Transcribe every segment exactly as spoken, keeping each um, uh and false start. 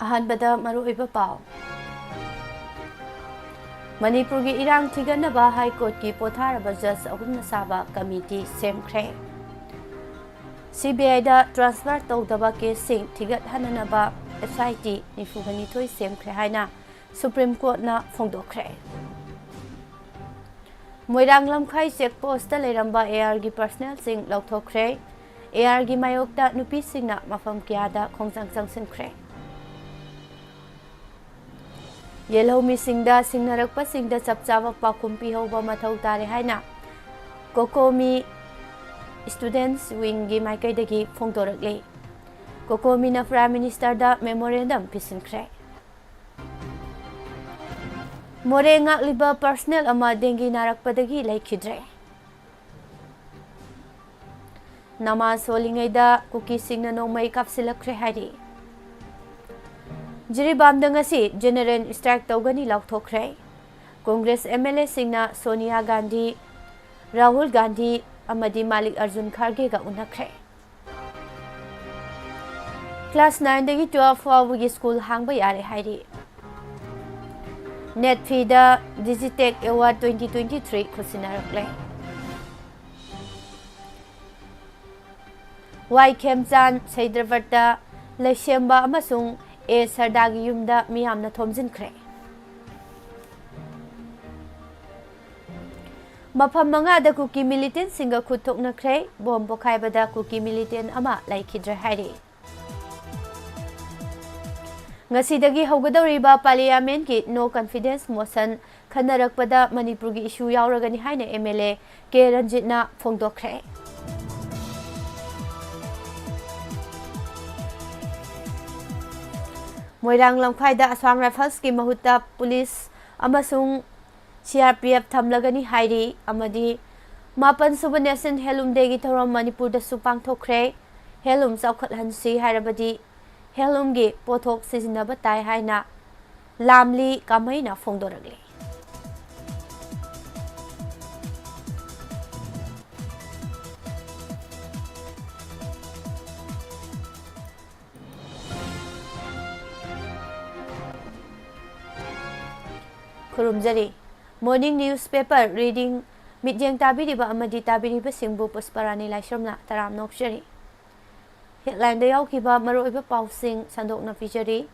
ꯑꯍꯥꯟꯕꯗ ꯃꯔꯨꯑꯣꯏꯕ ꯄꯥꯎ꯫ ꯃꯅꯤꯄꯨꯔꯒꯤ ꯏꯔꯥꯡ ꯊꯤꯒꯠꯅꯕ ꯍꯥꯏ ꯀꯣꯔꯠꯀꯤ ꯄꯣꯊꯥꯔꯕ ꯖꯖ ꯑꯍꯨꯝꯅ ꯁꯥꯕ ꯀꯃꯤꯇꯤ ꯁꯦꯝꯈ꯭ꯔꯦ꯫ ꯁꯤ ꯕꯤ ꯑꯥꯏꯗ ꯇ꯭ꯔꯥꯟꯁꯐꯔ ꯇꯧꯗꯕ ꯀꯦꯁꯁꯤꯡ ꯊꯤꯒꯠꯍꯟꯅꯅꯕ ꯑꯦꯁ ꯑꯥꯏ ꯇꯤ ꯅꯤꯐꯨꯒ ꯅꯤꯊꯣꯏ ꯁꯦꯝꯈ꯭ꯔꯦ ꯍꯥꯏꯅ ꯁꯨꯄ꯭ꯔꯤꯝ ꯀꯣꯔꯠꯅ ꯐꯣꯡꯗꯣꯛꯈ꯭ꯔꯦ꯫ ꯃꯣꯏꯔꯥꯡ ꯂꯝꯈꯥꯏ ꯆꯦꯛ ꯄꯣꯁꯇ ꯂꯩꯔꯝꯕ ꯑꯦ ꯑꯥꯔꯒꯤ ꯄꯔꯁꯅꯦꯜꯁꯤꯡ ꯂꯧꯊꯣꯛꯈ꯭ꯔꯦ꯫ ꯑꯦ ꯑꯥꯔꯒꯤ ꯃꯥꯌꯣꯛꯇ ꯅꯨꯄꯤꯁꯤꯡꯅ ꯃꯐꯝ ꯀꯌꯥꯗ ꯈꯣꯡꯖꯪ ꯆꯪꯁꯤꯟꯈ꯭ꯔꯦ꯫ ꯌꯦꯜꯍꯧꯃꯤꯁꯤꯡꯗ ꯁꯤꯡꯅꯔꯛꯄꯁꯤꯡꯗ ꯆꯞ ꯆꯥꯕ ꯄꯥꯎꯈꯨꯝ ꯄꯤꯍꯧꯕ ꯃꯊꯧ ꯇꯥꯔꯦ ꯍꯥꯏꯅ ꯀꯣꯀꯣꯃꯤ ꯁ꯭ꯇꯨꯗꯦꯟꯠꯁ ꯋꯤꯡꯒꯤ ꯃꯥꯏꯀꯩꯗꯒꯤ ꯐꯣꯡꯗꯣꯔꯛꯂꯤ꯫ ꯀꯣꯀꯣꯃꯤꯅ ꯄ꯭ꯔꯥꯏꯝ ꯃꯤꯅꯤꯁꯇꯔꯗ ꯃꯦꯃꯣꯔꯦꯟꯗꯝ ꯄꯤꯁꯤꯟꯈ꯭ꯔꯦ꯫ ꯃꯣꯔꯦ ꯉꯥꯛꯂꯤꯕ ꯄꯔꯁꯅꯦꯜ ꯑꯃ ꯗꯦꯡꯒꯤ ꯅꯥꯔꯛꯄꯗꯒꯤ ꯂꯩꯈꯤꯗ꯭ꯔꯦ꯫ ꯅꯃꯥꯖ ꯁꯣꯜꯂꯤꯉꯩꯗ ꯀꯨꯀꯤꯁꯤꯡꯅ ꯅꯣꯡꯃꯩ ꯀꯥꯞꯁꯤꯜꯂꯛꯈ꯭ꯔꯦ ꯍꯥꯏꯔꯤ꯫ ꯖꯤꯔꯤꯕꯥꯝꯗ ꯉꯁꯤ ꯖꯦꯅꯔꯦꯜ ꯁ꯭ꯇ꯭ꯔꯥꯏꯛ ꯇꯧꯒꯅꯤ ꯂꯥꯎꯊꯣꯛꯈ꯭ꯔꯦ꯫ ꯀꯣꯡꯒ꯭ꯔꯦꯁ ꯑꯦꯝ ꯑꯦꯜ ꯑꯦꯁꯤꯡꯅ ꯁꯣꯅꯤꯌꯥ ꯒꯥꯟꯙꯤ, ꯔꯥꯍꯨꯜ ꯒꯥꯟꯙꯤ ꯑꯃꯗꯤ ꯃꯥꯂꯤꯛ ꯑꯔꯖꯨꯟ ꯈꯥꯔꯒꯦꯒ ꯎꯅꯈ꯭ꯔꯦ꯫ ꯀ꯭ꯂꯥꯁ ꯅꯥꯏꯟꯗꯒꯤ ꯇꯨꯋꯦꯜꯐ ꯐꯥꯎꯕꯒꯤ ꯁ꯭ꯀꯨꯜ ꯍꯥꯡꯕ ꯌꯥꯔꯦ ꯍꯥꯏꯔꯤ꯫ ꯅꯦꯠꯐꯤꯗ ꯗꯤꯖꯤꯇꯦꯛ ꯑꯦꯋꯥꯔꯗ ꯇ꯭ꯋꯦꯟꯇꯤ ꯇ꯭ꯋꯦꯟꯇꯤ ꯊ꯭ꯔꯤ ꯈꯨꯠꯁꯤꯟꯅꯔꯛꯂꯦ꯫ ꯋꯥꯏ ꯈꯦꯝꯆꯥꯟ ꯁꯩꯗ꯭ꯔꯕꯠꯇ ꯂꯩꯁꯦꯝꯕ ꯑꯃꯁꯨꯡ ꯑꯦ ꯁꯔꯗꯥꯒꯤ ꯌꯨꯝꯗ ꯃꯤꯌꯥꯝꯅ ꯊꯣꯝꯖꯤꯟꯈ꯭ꯔꯦ꯫ ꯃꯐꯝ ꯃꯉꯥꯗ ꯀꯨꯀꯤ ꯃꯤꯂꯤꯇꯦꯟꯠꯁꯤꯡꯒ ꯈꯨꯠ ꯊꯣꯛꯅꯈ꯭ꯔꯦ꯫ ꯕꯣꯝ ꯄꯣꯈꯥꯏꯕꯗ ꯀꯨꯀꯤ ꯃꯤꯂꯤꯇꯦꯟꯠ ꯑꯃ ꯂꯩꯈꯤꯗ꯭ꯔꯦ ꯍꯥꯏꯔꯤ꯫ ꯉꯁꯤꯗꯒꯤ ꯍꯧꯒꯗꯧꯔꯤꯕ ꯄꯥꯔꯂꯤꯌꯥꯃꯦꯟꯠꯀꯤ no confidence motion ꯈꯟꯅꯔꯛꯄꯗ ꯃꯅꯤꯄꯨꯔꯒꯤ ꯏꯁꯨ ꯌꯥꯎꯔꯒꯅꯤ ꯍꯥꯏꯅ ꯑꯦꯝ ꯑꯦꯜ ꯑꯦ ꯀꯦ ꯔꯟꯖꯤꯠꯅ ꯐꯣꯡꯗꯣꯛꯈ꯭ꯔꯦ꯫ ꯃꯣꯏꯔꯥꯡ ꯂꯝꯈꯥꯏꯗ ꯑꯁꯥꯝ ꯔꯥꯏꯐꯜꯁꯀꯤ ꯃꯍꯨꯠꯇ ꯄꯨꯂꯤꯁ ꯑꯃꯁꯨꯡ ꯁꯤ ꯑꯥꯔ ꯄꯤ ꯑꯦꯐ ꯊꯝꯂꯒꯅꯤ ꯍꯥꯏꯔꯤ ꯑꯃꯗꯤ ꯃꯥꯄꯟ ꯁꯨꯕ ꯅꯦꯁꯅꯦꯜ ꯍꯦꯟꯂꯨꯝ ꯗꯦꯒꯤ ꯊꯧꯔꯝ ꯃꯅꯤꯄꯨꯔꯗꯁꯨ ꯄꯥꯡꯊꯣꯛꯈ꯭ꯔꯦ꯫ ꯍꯦꯟꯂꯨꯝ ꯆꯥꯎꯈꯠꯍꯟꯁꯤ ꯍꯥꯏꯔꯕꯗꯤ ꯍꯦꯟꯂꯨꯝꯒꯤ ꯄꯣꯠꯊꯣꯛ ꯁꯤꯖꯤꯟꯅꯕ ꯇꯥꯏ ꯍꯥꯏꯅ ꯂꯥꯝꯂꯤ ꯀꯥꯃꯩꯅ ꯐꯣꯡꯗꯣꯔꯛꯂꯤ꯫ ꯈꯨꯔꯨꯝꯖꯔꯤ꯫ Morning newspaper reading, ꯃꯤꯠꯌꯦꯡ ꯇꯥꯕꯤꯔꯤꯕ ꯑꯃꯗꯤ ꯇꯥꯕꯤꯔꯤꯕꯁꯤꯡꯕꯨ ꯄꯨꯁꯄꯔꯥꯅꯤ ꯂꯥꯏꯁ꯭ꯔꯝꯅ ꯇꯔꯥꯝꯅ ꯑꯣꯛꯆꯔꯤ꯫ Headlineꯗ ꯌꯥꯎꯈꯤꯕ ꯃꯔꯨꯑꯣꯏꯕ ꯄꯥꯎꯁꯤꯡ ꯁꯟꯗꯣꯛꯅ ꯄꯤꯖꯔꯤ꯫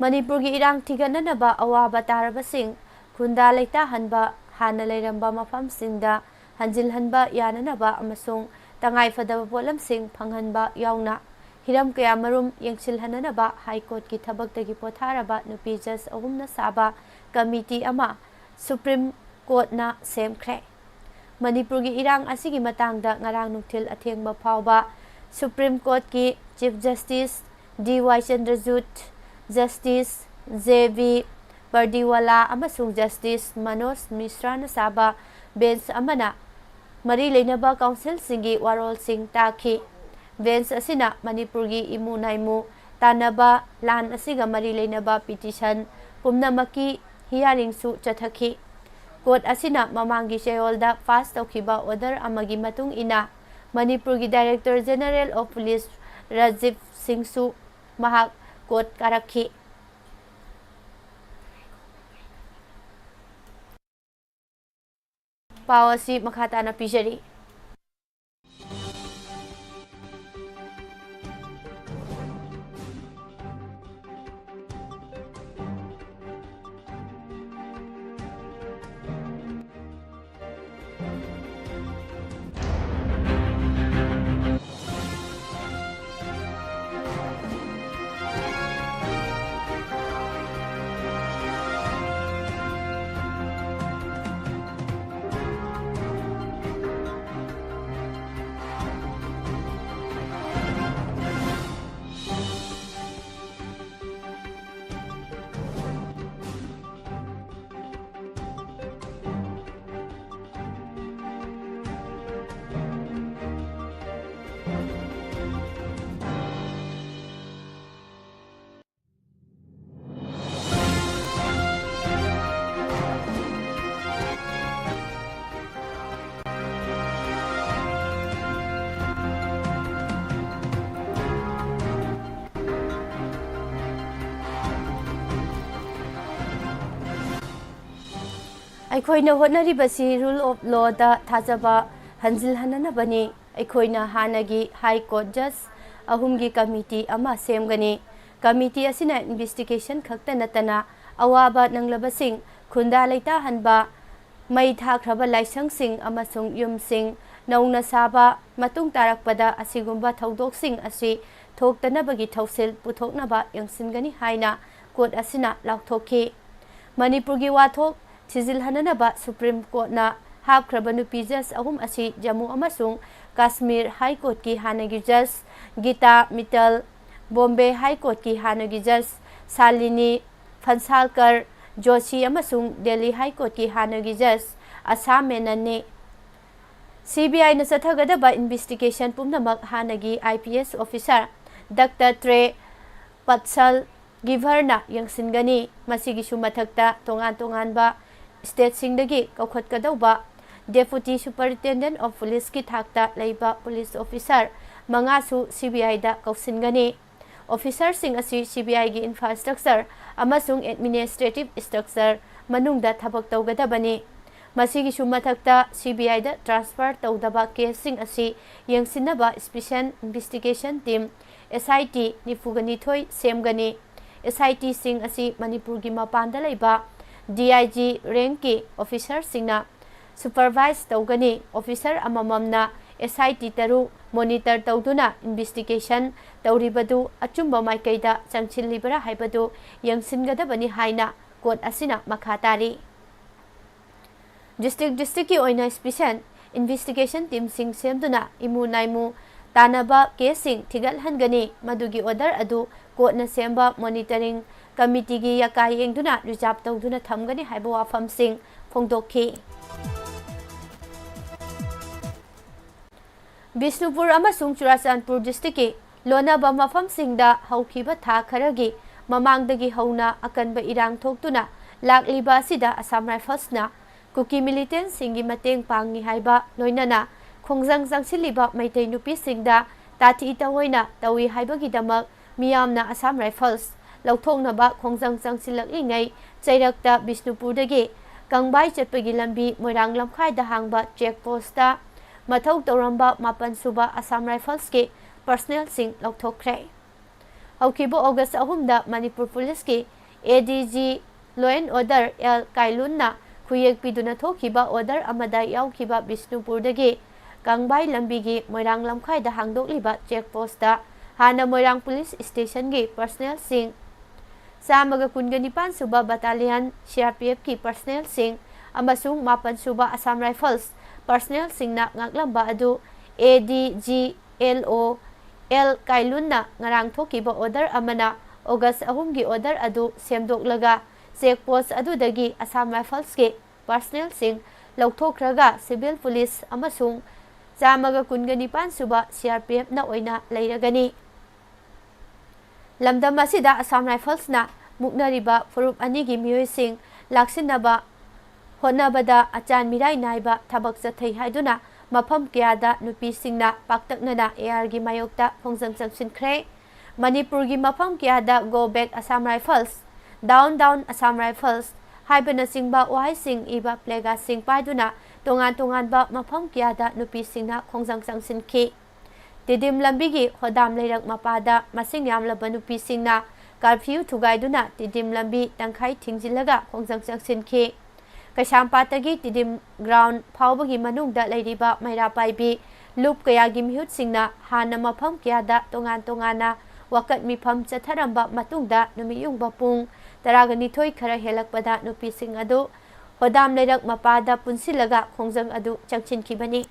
ꯃꯅꯤꯄꯨꯔꯒꯤ ꯏꯔꯥꯡ ꯊꯤꯒꯠꯅꯅꯕ ꯑꯋꯥꯕ ꯇꯥꯔꯕꯁꯤꯡ ꯈꯨꯟꯗꯥ ꯂꯩꯇꯥꯍꯟꯕ, ꯍꯥꯟꯅ ꯂꯩꯔꯝꯕ ꯃꯐꯝꯁꯤꯡꯗ ꯍꯟꯖꯤꯜꯍꯟꯕ ꯌꯥꯅꯅꯕ ꯑꯃꯁꯨꯡ ꯇꯉꯥꯏꯐꯗꯕ ꯄꯣꯠꯂꯝꯁꯤꯡ ꯐꯪꯍꯟꯕ ꯌꯥꯎꯅ ꯍꯤꯔꯝ ꯀꯌꯥꯃꯔꯨꯝ ꯌꯦꯡꯁꯤꯜꯍꯟꯅꯅꯕ ꯍꯥꯏ ꯀꯣꯔꯠꯀꯤ ꯊꯕꯛꯇꯒꯤ ꯄꯣꯊꯥꯔꯕ ꯅꯨꯄꯤ ꯖꯖ ꯑꯍꯨꯝꯅ ꯁꯥꯕ ꯀꯃꯤꯇꯤ ꯑꯃ ꯁꯨꯄ꯭ꯔꯤꯝ ꯀꯣꯔꯠꯅ ꯁꯦꯝꯈ꯭ꯔꯦ꯫ ꯃꯅꯤꯄꯨꯔꯒꯤ ꯏꯔꯥꯡ ꯑꯁꯤꯒꯤ ꯃꯇꯥꯡꯗ ꯉꯔꯥꯡ ꯅꯨꯡꯊꯤꯜ ꯑꯊꯦꯡꯕ ꯐꯥꯎꯕ ꯁꯨꯄ꯭ꯔꯤꯝ ꯀꯣꯔꯠꯀꯤ ꯆꯤꯐ ꯖꯁꯇꯤꯁ ꯗꯤ ꯋꯥꯏ ꯆꯟꯗ꯭ꯔꯖꯨꯠ, ꯖꯁꯇꯤꯁ ꯖꯦ ꯕꯤ ꯄꯔꯗꯤꯋꯥꯂꯥ ꯑꯃꯁꯨꯡ ꯖꯁꯇꯤꯁ ꯃꯅꯣꯖ ꯃꯤꯁ꯭ꯔꯥꯅ ꯁꯥꯕ ꯕꯦꯟꯆ ꯑꯃꯅ ꯃꯔꯤ ꯂꯩꯅꯕ ꯀꯥꯎꯟꯁꯤꯜꯁꯤꯡꯒꯤ ꯋꯥꯔꯣꯜꯁꯤꯡ ꯇꯥꯈꯤ꯫ ꯕꯦꯟꯆ ꯑꯁꯤꯅ ꯃꯅꯤꯄꯨꯔꯒꯤ ꯏꯃꯨ ꯅꯥꯏꯃꯨ ꯇꯥꯟꯅꯕ, ꯂꯥꯟ ꯑꯁꯤꯒ ꯃꯔꯤ ꯂꯩꯅꯕ ꯄꯤꯇꯤꯁꯟ ꯄꯨꯝꯅꯃꯛꯀꯤ ꯍꯤꯌꯥꯔꯤꯡꯁꯨ ꯆꯠꯊꯈꯤ꯫ ꯀꯣꯔꯠ ꯑꯁꯤꯅ ꯃꯃꯥꯡꯒꯤ ꯆꯌꯣꯜꯗ ꯄꯥꯁ ꯇꯧꯈꯤꯕ ꯑꯣꯔꯗꯔ ꯑꯃꯒꯤ ꯃꯇꯨꯡ ꯏꯟꯅ ꯃꯅꯤꯄꯨꯔꯒꯤ Director General of Police Rajiv ꯁꯤꯡꯁꯨ ꯃꯍꯥꯛ ꯀꯣꯔꯠ ꯀꯥꯔꯛꯈꯤ꯫ ꯄꯥꯎ ꯑꯁꯤ ꯃꯈꯥ ꯇꯥꯅ ꯄꯤꯖꯔꯤ꯫ ꯑꯩꯈꯣꯏꯅ ꯍꯣꯠꯅꯔꯤꯕꯁꯤ rule of lawꯗ ꯊꯥꯖꯕ ꯍꯟꯖꯤꯜꯍꯟꯅꯅꯕꯅꯤ꯫ ꯑꯩꯈꯣꯏꯅ ꯍꯥꯟꯅꯒꯤ High Court judge ꯑꯍꯨꯝꯒꯤ committee ꯑꯃ ꯁꯦꯝꯒꯅꯤ꯫ Committee ꯑꯁꯤꯅ investigation ꯈꯛꯇ ꯅꯠꯇꯅ ꯑꯋꯥꯕ ꯅꯪꯂꯕꯁꯤꯡ, ꯈꯨꯟꯗꯥ ꯂꯩꯇꯥꯍꯟꯕ, ꯃꯩ ꯊꯥꯈ꯭ꯔꯕ ꯂꯥꯏꯁꯪꯁꯤꯡ ꯑꯃꯁꯨꯡ ꯌꯨꯝꯁꯤꯡ ꯅꯧꯅ ꯁꯥꯕ, ꯃꯇꯨꯡ ꯇꯥꯔꯛꯄꯗ ꯑꯁꯤꯒꯨꯝꯕ ꯊꯧꯗꯣꯛꯁꯤꯡ ꯑꯁꯤ ꯊꯣꯛꯇꯅꯕꯒꯤ ꯊꯧꯁꯤꯜ ꯄꯨꯊꯣꯛꯅꯕ ꯌꯦꯡꯁꯤꯟꯒꯅꯤ ꯍꯥꯏꯅ court ꯑꯁꯤꯅ ꯂꯥꯎꯊꯣꯛꯈꯤ꯫ ꯃꯅꯤꯄꯨꯔꯒꯤ ꯋꯥꯊꯣꯛ ꯊꯤꯖꯤꯜꯍꯟꯅꯅꯕ Supreme Courtꯅ ꯍꯥꯞꯈ꯭ꯔꯕ ꯅꯨꯄꯤ judge ꯑꯍꯨꯝ ꯑꯁꯤ ꯖꯝꯃꯨ ꯑꯃꯁꯨꯡ ꯀꯥꯁꯃꯤꯔ High Courtꯀꯤ ꯍꯥꯟꯅꯒꯤ judge ꯒꯤꯇꯥ ꯃꯤꯇꯜ, Bombay High Courtꯀꯤ ꯍꯥꯟꯅꯒꯤ judge ꯁꯥꯂꯤꯅꯤ ꯐꯟꯁꯥꯜꯀꯔ ꯖꯣꯁꯤ ꯑꯃꯁꯨꯡ ꯗꯦꯜꯂꯤ High Courtꯀꯤ ꯍꯥꯟꯅꯒꯤ judge ꯑꯁꯥ ꯃꯦꯅꯟꯅꯤ꯫ CBIꯅ ꯆꯠꯊꯒꯗꯕ investigation ꯄꯨꯝꯅꯃꯛ ꯍꯥꯟꯅꯒꯤ IPS officer Doctor ꯇ꯭ꯔꯦ ꯄꯠꯁꯜ ꯒꯤꯚꯔꯅ ꯌꯦꯡꯁꯤꯟꯒꯅꯤ꯫ ꯃꯁꯤꯒꯤꯁꯨ ꯃꯊꯛꯇ ꯇꯣꯉꯥꯟ ꯇꯣꯉꯥꯟꯕ stateꯁꯤꯡꯗꯒꯤ ꯀꯧꯈꯠꯀꯗꯧꯕ Deputy Superintendent of Policeꯀꯤ ꯊꯥꯛꯇ ꯂꯩꯕ police officer ꯃꯉꯥꯁꯨ CBIꯗ ꯀꯧꯁꯤꯟꯒꯅꯤ꯫ Officerꯁꯤꯡ ꯑꯁꯤ CBIꯒꯤ infrastructure ꯑꯃꯁꯨꯡ administrative structure ꯃꯅꯨꯡꯗ ꯊꯕꯛ ꯇꯧꯒꯗꯕꯅꯤ꯫ ꯃꯁꯤꯒꯤꯁꯨ ꯃꯊꯛꯇ CBIꯗ transfer ꯇꯧꯗꯕ caseꯁꯤꯡ ꯑꯁꯤ ꯌꯦꯡꯁꯤꯟꯅꯕ Special Investigation Team, SIT, ꯅꯤꯐꯨꯒ ꯅꯤꯊꯣꯏ ꯁꯦꯝꯒꯅꯤ꯫ SITꯁꯤꯡ ꯑꯁꯤ ꯃꯅꯤꯄꯨꯔꯒꯤ ꯃꯄꯥꯟꯗ ꯂꯩꯕ DIG rankꯀꯤ officerꯁꯤꯡꯅ supervise ꯇꯧꯒꯅꯤ꯫ Officer ꯑꯃꯃꯝꯅ SIT ꯇꯔꯨꯛ monitor ꯇꯧꯗꯨꯅ investigation ꯇꯧꯔꯤꯕꯗꯨ ꯑꯆꯨꯝꯕ ꯃꯥꯏꯀꯩꯗ ꯆꯪꯁꯤꯜꯂꯤꯕ꯭ꯔꯥ ꯍꯥꯏꯕꯗꯨ ꯌꯦꯡꯁꯤꯟꯒꯗꯕꯅꯤ ꯍꯥꯏꯅ court ꯑꯁꯤꯅ ꯃꯈꯥ ꯇꯥꯔꯤ꯫ District districtꯀꯤ ꯑꯣꯏꯅ Special Investigation Teamꯁꯤꯡ ꯁꯦꯝꯗꯨꯅ ꯏꯃꯨ ꯅꯥꯏꯃꯨ ꯇꯥꯅꯕ caseꯁꯤꯡ ꯊꯤꯒꯠꯍꯟꯒꯅꯤ꯫ ꯃꯗꯨꯒꯤ order ꯑꯗꯨ courtꯅ ꯁꯦꯝꯕ monitoring committeeꯒꯤ ꯌꯥꯀꯥ ꯌꯦꯡꯗꯨꯅ reserve ꯇꯧꯗꯨꯅ ꯊꯝꯒꯅꯤ ꯍꯥꯏꯕ ꯋꯥꯐꯝꯁꯤꯡ ꯐꯣꯡꯗꯣꯛꯈꯤ꯫ ꯕꯤꯁꯅꯨꯄꯨꯔ ꯑꯃꯁꯨꯡ ꯆꯨꯔꯥꯆꯥꯟꯄꯨꯔ districtꯀꯤ ꯂꯣꯟꯅꯕ ꯃꯐꯝꯁꯤꯡꯗ ꯍꯧꯈꯤꯕ ꯊꯥ ꯈꯔꯒꯤ ꯃꯃꯥꯡꯗꯒꯤ ꯍꯧꯅ ꯑꯀꯟꯕ ꯏꯔꯥꯡ ꯊꯣꯛꯇꯨꯅ ꯂꯥꯛꯂꯤꯕ ꯑꯁꯤꯗ Assam Riflesꯅ ꯀꯨꯀꯤ militantꯁꯤꯡꯒꯤ ꯃꯇꯦꯡ ꯄꯥꯡꯏ ꯍꯥꯏꯕ, ꯂꯣꯏꯅꯅ ꯈꯣꯡꯖꯪ ꯆꯪꯁꯤꯜꯂꯤꯕ ꯃꯩꯇꯩ ꯅꯨꯄꯤꯁꯤꯡꯗ ꯇꯥꯊꯤ ꯇꯑꯣꯏꯅ ꯇꯧꯏ ꯍꯥꯏꯕꯒꯤꯗꯃꯛ ꯃꯤꯌꯥꯝꯅ Assam Rifles ꯂꯧꯊꯣꯛꯅꯕ ꯈꯣꯡꯖꯪ ꯆꯪꯁꯤꯜꯂꯛꯂꯤꯉꯩ ꯆꯩꯔꯛꯇ ꯕꯤꯁꯅꯨꯄꯨꯔꯗꯒꯤ ꯀꯪꯕꯥꯏ ꯆꯠꯄꯒꯤ ꯂꯝꯕꯤ ꯃꯣꯏꯔꯥꯡ ꯂꯝꯈꯥꯏꯗ ꯍꯥꯡꯕ ꯆꯦꯛ ꯄꯣꯁꯇ ꯃꯊꯧ ꯇꯧꯔꯝꯕ ꯃꯥꯄꯟ ꯁꯨꯕ ꯑꯁꯥꯝ ꯔꯥꯏꯐꯜꯁꯀꯤ ꯄꯔꯁꯅꯦꯜꯁꯤꯡ ꯂꯧꯊꯣꯛꯈ꯭ꯔꯦ꯫ ꯍꯧꯈꯤꯕ ꯑꯣꯒꯁ ꯑꯍꯨꯝꯗ ꯃꯅꯤꯄꯨꯔ ꯄꯨꯂꯤꯁꯀꯤ A D G law and order L ꯀꯥꯏꯂꯨꯟꯅ ꯈꯨꯌꯦꯛ ꯄꯤꯗꯨꯅ ꯊꯣꯛꯈꯤꯕ ꯑꯣꯔꯗꯔ ꯑꯃꯗ ꯌꯥꯎꯈꯤꯕ ꯕꯤꯁꯅꯨꯄꯨꯔꯗꯒꯤ ꯀꯪꯕꯥꯏ ꯂꯝꯕꯤꯒꯤ ꯃꯣꯏꯔꯥꯡ ꯂꯝꯈꯥꯏꯗ ꯍꯥꯡꯗꯣꯛꯂꯤꯕ ꯆꯦꯛ ꯄꯣꯁꯇ ꯍꯥꯟꯅ ꯃꯣꯏꯔꯥꯡ ꯄꯨꯂꯤꯁ ꯁ꯭ꯇꯦꯁꯟꯒꯤ ꯄꯔꯁꯅꯦꯜꯁꯤꯡ, ꯆꯥꯝꯃꯒ ꯀꯨꯟꯒ ꯅꯤꯄꯥꯟ ꯁꯨꯕ ꯕꯇꯥꯂꯤꯌꯟ ꯁꯤ ꯑꯥꯔ ꯄꯤ ꯑꯦꯐꯀꯤ ꯄꯔꯁꯅꯦꯜꯁꯤꯡ ꯑꯃꯁꯨꯡ ꯃꯥꯄꯟ ꯁꯨꯕ ꯑꯁꯥꯝ ꯔꯥꯏꯐꯜꯁ ꯄꯔꯁꯅꯦꯜꯁꯤꯡꯅ ꯉꯥꯛꯂꯝꯕ ꯑꯗꯨ ꯑꯦ ꯗꯤ ꯖꯤ ꯑꯦꯜ ꯑꯣ ꯑꯦꯜ ꯀꯥꯏꯂꯨꯟꯅ ꯉꯔꯥꯡ ꯊꯣꯛꯈꯤꯕ ꯑꯣꯔꯗꯔ ꯑꯃꯅ ꯑꯣꯒꯁ ꯑꯍꯨꯝꯒꯤ ꯑꯣꯔꯗꯔ ꯑꯗꯨ ꯁꯦꯝꯗꯣꯛꯂꯒ ꯆꯦꯛ ꯄꯣꯁ ꯑꯗꯨꯗꯒꯤ ꯑꯁꯥꯝ ꯔꯥꯏꯐꯜꯁꯀꯤ ꯄꯔꯁꯅꯦꯜꯁꯤꯡ ꯂꯧꯊꯣꯛꯈ꯭ꯔꯒ ꯁꯤꯚꯤꯜ ꯄꯨꯂꯤꯁ ꯑꯃꯁꯨꯡ ꯆꯥꯝꯃꯒ ꯀꯨꯟꯒ ꯅꯤꯄꯥꯟ ꯁꯨꯕ ꯁꯤ ꯑꯥꯔ ꯄꯤ ꯑꯦꯐꯅ ꯑꯣꯏꯅ ꯂꯩꯔꯒꯅꯤ꯫ ꯂꯝꯗꯝ ꯑꯁꯤꯗ ꯑꯁꯥꯝ ꯔꯥꯏꯐꯜꯁꯅ ꯃꯨꯛꯅꯔꯤꯕ ꯐꯨꯔꯨꯞ ꯑꯅꯤꯒꯤ ꯃꯤꯑꯣꯏꯁꯤꯡ ꯂꯥꯛꯁꯤꯟꯅꯕ ꯍꯣꯠꯅꯕꯗ ꯑꯆꯥꯟ ꯃꯤꯔꯥꯏ ꯅꯥꯏꯕ ꯊꯕꯛ ꯆꯠꯊꯩ ꯍꯥꯏꯗꯨꯅ ꯃꯐꯝ ꯀꯌꯥꯗ ꯅꯨꯄꯤꯁꯤꯡꯅ ꯄꯥꯛꯇꯛꯅꯅ ꯑꯦ ꯑꯥꯔꯒꯤ ꯃꯥꯌꯣꯛꯇ ꯈꯣꯡꯖꯪ ꯆꯪꯁꯤꯟꯈ꯭ꯔꯦ꯫ ꯃꯅꯤꯄꯨꯔꯒꯤ ꯃꯐꯝ ꯀꯌꯥꯗ "Go back Assam Rifles", "Down down Assam Rifles" ꯍꯥꯏꯕꯅꯆꯤꯡꯕ ꯋꯥꯍꯩꯁꯤꯡ ꯏꯕ ꯄ꯭ꯂꯦꯀꯥꯔꯗꯁꯤꯡ ꯄꯥꯏꯗꯨꯅ ꯇꯣꯉꯥꯟ ꯇꯣꯉꯥꯟꯕ ꯃꯐꯝ ꯀꯌꯥꯗ ꯅꯨꯄꯤꯁꯤꯡꯅ ꯈꯣꯡꯖꯪ ꯆꯪꯁꯤꯟꯈꯤ꯫ ꯇꯤꯗꯤꯝ ꯂꯝꯕꯤꯒꯤ ꯍꯣꯗꯥꯝ ꯂꯩꯔꯛ ꯃꯄꯥꯗ ꯃꯁꯤꯡ ꯌꯥꯝꯂꯕ ꯅꯨꯄꯤꯁꯤꯡꯅ ꯀꯥꯔꯐ꯭ꯌꯨ ꯊꯨꯒꯥꯏꯗꯨꯅ ꯇꯤꯗꯤꯝ ꯂꯝꯕꯤ ꯇꯪꯈꯥꯏ ꯊꯤꯡꯖꯤꯜꯂꯒ ꯈꯣꯡꯖꯪ ꯆꯪꯁꯤꯟꯈꯤ꯫ ꯀꯩꯁꯥꯝꯄꯥꯠꯇꯒꯤ ꯇꯤꯗꯤꯝ ꯒ꯭ꯔꯥꯎꯟ ꯐꯥꯎꯕꯒꯤ ꯃꯅꯨꯡꯗ ꯂꯩꯔꯤꯕ ꯃꯩꯔꯥ ꯄꯥꯏꯕꯤ ꯂꯨꯞ ꯀꯌꯥꯒꯤ ꯃꯤꯍꯨꯠꯁꯤꯡꯅ ꯍꯥꯟꯅ ꯃꯐꯝ ꯀꯌꯥꯗ ꯇꯣꯉꯥꯟ ꯇꯣꯉꯥꯟꯅ ꯋꯥꯀꯠ ꯃꯤꯐꯝ ꯆꯠꯊꯔꯝꯕ ꯃꯇꯨꯡꯗ ꯅꯨꯃꯤꯠ ꯌꯨꯡꯕ ꯄꯨꯡ ꯇꯔꯥꯒ ꯅꯤꯊꯣꯏ ꯈꯔ ꯍꯦꯜꯂꯛꯄꯗ ꯅꯨꯄꯤꯁꯤꯡ ꯑꯗꯨ ꯍꯣꯗꯥꯝ ꯂꯩꯔꯛ ꯃꯄꯥꯗ ꯄꯨꯟꯁꯤꯜꯂꯒ ꯈꯣꯡꯖꯪ ꯑꯗꯨ ꯆꯪꯁꯤꯟꯈꯤꯕꯅꯤ꯫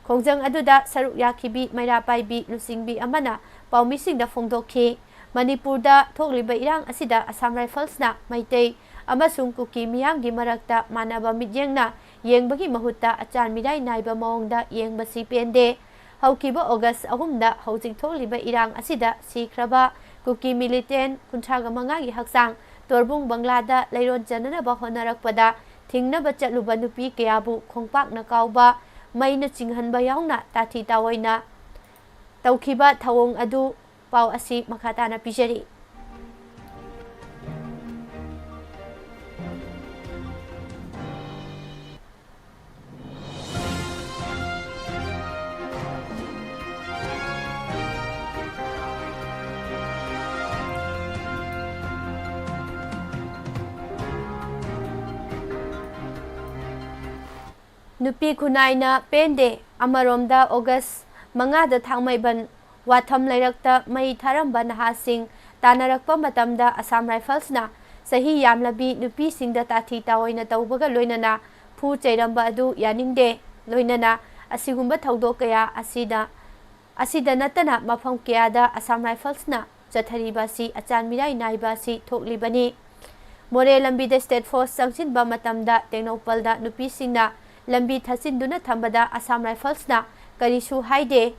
ꯈꯣꯡꯖꯪ ꯑꯗꯨꯗ ꯁꯔꯨꯛ ꯌꯥꯈꯤꯕꯤ ꯃꯩꯔꯥ ꯄꯥꯏꯕꯤ ꯂꯨꯆꯤꯡꯕꯤ ꯑꯃꯅ ꯄꯥꯎꯃꯤꯁꯤꯡꯗ ꯐꯣꯡꯗꯣꯛꯈꯤ꯫ ꯃꯅꯤꯄꯨꯔꯗ ꯊꯣꯛꯂꯤꯕ ꯏꯔꯥꯡ ꯑꯁꯤꯗ ꯑꯁꯥꯝ ꯔꯥꯏꯐꯜꯁꯅ ꯃꯩꯇꯩ ꯑꯃꯁꯨꯡ ꯀꯨꯀꯤ ꯃꯤꯌꯥꯝꯒꯤ ꯃꯔꯛꯇ ꯃꯥꯟꯅꯕ ꯃꯤꯠꯌꯦꯡꯅ ꯌꯦꯡꯕꯒꯤ ꯃꯍꯨꯠꯇ ꯑꯆꯥꯟ ꯃꯤꯔꯥꯏ ꯅꯥꯏꯕ ꯃꯑꯣꯡꯗ ꯌꯦꯡꯕꯁꯤ ꯄꯦꯟꯗꯦ꯫ ꯍꯧꯈꯤꯕ ꯑꯣꯒꯁ ꯑꯍꯨꯝꯗ ꯍꯧꯖꯤꯛ ꯊꯣꯛꯂꯤꯕ ꯏꯔꯥꯡ ꯑꯁꯤꯗ ꯁꯤꯈ꯭ꯔꯕ ꯀꯨꯀꯤ ꯃꯤꯂꯤꯇꯦꯟ ꯀꯨꯟꯊ꯭ꯔꯥꯒ ꯃꯉꯥꯒꯤ ꯍꯛꯆꯥꯡ ꯇꯣꯔꯕꯨꯡ ꯕꯪꯂꯥꯗ ꯂꯩꯔꯣꯟ ꯆꯟꯅꯅꯕ ꯍꯣꯠꯅꯔꯛꯄꯗ ꯊꯤꯡꯅꯕ ꯆꯠꯂꯨꯕ ꯅꯨꯄꯤ ꯀꯌꯥꯕꯨ ꯈꯣꯡꯄꯥꯛꯅ ꯀꯥꯎꯕ, ꯃꯩꯅ ꯆꯤꯡꯍꯟꯕ ꯌꯥꯎꯅ ꯇꯥꯊꯤ ꯇꯥꯑꯣꯏꯅ ꯇꯧꯈꯤꯕ ꯊꯧꯑꯣꯡ ꯑꯗꯨ ꯄꯥꯎ ꯑꯁꯤ ꯃꯈꯥ ꯇꯥꯅ ꯄꯤꯖꯔꯤ꯫ ꯅꯨꯄꯤ ꯈꯨꯟꯅꯥꯏꯅ ꯄꯦꯟꯗꯦ꯫ ꯑꯃꯔꯣꯝꯗ, ꯑꯣꯒꯁ ꯃꯉꯥꯗ ꯊꯥꯡꯃꯩꯕꯟ ꯋꯥꯊꯝ ꯂꯩꯔꯛꯇ ꯃꯩ ꯊꯥꯔꯝꯕ ꯅꯍꯥꯁꯤꯡ ꯇꯥꯟꯅꯔꯛꯄ ꯃꯇꯝꯗ ꯑꯁꯥꯝ ꯔꯥꯏꯐꯜꯁꯅ ꯆꯍꯤ ꯌꯥꯝꯂꯕꯤ ꯅꯨꯄꯤꯁꯤꯡꯗ ꯇꯥꯊꯤ ꯇꯥꯑꯣꯏꯅ ꯇꯧꯕꯒ ꯂꯣꯏꯅꯅ ꯐꯨ ꯆꯩꯔꯝꯕ ꯑꯗꯨ ꯌꯥꯅꯤꯡꯗꯦ꯫ ꯂꯣꯏꯅꯅ ꯑꯁꯤꯒꯨꯝꯕ ꯊꯧꯗꯣꯛ ꯀꯌꯥ ꯑꯁꯤꯗ, ꯑꯁꯤꯗ ꯅꯠꯇꯅ ꯃꯐꯝ ꯀꯌꯥꯗ ꯑꯁꯥꯝ ꯔꯥꯏꯐꯜꯁꯅ ꯆꯠꯊꯔꯤꯕ ꯑꯁꯤ ꯑꯆꯥꯟ ꯃꯤꯔꯥꯏ ꯅꯥꯏꯕ ꯑꯁꯤ ꯊꯣꯛꯂꯤꯕꯅꯤ꯫ ꯃꯣꯔꯦ ꯂꯝꯕꯤꯗ ꯁ꯭ꯇꯦꯠ ꯐꯣꯔꯁ ꯆꯪꯁꯤꯟꯕ ꯃꯇꯝꯗ ꯇꯦꯡꯅꯧꯄꯜꯗ ꯅꯨꯄꯤꯁꯤꯡꯅ ꯂꯝꯕꯤ ꯊꯠꯆꯤꯟꯗꯨꯅ ꯊꯝꯕꯗ ꯑꯁꯥꯝ ꯔꯥꯏꯐꯜꯁꯅ ꯀꯔꯤꯁꯨ ꯍꯥꯏꯗꯦ,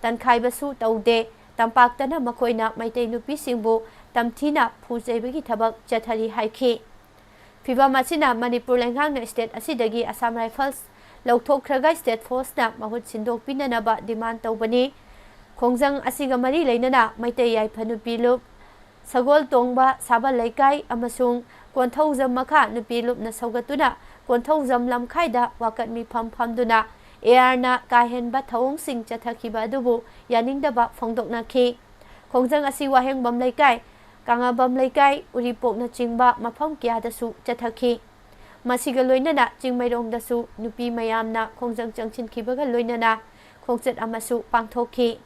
ꯇꯟꯈꯥꯏꯕꯁꯨ ꯇꯧꯗꯦ꯫ ꯇꯝꯄꯥꯛꯇꯅ ꯃꯈꯣꯏꯅ ꯃꯩꯇꯩ ꯅꯨꯄꯤꯁꯤꯡꯕꯨ ꯇꯝꯊꯤꯅ ꯐꯨ ꯆꯩꯕꯒꯤ ꯊꯕꯛ ꯆꯠꯊꯔꯤ ꯍꯥꯏꯈꯤ꯫ ꯐꯤꯚꯝ ꯑꯁꯤꯅ ꯃꯅꯤꯄꯨꯔ ꯂꯩꯉꯥꯛꯅ ꯁ꯭ꯇꯦꯠ ꯑꯁꯤꯗꯒꯤ ꯑꯁꯥꯝ ꯔꯥꯏꯐꯜꯁ ꯂꯧꯊꯣꯛꯈ꯭ꯔꯒ ꯁ꯭ꯇꯦꯠ ꯐꯣꯔꯁꯅ ꯃꯍꯨꯠ ꯁꯤꯟꯗꯣꯛꯄꯤꯅꯅꯕ ꯗꯤꯃꯥꯟ ꯇꯧꯕꯅꯤ꯫ ꯈꯣꯡꯖꯪ ꯑꯁꯤꯒ ꯃꯔꯤ ꯂꯩꯅꯅ ꯃꯩꯇꯩ ꯌꯥꯏꯐ ꯅꯨꯄꯤ ꯂꯨꯞ, ꯁꯒꯣꯜ ꯇꯣꯡꯕ ꯁꯥꯕꯜ ꯂꯩꯀꯥꯏ ꯑꯃꯁꯨꯡ ꯀꯣꯟꯊꯧꯖꯝ ꯃꯈꯥ ꯅꯨꯄꯤ ꯂꯨꯞꯅ ꯁꯧꯒꯠꯇꯨꯅ ꯀꯣꯟꯊꯧꯖꯝ ꯂꯝꯈꯥꯏꯗ ꯋꯥꯀꯠ ꯃꯤꯐꯝ ꯐꯝꯗꯨꯅ ꯑꯦ ꯑꯥꯔꯅ ꯀꯥ ꯍꯦꯟꯕ ꯊꯧꯑꯣꯡꯁꯤꯡ ꯆꯠꯊꯈꯤꯕ ꯑꯗꯨꯕꯨ ꯌꯥꯅꯤꯡꯗꯕ ꯐꯣꯡꯗꯣꯛꯅꯈꯤ꯫ ꯈꯣꯡꯖꯪ ꯑꯁꯤ ꯋꯥꯍꯦꯡꯕꯝ ꯂꯩꯀꯥꯏ, ꯀꯥꯉꯥꯕꯝ ꯂꯩꯀꯥꯏ, ꯎꯔꯤꯄꯣꯛꯅꯆꯤꯡꯕ ꯃꯐꯝ ꯀꯌꯥꯗꯁꯨ ꯆꯠꯊꯈꯤ꯫ ꯃꯁꯤꯒ ꯂꯣꯏꯅꯅ ꯆꯤꯡꯃꯩꯔꯣꯡꯗꯁꯨ ꯅꯨꯄꯤ ꯃꯌꯥꯝꯅ ꯈꯣꯡꯖꯪ ꯆꯪꯁꯤꯟꯈꯤꯕꯒ ꯂꯣꯏꯅꯅ ꯈꯣꯡꯆꯠ ꯑꯃꯁꯨ ꯄꯥꯡꯊꯣꯛꯈꯤ꯫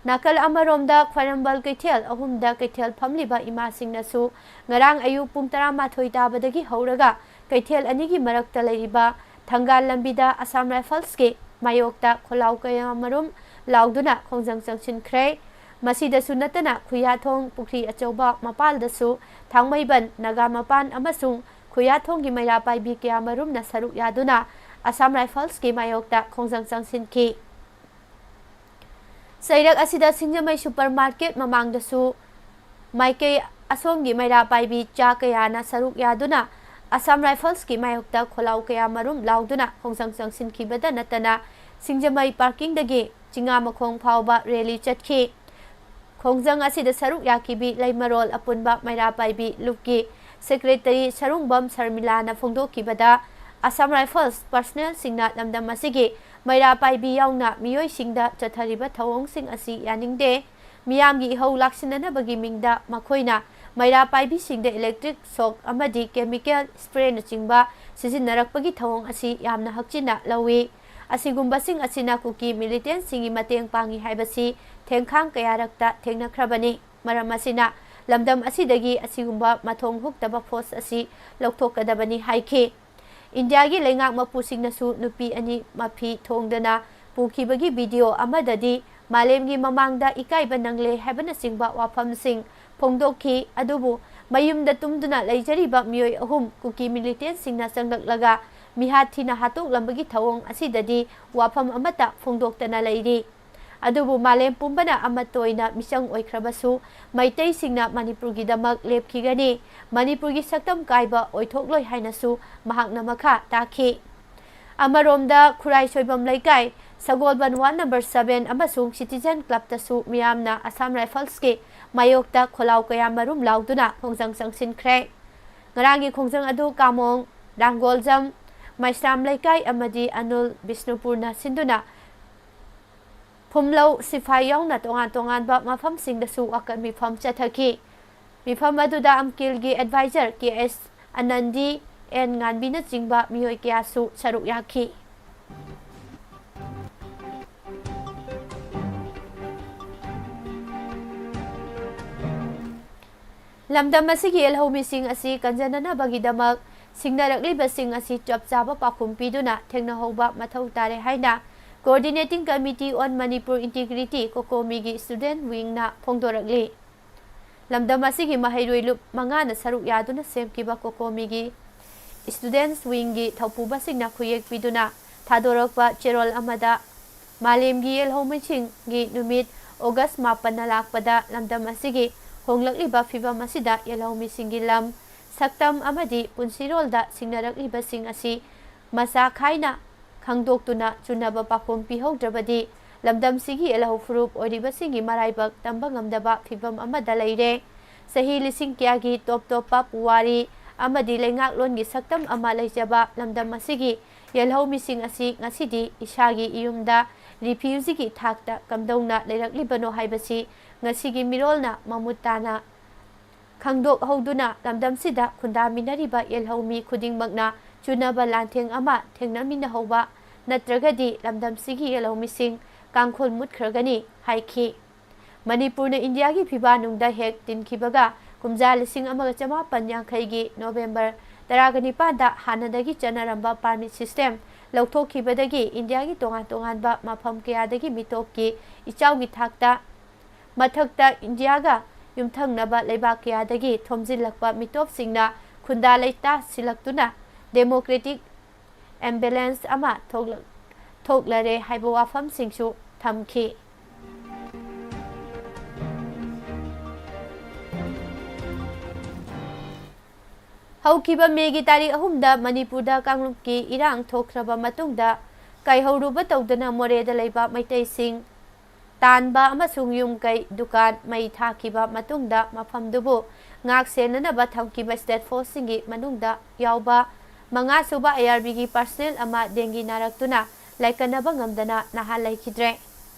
ꯅꯥꯀꯜ ꯑꯃꯔꯣꯝꯗ ꯈ꯭ꯋꯥꯏꯔꯝꯕꯟ ꯀꯩꯊꯦꯜ ꯑꯍꯨꯝꯗ ꯀꯩꯊꯦꯜ ꯐꯝꯂꯤꯕ ꯏꯃꯥꯁꯤꯡꯅꯁꯨ ꯉꯔꯥꯡ ꯑꯌꯨꯛ ꯄꯨꯡ ꯇꯔꯥꯃꯥꯊꯣꯏ ꯇꯥꯕꯗꯒꯤ ꯍꯧꯔꯒ ꯀꯩꯊꯦꯜ ꯑꯅꯤꯒꯤ ꯃꯔꯛꯇ ꯂꯩꯔꯤꯕ ꯊꯪꯒꯥꯜ ꯂꯝꯕꯤꯗ ꯑꯁꯥꯝ ꯔꯥꯏꯐꯜꯁꯀꯤ ꯃꯥꯌꯣꯛꯇ ꯈꯣꯜꯂꯥꯎ ꯀꯌꯥꯃꯔꯨꯝ ꯂꯥꯎꯗꯨꯅ ꯈꯣꯡꯖꯪ ꯆꯪꯁꯤꯟꯈ꯭ꯔꯦ꯫ ꯃꯁꯤꯗꯁꯨ ꯅꯠꯇꯅ ꯈꯨꯌꯥꯊꯣꯡ ꯄꯨꯈ꯭ꯔꯤ ꯑꯆꯧꯕ ꯃꯄꯥꯜꯗꯁꯨ ꯊꯥꯡꯃꯩꯕꯟ, ꯅꯥꯒꯥꯃꯄꯥꯟ ꯑꯃꯁꯨꯡ ꯈꯨꯌꯥꯊꯣꯡꯒꯤ ꯃꯩꯔꯥ ꯄꯥꯏꯕꯤ ꯀꯌꯥꯃꯔꯨꯝꯅ ꯁꯔꯨꯛ ꯌꯥꯗꯨꯅ ꯑꯁꯥꯝ ꯔꯥꯏꯐꯜꯁꯀꯤ ꯃꯥꯌꯣꯛꯇ ꯈꯣꯡꯖꯪ ꯆꯪꯁꯤꯟꯈꯤ꯫ ꯆꯩꯔꯛ ꯑꯁꯤꯗ ꯁꯤꯡꯖꯃꯩ ꯁꯨꯄꯔ ꯃꯥꯔꯀꯦꯠ ꯃꯃꯥꯡꯗꯁꯨ ꯃꯥꯏꯀꯩ ꯑꯁꯣꯝꯒꯤ ꯃꯩꯔꯥ ꯄꯥꯏꯕꯤ ꯆꯥ ꯀꯌꯥꯅ ꯁꯔꯨꯛ ꯌꯥꯗꯨꯅ ꯑꯁꯥꯝ ꯔꯥꯏꯐꯜꯁꯀꯤ ꯃꯥꯌꯣꯛꯇ ꯈꯣꯜꯂꯥꯎ ꯀꯌꯥꯃꯔꯨꯝ ꯂꯥꯎꯗꯨꯅ ꯈꯣꯡꯖꯪ ꯆꯪꯁꯤꯟꯈꯤꯕꯗ ꯅꯠꯇꯅ ꯁꯤꯡꯖꯃꯩ ꯄꯥꯔꯀꯤꯡꯗꯒꯤ ꯆꯤꯉꯥꯃꯈꯣꯡ ꯐꯥꯎꯕ ꯔꯦꯂꯤ ꯆꯠꯈꯤ꯫ ꯈꯣꯡꯖꯪ ꯑꯁꯤꯗ ꯁꯔꯨꯛ ꯌꯥꯈꯤꯕꯤ ꯂꯩꯃꯔꯣꯜ ꯑꯄꯨꯟꯕ ꯃꯩꯔꯥ ꯄꯥꯏꯕꯤ ꯂꯨꯞꯀꯤ ꯁꯦꯀ꯭ꯔꯦꯇꯔꯤ ꯁꯔꯨꯡꯕꯝ ꯁꯔꯃꯤꯂꯥꯅ ꯐꯣꯡꯗꯣꯛꯈꯤꯕꯗ, ꯑꯁꯥꯝ ꯔꯥꯏꯐꯜꯁ ꯄꯔꯁꯅꯦꯜꯁꯤꯡꯅ ꯂꯝꯗꯝ ꯑꯁꯤꯒꯤ ꯃꯩꯔꯥ ꯄꯥꯏꯕꯤ ꯌꯥꯎꯅ ꯃꯤꯑꯣꯏꯁꯤꯡꯗ ꯆꯠꯊꯔꯤꯕ ꯊꯧꯑꯣꯡꯁꯤꯡ ꯑꯁꯤ ꯌꯥꯅꯤꯡꯗꯦ꯫ ꯃꯤꯌꯥꯝꯒꯤ ꯏꯍꯧ ꯂꯥꯛꯁꯤꯟꯅꯅꯕꯒꯤ ꯃꯤꯡꯗ ꯃꯈꯣꯏꯅ ꯃꯩꯔꯥ ꯄꯥꯏꯕꯤꯁꯤꯡꯗ ꯏꯂꯦꯛꯇ꯭ꯔꯤꯛ ꯁꯣꯛ ꯑꯃꯗꯤ ꯀꯦꯃꯤꯀꯦꯜ ꯁ꯭ꯄ꯭ꯔꯦꯅꯆꯤꯡꯕ ꯁꯤꯖꯤꯟꯅꯔꯛꯄꯒꯤ ꯊꯧꯑꯣꯡ ꯑꯁꯤ ꯌꯥꯝꯅ ꯍꯛꯆꯤꯟꯅ ꯂꯧꯏ꯫ ꯑꯁꯤꯒꯨꯝꯕꯁꯤꯡ ꯑꯁꯤꯅ ꯀꯨꯀꯤ ꯃꯤꯂꯤꯇꯦꯟꯁꯤꯡꯒꯤ ꯃꯇꯦꯡ ꯄꯥꯡꯏ ꯍꯥꯏꯕꯁꯤ ꯊꯦꯡꯈꯥꯡ ꯀꯌꯥꯔꯛꯇ ꯊꯦꯡꯅꯈ꯭ꯔꯕꯅꯤ꯫ ꯃꯔꯝ ꯑꯁꯤꯅ ꯂꯝꯗꯝ ꯑꯁꯤꯗꯒꯤ ꯑꯁꯤꯒꯨꯝꯕ ꯃꯊꯣꯡ ꯍꯨꯛꯇꯕ ꯐꯣꯔꯁ ꯑꯁꯤ ꯂꯧꯊꯣꯛꯀꯗꯕꯅꯤ ꯍꯥꯏꯈꯤ꯫ ꯏꯟꯗꯤꯌꯥꯒꯤ ꯂꯩꯉꯥꯛ ꯃꯄꯨꯁꯤꯡꯅꯁꯨ ꯅꯨꯄꯤ ꯑꯅꯤ ꯃꯐꯤ ꯊꯣꯡꯗꯅ ꯄꯨꯈꯤꯕꯒꯤ ꯚꯤꯗꯤꯑꯣ ꯑꯃꯗꯗꯤ ꯃꯥꯂꯦꯝꯒꯤ ꯃꯃꯥꯡꯗ ꯏꯀꯥꯏꯕ ꯅꯪꯂꯦ ꯍꯥꯏꯕꯅꯆꯤꯡꯕ ꯋꯥꯐꯝꯁꯤꯡ ꯐꯣꯡꯗꯣꯛꯈꯤ꯫ ꯑꯗꯨꯕꯨ ꯃꯌꯨꯝꯗ ꯇꯨꯝꯗꯨꯅ ꯂꯩꯖꯔꯤꯕ ꯃꯤꯑꯣꯏ ꯑꯍꯨꯝ ꯀꯨꯀꯤ ꯃꯤꯂꯤꯇꯦꯟꯁꯤꯡꯅ ꯆꯪꯂꯛꯂꯒ ꯃꯤꯍꯥꯠ ꯊꯤꯅ ꯍꯥꯠꯇꯣꯛꯂꯝꯕꯒꯤ ꯊꯧꯑꯣꯡ ꯑꯁꯤꯗꯗꯤ ꯋꯥꯐꯝ ꯑꯃꯠꯇ ꯐꯣꯡꯗꯣꯛꯇꯅ ꯂꯩꯔꯤ꯫ ꯑꯗꯨꯕꯨ ꯃꯥꯂꯦꯝ ꯄꯨꯝꯕꯅ ꯑꯃꯠꯇ ꯑꯣꯏꯅ ꯃꯤꯆꯪ ꯑꯣꯏꯈ꯭ꯔꯕꯁꯨ, ꯃꯩꯇꯩꯁꯤꯡꯅ ꯃꯅꯤꯄꯨꯔꯒꯤꯗꯃꯛ ꯂꯦꯞꯈꯤꯒꯅꯤ, ꯃꯅꯤꯄꯨꯔꯒꯤ ꯁꯛꯇꯝ ꯀꯥꯏꯕ ꯑꯣꯏꯊꯣꯛꯂꯣꯏ ꯍꯥꯏꯅꯁꯨ ꯃꯍꯥꯛꯅ ꯃꯈꯥ ꯇꯥꯈꯤ꯫ ꯑꯃꯔꯣꯝꯗ ꯈꯨꯔꯥꯏ ꯁꯣꯏꯕꯝ ꯂꯩꯀꯥꯏ ꯁꯒꯣꯜꯕꯟ ꯋꯥꯔꯗ ꯅꯝꯕꯔ ꯁꯚꯦꯟ ꯑꯃꯁꯨꯡ ꯁꯤꯇꯤꯖꯟ ꯀ꯭ꯂꯕꯇꯁꯨ ꯃꯤꯌꯥꯝꯅ ꯑꯁꯥꯝ ꯔꯥꯏꯐꯜꯁꯀꯤ ꯃꯥꯌꯣꯛꯇ ꯈꯣꯜꯂꯥꯎ ꯀꯌꯥꯃꯔꯨꯝ ꯂꯥꯎꯗꯨꯅ ꯈꯣꯡꯖꯪ ꯆꯪꯁꯤꯟꯈ꯭ꯔꯦ꯫ ꯉꯔꯥꯡꯒꯤ ꯈꯣꯡꯖꯪ ꯑꯗꯨ ꯀꯥꯃꯣꯡ, ꯔꯥꯡꯒꯣꯜꯖꯝ, ꯃꯩꯁ꯭ꯔꯥꯝ ꯂꯩꯀꯥꯏ ꯑꯃꯗꯤ ꯑꯅꯨꯜ ꯕꯤꯁꯅꯨꯄꯨꯔꯅ ꯁꯤꯟꯗꯨꯅ ꯐꯨꯝꯂꯧ, ꯁꯤꯐꯥꯏ ꯌꯥꯎꯅ ꯇꯣꯉꯥꯟ ꯇꯣꯉꯥꯟꯕ ꯃꯐꯝꯁꯤꯡꯗꯁꯨ ꯋꯥꯀꯠ ꯃꯤꯐꯝ ꯆꯠꯊꯈꯤ꯫ ꯃꯤꯐꯝ ꯑꯗꯨꯗ ꯑꯝꯀꯤꯜꯒꯤ ꯑꯦꯗꯚꯥꯏꯖꯔ ꯀꯦ ꯑꯦꯁ ꯑꯅꯟꯗꯤ, ꯑꯦꯟ ꯉꯥꯟꯕꯤꯅꯆꯤꯡꯕ ꯃꯤꯑꯣꯏ ꯀꯌꯥꯁꯨ ꯁꯔꯨꯛ ꯌꯥꯈꯤ꯫ ꯂꯝꯗꯝ ꯑꯁꯤꯒꯤ ꯌꯦꯜꯍꯧꯃꯤꯁꯤꯡ ꯑꯁꯤ ꯀꯟꯖꯅꯅꯕꯒꯤꯗꯃꯛ ꯁꯤꯡꯅꯔꯛꯂꯤꯕꯁꯤꯡ ꯑꯁꯤ ꯆꯞ ꯆꯥꯕ ꯄꯥꯎꯈꯨꯝ ꯄꯤꯗꯨꯅ ꯊꯦꯡꯅꯍꯧꯕ ꯃꯊꯧ ꯇꯥꯔꯦ ꯍꯥꯏꯅ Coordinating Committee on Manipur Integrity, ꯀꯣꯀꯣꯃꯤꯒꯤ ꯁ꯭ꯇꯨꯗꯦꯟꯠ ꯋꯤꯡꯅ ꯐꯣꯡꯗꯣꯔꯛꯂꯤ꯫ ꯂꯝꯗꯝ ꯑꯁꯤꯒꯤ ꯃꯍꯩꯔꯣꯏ ꯂꯨꯞ ꯃꯉꯥꯅ ꯁꯔꯨꯛ ꯌꯥꯗꯨꯅ ꯁꯦꯝꯈꯤꯕ ꯀꯣꯀꯣꯃꯤꯒꯤ ꯁ꯭ꯇꯨꯗꯦꯟꯠꯁ ꯋꯤꯡꯒꯤ ꯊꯧꯄꯨꯕꯁꯤꯡꯅ ꯈꯨꯌꯦꯛ ꯄꯤꯗꯨꯅ ꯊꯥꯗꯣꯔꯛꯄ ꯆꯦꯔꯣꯜ ꯑꯃꯗ, ꯃꯥꯂꯦꯝꯒꯤ ꯌꯦꯜꯍꯧꯃꯤꯁꯤꯡꯒꯤ ꯅꯨꯃꯤꯠ ꯑꯣꯒꯁ ꯃꯥꯄꯟꯅ ꯂꯥꯛꯄꯗ ꯂꯝꯗꯝ ꯑꯁꯤꯒꯤ ꯍꯣꯡꯂꯛꯂꯤꯕ ꯐꯤꯚꯝ ꯑꯁꯤꯗ ꯌꯦꯜꯍꯧꯃꯤꯁꯤꯡꯒꯤ ꯂꯝ, ꯁꯛꯇꯝ ꯑꯃꯗꯤ ꯄꯨꯟꯁꯤꯔꯣꯜꯗ ꯁꯤꯡꯅꯔꯛꯂꯤꯕꯁꯤꯡ ꯑꯁꯤ ꯃꯆꯥ ꯈꯥꯏꯅ ꯈꯪꯗꯣꯛꯇꯨꯅ ꯆꯨꯅꯕ ꯄꯥꯎꯈꯨꯝ ꯄꯤꯍꯧꯗ꯭ꯔꯕꯗꯤ ꯂꯝꯗꯝꯁꯤꯒꯤ ꯌꯦꯜꯍꯧ ꯐꯨꯔꯨꯞ ꯑꯣꯏꯔꯤꯕꯁꯤꯡꯒꯤ ꯃꯔꯥꯏꯕꯛ ꯇꯝꯕ ꯉꯝꯗꯕ ꯐꯤꯚꯝ ꯑꯃꯗ ꯂꯩꯔꯦ꯫ ꯆꯍꯤ ꯂꯤꯁꯤꯡ ꯀꯌꯥꯒꯤ ꯇꯣꯞ ꯇꯣꯞꯄ ꯄꯨꯋꯥꯔꯤ ꯑꯃꯗꯤ ꯂꯩꯉꯥꯛꯂꯣꯟꯒꯤ ꯁꯛꯇꯝ ꯑꯃ ꯂꯩꯖꯕ ꯂꯝꯗꯝ ꯑꯁꯤꯒꯤ ꯌꯦꯜꯍꯧꯃꯤꯁꯤꯡ ꯑꯁꯤ ꯉꯁꯤꯗꯤ ꯏꯁꯥꯒꯤ ꯏꯌꯨꯝꯗ ꯔꯤꯐ꯭ꯌꯨꯖꯤꯒꯤ ꯊꯥꯛꯇ ꯀꯝꯗꯧꯅ ꯂꯩꯔꯛꯂꯤꯕꯅꯣ ꯍꯥꯏꯕꯁꯤ ꯉꯁꯤꯒꯤ ꯃꯤꯔꯣꯜꯅ ꯃꯃꯨꯠ ꯇꯥꯅ ꯈꯪꯗꯣꯛꯍꯧꯗꯨꯅ ꯂꯝꯗꯝꯁꯤꯗ ꯈꯨꯟꯗꯥꯃꯤꯟꯅꯔꯤꯕ ꯌꯦꯜꯍꯧꯃꯤ ꯈꯨꯗꯤꯡꯃꯛꯅ ꯆꯨꯅꯕ ꯂꯥꯟꯊꯦꯡ ꯑꯃ ꯊꯦꯡꯅꯃꯤꯟꯅꯍꯧꯕ ꯅꯠꯇ꯭ꯔꯒꯗꯤ ꯂꯝꯗꯝꯁꯤꯒꯤ ꯂꯧꯃꯤꯁꯤꯡ ꯀꯥꯡꯈꯣꯜ ꯃꯨꯠꯈ꯭ꯔꯒꯅꯤ ꯍꯥꯏꯈꯤ꯫ ꯃꯅꯤꯄꯨꯔꯅ ꯏꯟꯗꯤꯌꯥꯒꯤ ꯐꯤꯕꯥ ꯅꯨꯡꯗ ꯍꯦꯛ ꯇꯤꯟꯈꯤꯕꯒ ꯀꯨꯝꯖꯥ ꯂꯤꯁꯤꯡ ꯑꯃꯒ ꯆꯃꯥꯄꯟ ꯌꯥꯡꯈꯩꯒꯤ ꯅꯣꯕꯦꯝꯕꯔ ꯇꯔꯥꯒ ꯅꯤꯄꯥꯟꯗ ꯍꯥꯟꯅꯗꯒꯤ ꯆꯠꯅꯔꯝꯕ permit system ꯂꯧꯊꯣꯛꯈꯤꯕꯗꯒꯤ ꯏꯟꯗꯤꯌꯥꯒꯤ ꯇꯣꯉꯥꯟ ꯇꯣꯉꯥꯟꯕ ꯃꯐꯝ ꯀꯌꯥꯗꯒꯤ ꯃꯤꯇꯣꯞꯀꯤ ꯏꯆꯥꯎꯒꯤ ꯊꯥꯛꯇ ꯃꯊꯛꯇ ꯏꯟꯗꯤꯌꯥꯒ ꯌꯨꯝꯊꯪꯅꯕ ꯂꯩꯕꯥꯛ ꯀꯌꯥꯗꯒꯤ ꯊꯣꯝꯖꯤꯜꯂꯛꯄ ꯃꯤꯇꯣꯞꯁꯤꯡꯅ ꯈꯨꯟꯗꯥ ꯂꯩꯇꯥ ꯁꯤꯜꯂꯛꯇꯨꯅ democratic imbalance ꯑꯃ ꯊꯣꯛꯂ-, ꯊꯣꯛꯂꯔꯦ ꯍꯥꯏꯕ ꯋꯥꯐꯝꯁꯤꯡꯁꯨ ꯊꯝꯈꯤ꯫ ꯍꯧꯈꯤꯕ ꯃꯦꯒꯤ ꯇꯥꯔꯤꯛ ꯑꯍꯨꯝꯗ ꯃꯅꯤꯄꯨꯔꯗ ꯀꯥꯡꯂꯨꯞꯀꯤ ꯏꯔꯥꯡ ꯊꯣꯛꯈ꯭ꯔꯕ ꯃꯇꯨꯡꯗ ꯀꯥꯏꯍꯧꯔꯨꯕ ꯇꯧꯗꯅ ꯃꯣꯔꯦꯗ ꯂꯩꯕ ꯃꯩꯇꯩꯁꯤꯡ ꯇꯥꯟꯕ ꯑꯃꯁꯨꯡ ꯌꯨꯝ ꯀꯩ, ꯗꯨꯀꯥꯟ ꯃꯩ ꯊꯥꯈꯤꯕ ꯃꯇꯨꯡꯗ ꯃꯐꯝꯗꯨꯕꯨ ꯉꯥꯛ ꯁꯦꯟꯅꯅꯕ ꯊꯝꯈꯤꯕ state forceꯁꯤꯡꯒꯤ ꯃꯅꯨꯡꯗ ꯌꯥꯎꯕ ꯃꯉꯥꯁꯨꯕ IRBꯒꯤ personnel ꯑꯃ dengue ꯅꯥꯔꯛꯇꯨꯅ ꯂꯥꯏꯀꯠꯅꯕ ꯉꯝꯗꯅ ꯅꯍꯥ ꯂꯩꯈꯤꯗ꯭ꯔꯦ꯫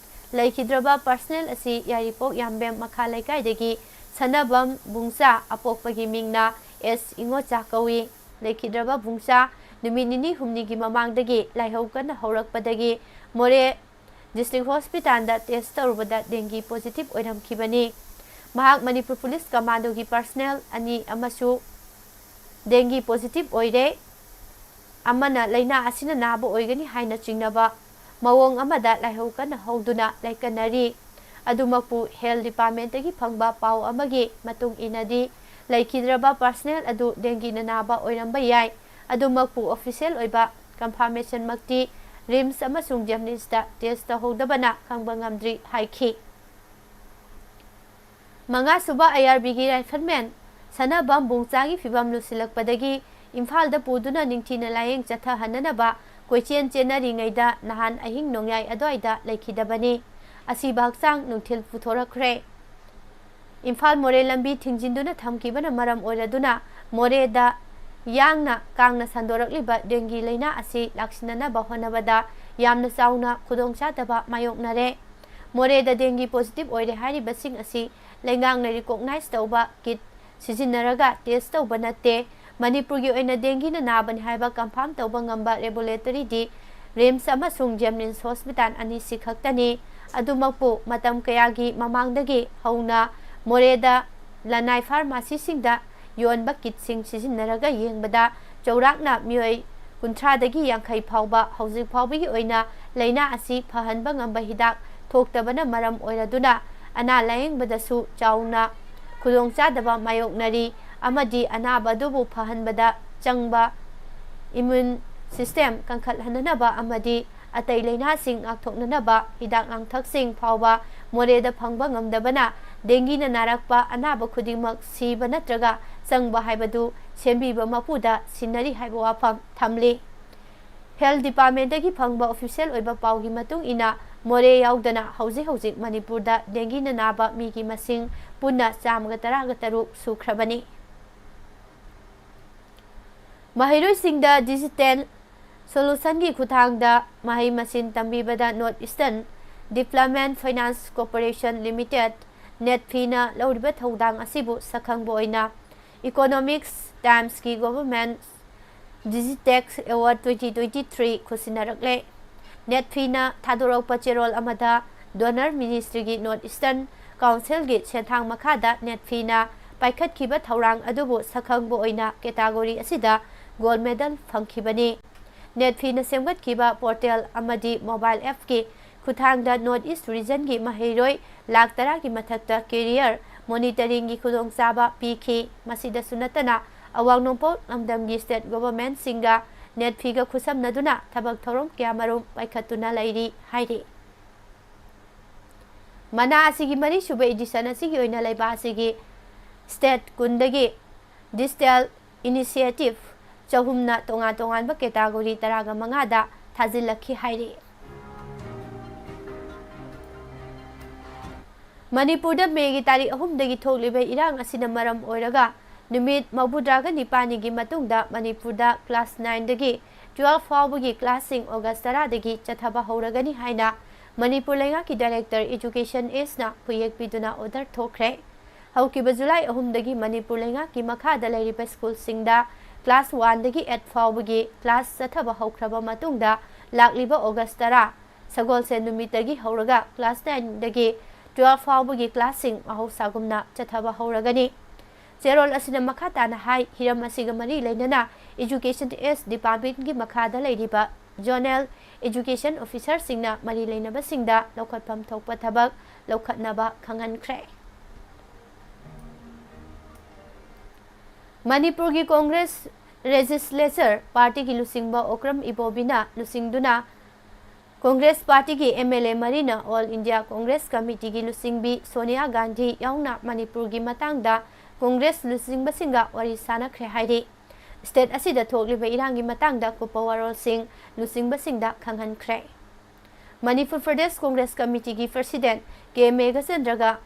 ꯂꯩꯈꯤꯗ꯭ꯔꯕ personnel ꯑꯁꯤ ꯌꯥꯏꯔꯤꯄꯣꯛ ꯌꯥꯝꯕꯦꯝ ꯃꯈꯥ ꯂꯩꯀꯥꯏꯗꯒꯤ ꯁꯅꯕꯝ ꯕꯨꯡꯆꯥ, ꯑꯄꯣꯛꯄꯒꯤ ꯃꯤꯡꯅ ꯑꯦꯁ ꯏꯉꯣꯆꯥ ꯀꯧꯏ꯫ ꯂꯩꯈꯤꯗ꯭ꯔꯕ ꯕꯨꯡꯆꯥ ꯅꯨꯃꯤꯠ ꯅꯤꯅꯤ ꯍꯨꯝꯅꯤꯒꯤ ꯃꯃꯥꯡꯗꯒꯤ ꯂꯥꯏꯍꯧ ꯀꯟꯅ ꯍꯧꯔꯛꯄꯗꯒꯤ ꯃꯣꯔꯦ district hospitalꯗ test ꯇꯧꯔꯨꯕꯗ dengue positive ꯑꯣꯏꯔꯝꯈꯤꯕꯅꯤ꯫ ꯃꯍꯥꯛ ꯃꯅꯤꯄꯨꯔ police commandoꯒꯤ personnel ꯑꯅꯤ ꯑꯃꯁꯨ dengue positive ꯑꯣꯏꯔꯦ꯫ ꯑꯃꯅ ꯂꯥꯏꯅꯥ ꯑꯁꯤꯅ ꯅꯥꯕ ꯑꯣꯏꯒꯅꯤ ꯍꯥꯏꯅ ꯆꯤꯡꯅꯕ ꯃꯑꯣꯡ ꯑꯃꯗ ꯂꯥꯏꯍꯧ ꯀꯟꯅ ꯍꯧꯗꯨꯅ ꯂꯥꯏꯀꯠꯅꯔꯤ꯫ ꯑꯗꯨꯃꯛꯄꯨ health departmentꯇꯒꯤ ꯐꯪꯕ ꯄꯥꯎ ꯑꯃꯒꯤ ꯃꯇꯨꯡ ꯏꯟꯅꯗꯤ, ꯂꯩꯈꯤꯗ꯭ꯔꯕ personnel ꯑꯗꯨ dengueꯅ ꯅꯥꯕ ꯑꯣꯏꯔꯝꯕ ꯌꯥꯏ꯫ ꯑꯗꯨꯃꯛꯄꯨ official ꯑꯣꯏꯕ confirmationꯃꯛꯇꯤ RIMS ꯑꯃꯁꯨꯡ JNIMSꯇ test ꯇꯧꯍꯧꯗꯕꯅ ꯈꯪꯕ ꯉꯝꯗ꯭ꯔꯤ ꯍꯥꯏꯈꯤ꯫ ꯃꯉꯥꯁꯨꯕ IRBꯒꯤ rifleman ꯁꯅꯥꯕꯝ ꯕꯨꯡꯆꯥꯒꯤ ꯐꯤꯚꯝ ꯂꯨꯁꯤꯜꯂꯛꯄꯗꯒꯤ ꯏꯝꯐꯥꯜꯗ ꯄꯨꯗꯨꯅ ꯅꯤꯡꯊꯤꯅ ꯂꯥꯌꯦꯡ ꯆꯠꯊꯍꯟꯅꯅꯕ ꯀꯣꯏꯆꯦꯟ ꯆꯦꯟꯅꯔꯤꯉꯩꯗ ꯅꯍꯥꯟ ꯑꯍꯤꯡ ꯅꯣꯡꯌꯥꯏ ꯑꯗꯨꯋꯥꯏꯗ ꯂꯩꯈꯤꯗꯕꯅꯤ꯫ ꯑꯁꯤꯕ ꯍꯛꯆꯥꯡ ꯅꯨꯡꯊꯤꯜ ꯄꯨꯊꯣꯔꯛꯈ꯭ꯔꯦ꯫ ꯏꯝꯐꯥꯜ ꯃꯣꯔꯦ ꯂꯝꯕꯤ ꯊꯤꯡꯖꯤꯟꯗꯨꯅ ꯊꯝꯈꯤꯕꯅ ꯃꯔꯝ ꯑꯣꯏꯔꯗꯨꯅ ꯃꯣꯔꯦꯗ ꯌꯥꯡꯅ ꯀꯥꯡꯅ ꯁꯟꯗꯣꯔꯛꯂꯤꯕ dengue ꯂꯥꯏꯅꯥ ꯑꯁꯤ ꯂꯥꯛꯁꯤꯟꯅꯅꯕ ꯍꯣꯠꯅꯕꯗ ꯌꯥꯝꯅ ꯆꯥꯎꯅ ꯈꯨꯗꯣꯡꯆꯥꯗꯕ ꯃꯥꯌꯣꯛꯅꯔꯦ꯫ ꯃꯣꯔꯦꯗ dengue positive ꯑꯣꯏꯔꯦ ꯍꯥꯏꯔꯤꯕꯁꯤꯡ ꯑꯁꯤ ꯂꯩꯉꯥꯛꯅ recognize ꯇꯧꯕ kit ꯁꯤꯖꯤꯟꯅꯔꯒ test ꯇꯧꯕ ꯅꯠꯇꯦ꯫ ꯃꯅꯤꯄꯨꯔꯒꯤ ꯑꯣꯏꯅ ꯗꯦꯡꯒꯤꯅ ꯅꯥꯕꯅꯤ ꯍꯥꯏꯕ ꯀꯟꯐꯥꯔꯝ ꯇꯧꯕ ꯉꯝꯕ ꯂꯦꯕꯣꯔꯦꯇꯣꯔꯤꯗꯤ ꯔꯤꯝꯁ ꯑꯃꯁꯨꯡ ꯖꯦꯝꯅꯤꯝꯁ ꯍꯣꯁꯄꯤꯇꯥꯜ ꯑꯅꯤꯁꯤ ꯈꯛꯇꯅꯤ꯫ ꯑꯗꯨꯃꯛꯄꯨ ꯃꯇꯝ ꯀꯌꯥꯒꯤ ꯃꯃꯥꯡꯗꯒꯤ ꯍꯧꯅ ꯃꯣꯔꯦꯗ ꯂꯅꯥꯏ ꯐꯥꯔꯃꯥꯁꯤꯁꯤꯡꯗ ꯌꯣꯟꯕ ꯀꯤꯠꯁꯤꯡ ꯁꯤꯖꯤꯟꯅꯔꯒ ꯌꯦꯡꯕꯗ ꯆꯥꯎꯔꯥꯛꯅ ꯃꯤꯑꯣꯏ ꯀꯨꯟꯊ꯭ꯔꯥꯗꯒꯤ ꯌꯥꯡꯈꯩ ꯐꯥꯎꯕ ꯍꯧꯖꯤꯛ ꯐꯥꯎꯕꯒꯤ ꯑꯣꯏꯅ ꯂꯥꯏꯅꯥ ꯑꯁꯤ ꯐꯍꯟꯕ ꯉꯝꯕ ꯍꯤꯗꯥꯛ ꯊꯣꯛꯇꯕꯅ ꯃꯔꯝ ꯑꯣꯏꯔꯗꯨꯅ ꯑꯅꯥ ꯂꯥꯌꯦꯡꯕꯗꯁꯨ ꯆꯥꯎꯅ ꯈꯨꯗꯣꯡꯆꯥꯗꯕ ꯃꯥꯌꯣꯛꯅꯔꯤ ꯑꯃꯗꯤ ꯑꯅꯥꯕ ꯑꯗꯨꯕꯨ ꯐꯍꯟꯕꯗ ꯆꯪꯕ ꯏꯃ꯭ꯌꯨꯟ ꯁꯤꯁꯇꯦꯝ ꯀꯟꯈꯠꯍꯟꯅꯅꯕ ꯑꯃꯗꯤ ꯑꯇꯩ ꯂꯥꯏꯅꯥꯁꯤꯡ ꯉꯥꯛꯊꯣꯛꯅꯅꯕ ꯍꯤꯗꯥꯛ ꯂꯥꯡꯊꯛꯁꯤꯡ ꯐꯥꯎꯕ ꯃꯣꯔꯦꯗ ꯐꯪꯕ ꯉꯝꯗꯕꯅ ꯗꯦꯡꯒꯤꯅ ꯅꯥꯔꯛꯄ ꯑꯅꯥꯕ ꯈꯨꯗꯤꯡꯃꯛ ꯁꯤꯕ ꯅꯠꯇ꯭ꯔꯒ ꯆꯪꯕ ꯍꯥꯏꯕꯗꯨ ꯁꯦꯝꯕꯤꯕ ꯃꯄꯨꯗ ꯁꯤꯟꯅꯔꯤ ꯍꯥꯏꯕ ꯋꯥꯐꯝ ꯊꯝꯂꯤ꯫ ꯍꯦꯜꯊ ꯗꯤꯄꯥꯔꯠꯃꯦꯟꯠꯇꯒꯤ ꯐꯪꯕ ꯑꯣꯐꯤꯁꯤꯌꯦꯜ ꯑꯣꯏꯕ ꯄꯥꯎꯒꯤ ꯃꯇꯨꯡ ꯏꯟꯅ ꯃꯣꯔꯦ ꯌꯥꯎꯗꯅ ꯍꯧꯖꯤꯛ ꯍꯧꯖꯤꯛ ꯃꯅꯤꯄꯨꯔꯗ ꯗꯦꯡꯒꯤꯅ ꯅꯥꯕ ꯃꯤꯒꯤ ꯃꯁꯤꯡ ꯄꯨꯟꯅ ꯆꯥꯝꯃꯒ ꯇꯔꯥꯒ ꯇꯔꯨꯛ ꯁꯨꯈ꯭ꯔꯕꯅꯤ꯫ ꯃꯍꯩꯔꯣꯏꯁꯤꯡꯗ ꯗꯤꯖꯤꯇꯦꯜ ꯁꯣꯂꯨꯁꯟꯒꯤ ꯈꯨꯠꯊꯥꯡꯗ ꯃꯍꯩ ꯃꯁꯤꯡ ꯇꯝꯕꯤꯕꯗ north eastern development finance corporation limited, ꯅꯦꯠꯐꯤꯅ ꯂꯧꯔꯤꯕ ꯊꯧꯗꯥꯡ ꯑꯁꯤꯕꯨ ꯁꯛꯈꯪꯕ ꯑꯣꯏꯅ ꯏꯀꯣꯅꯣꯃꯤꯛꯁ ꯇꯥꯏꯝꯁꯀꯤ government digitech award twenty twenty three ꯈꯨꯠꯁꯤꯟꯅꯔꯛꯂꯦ꯫ ꯅꯦꯠꯐꯤꯅ ꯊꯥꯗꯣꯔꯛꯄ ꯆꯦꯔꯣꯜ ꯑꯃꯗ ꯗꯣꯅꯔ ꯃꯤꯅꯤꯁꯇ꯭ꯔꯤꯒꯤ ꯅꯣꯔꯠ ꯏꯁꯇꯔꯟ ꯀꯥꯎꯟꯁꯤꯜꯒꯤ ꯁꯦꯟꯊꯥꯡ ꯃꯈꯥꯗ ꯅꯦꯠꯐꯤꯅ ꯄꯥꯏꯈꯠꯈꯤꯕ ꯊꯧꯔꯥꯡ ꯑꯗꯨꯕꯨ ꯁꯛꯈꯪꯕ ꯑꯣꯏꯅ ꯀꯦꯇꯥꯒꯣꯔꯤ ꯑꯁꯤꯗ ꯒꯣꯜꯗ ꯃꯦꯗꯜ ꯐꯪꯈꯤꯕꯅꯤ꯫ ꯅꯦꯠꯐꯤꯅ ꯁꯦꯝꯒꯠꯈꯤꯕ ꯄꯣꯔꯇꯦꯜ ꯑꯃꯗꯤ ꯃꯣꯕꯥꯏꯜ ꯑꯦꯞꯀꯤ ꯈꯨꯠꯊꯥꯡꯗ ꯅꯣꯔꯠ ꯏꯁ ꯔꯤꯖꯟꯒꯤ ꯃꯍꯩꯔꯣꯏ ꯂꯥꯈ ꯇꯔꯥꯒꯤ ꯃꯊꯛꯇ ꯀꯦꯔꯤꯌꯔ ꯃꯣꯅꯤꯇꯔꯤꯡꯒꯤ ꯈꯨꯗꯣꯡꯆꯥꯕ ꯄꯤꯈꯤ꯫ ꯃꯁꯤꯗꯁꯨ ꯅꯠꯇꯅ ꯑꯋꯥꯡ ꯅꯣꯡꯄꯣꯛ ꯂꯝꯗꯝꯒꯤ ꯁ꯭ꯇꯦꯠ ꯒꯣꯚꯔꯟꯃꯦꯟꯠꯁꯤꯡꯒ ꯅꯦꯠꯐꯤꯒ ꯈꯨꯠꯁꯝꯅꯗꯨꯅ ꯊꯕꯛ ꯊꯧꯔꯝ ꯀꯌꯥꯃꯔꯨꯝ ꯄꯥꯏꯈꯠꯇꯨꯅ ꯂꯩꯔꯤ ꯍꯥꯏꯔꯤ꯫ ꯃꯅꯥ ꯑꯁꯤꯒꯤ ꯃꯔꯤꯁꯨꯕ ꯏꯗꯤꯁꯟ ꯑꯁꯤꯒꯤ ꯑꯣꯏꯅ ꯂꯩꯕꯥꯛ ꯑꯁꯤꯒꯤ ꯁ꯭ꯇꯦꯠ ꯀꯨꯟꯗꯒꯤ ꯗꯤꯖꯤꯇꯦꯜ ꯏꯅꯤꯁꯤꯌꯦꯇꯤꯚ ꯆꯍꯨꯝꯅ ꯇꯣꯉꯥꯟ ꯇꯣꯉꯥꯟꯕ ꯀꯦꯇꯥꯒꯣꯔꯤ ꯇꯔꯥꯒ ꯃꯉꯥꯗ ꯊꯥꯖꯤꯜꯂꯛꯈꯤ ꯍꯥꯏꯔꯤ꯫ ꯃꯅꯤꯄꯨꯔꯗ ꯃꯦꯒꯤ ꯇꯥꯔꯤꯛ ꯑꯍꯨꯝꯗꯒꯤ ꯊꯣꯛꯂꯤꯕ ꯏꯔꯥꯡ ꯑꯁꯤꯅ ꯃꯔꯝ ꯑꯣꯏꯔꯒ ꯅꯨꯃꯤꯠ ꯃꯧꯗ꯭ꯔꯥꯒ ꯅꯤꯄꯥꯜꯅꯤꯒꯤ ꯃꯇꯨꯡꯗ ꯃꯅꯤꯄꯨꯔꯗ ꯀ꯭ꯂꯥꯁ ꯅꯥꯏꯟꯗꯒꯤ ꯇꯨꯋꯦꯜꯐ ꯐꯥꯎꯕꯒꯤ ꯀ꯭ꯂꯥꯁꯁꯤꯡ ꯑꯣꯒꯁ ꯇꯔꯥꯗꯒꯤ ꯆꯠꯊꯕ ꯍꯧꯔꯒꯅꯤ ꯍꯥꯏꯅ ꯃꯅꯤꯄꯨꯔ ꯂꯩꯉꯥꯛꯀꯤ ꯗꯥꯏꯔꯦꯛꯇꯔ ꯑꯦꯖꯨꯀꯦꯁꯟ ꯑꯦꯁꯅ ꯈꯨꯌꯦꯛ ꯄꯤꯗꯨꯅ ꯑꯣꯔꯗꯔ ꯊꯣꯛꯈ꯭ꯔꯦ꯫ ꯍꯧꯈꯤꯕ ꯖꯨꯂꯥꯏ ꯑꯍꯨꯝꯗꯒꯤ ꯃꯅꯤꯄꯨꯔ ꯂꯩꯉꯥꯛꯀꯤ ꯃꯈꯥꯗ ꯂꯩꯔꯤꯕ ꯁ꯭ꯀꯨꯜꯁꯤꯡꯗ ꯀ꯭ꯂꯥꯁ ꯋꯥꯟꯗꯒꯤ ꯑꯩꯠ ꯐꯥꯎꯕꯒꯤ ꯀ꯭ꯂꯥꯁ ꯆꯠꯊꯕ ꯍꯧꯈ꯭ꯔꯕ ꯃꯇꯨꯡꯗ, ꯂꯥꯛꯂꯤꯕ ꯑꯣꯒꯁ ꯇꯔꯥ, ꯁꯒꯣꯜꯁꯦꯟ ꯅꯨꯃꯤꯠꯇꯒꯤ ꯍꯧꯔꯒ ꯀ꯭ꯂꯥꯁ ꯅꯥꯏꯟꯗꯒꯤ ꯇꯨꯋꯦꯜꯐ ꯐꯥꯎꯕꯒꯤ ꯀ꯭ꯂꯥꯁꯁꯤꯡ ꯃꯍꯧꯁꯥꯒꯨꯝꯅ ꯆꯠꯊꯕ ꯍꯧꯔꯒꯅꯤ꯫ ꯆꯦꯔꯣꯜ ꯑꯁꯤꯅ ꯃꯈꯥ ꯇꯥꯅ ꯍꯥꯏ, ꯍꯤꯔꯝ ꯑꯁꯤꯒ ꯃꯔꯤ ꯂꯩꯅꯅ Education S Departmentꯀꯤ ꯃꯈꯥꯗ ꯂꯩꯔꯤꯕ Zonal Education Officerꯁꯤꯡꯅ ꯃꯔꯤ ꯂꯩꯅꯕꯁꯤꯡꯗ ꯂꯧꯈꯠꯐꯝ ꯊꯣꯛꯄ ꯊꯕꯛ ꯂꯧꯈꯠꯅꯕ ꯈꯪꯍꯟꯈ꯭ꯔꯦ꯫ ꯃꯅꯤꯄꯨꯔꯒꯤ ꯀꯣꯡꯒ꯭ꯔꯦꯁ ꯂꯦꯖꯤꯁꯂꯦꯆꯔ ꯄꯥꯔꯇꯤꯒꯤ ꯂꯨꯆꯤꯡꯕ ꯑꯣꯀ꯭ꯔꯝ ꯏꯕꯣꯕꯤꯅ ꯂꯨꯆꯤꯡꯗꯨꯅ ꯀꯣꯡꯒ꯭ꯔꯦꯁ ꯄꯥꯔꯇꯤꯒꯤ M L A ꯃꯔꯤꯅ All India Congress Committeeꯒꯤ ꯂꯨꯆꯤꯡꯕꯤ Sonia Gandhi ꯌꯥꯎꯅ ꯃꯅꯤꯄꯨꯔꯒꯤ ꯃꯇꯥꯡꯗ ꯀꯣꯡꯒ꯭ꯔꯦꯁ ꯂꯨꯆꯤꯡꯕꯁꯤꯡꯒ ꯋꯥꯔꯤ ꯁꯥꯅꯈ꯭ꯔꯦ ꯍꯥꯏꯔꯤ꯫ ꯁ꯭ꯇꯦꯠ ꯑꯁꯤꯗ ꯊꯣꯛꯂꯤꯕ ꯏꯔꯥꯡꯒꯤ ꯃꯇꯥꯡꯗ ꯀꯨꯞꯄ ꯋꯥꯔꯣꯜꯁꯤꯡ ꯂꯨꯆꯤꯡꯕꯁꯤꯡꯗ ꯈꯪꯍꯟꯈ꯭ꯔꯦ꯫ ꯃꯅꯤꯄꯨꯔ ꯄ꯭ꯔꯗꯦꯁ ꯀꯣꯡꯒ꯭ꯔꯦꯁ ꯀꯃꯤꯇꯤꯒꯤ ꯄ꯭ꯔꯁꯤꯗꯦꯟꯠ ꯀꯦ ꯃꯦꯘꯆꯟꯗ꯭ꯔꯒ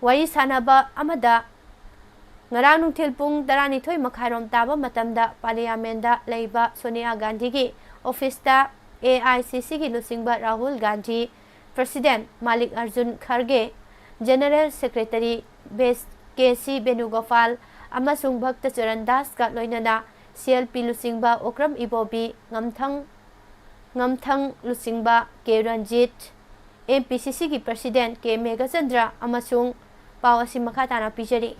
ꯋꯥꯔꯤ ꯁꯥꯅꯕ ꯑꯃꯗ ꯉꯔꯥꯡ ꯅꯨꯡꯊꯤꯜ ꯄꯨꯡ ꯇꯔꯥꯅꯤꯊꯣꯏ ꯃꯈꯥꯏꯔꯣꯝ ꯇꯥꯕ ꯃꯇꯝꯗ ꯄꯥꯔꯂꯤꯌꯥꯃꯦꯟꯗ ꯂꯩꯕ ꯁꯣꯅꯤꯌꯥ ꯒꯥꯟꯙꯤꯒꯤ ꯑꯣꯐꯤꯁꯇ A I C Cꯒꯤ ꯂꯨꯆꯤꯡꯕ ꯔꯥꯍꯨꯜ ꯒꯥꯟꯙꯤ, ꯄ꯭ꯔꯁꯤꯗꯦꯟꯠ ꯃꯥꯂꯤꯛ ꯑꯔꯖꯨꯟ ꯈꯔꯒꯦ, ꯖꯦꯅꯔꯦꯜ ꯁꯦꯀ꯭ꯔꯦꯇꯔꯤ ꯕꯦꯁ ꯀꯦ ꯁꯤ ꯕꯦꯅꯨꯒꯣꯄꯥꯜ ꯑꯃꯁꯨꯡ ꯚꯛꯇ ꯆꯔꯟ ꯗꯥꯁꯀ ꯂꯣꯏꯅꯅ C L P ꯂꯨꯆꯤꯡꯕ ꯑꯣꯀ꯭ꯔꯝ ꯏꯕꯣꯕꯤ, ꯉꯝꯊꯪ, ꯉꯝꯊꯪ ꯂꯨꯆꯤꯡꯕ ꯀꯦ Ranjit, M P C Cꯒꯤ president ꯀꯦ ꯃꯦꯘꯆꯟꯗ꯭ꯔ ꯑꯃꯁꯨꯡ ꯄꯥꯎ ꯑꯁꯤ ꯃꯈꯥ ꯇꯥꯅ ꯄꯤꯖꯔꯤ꯫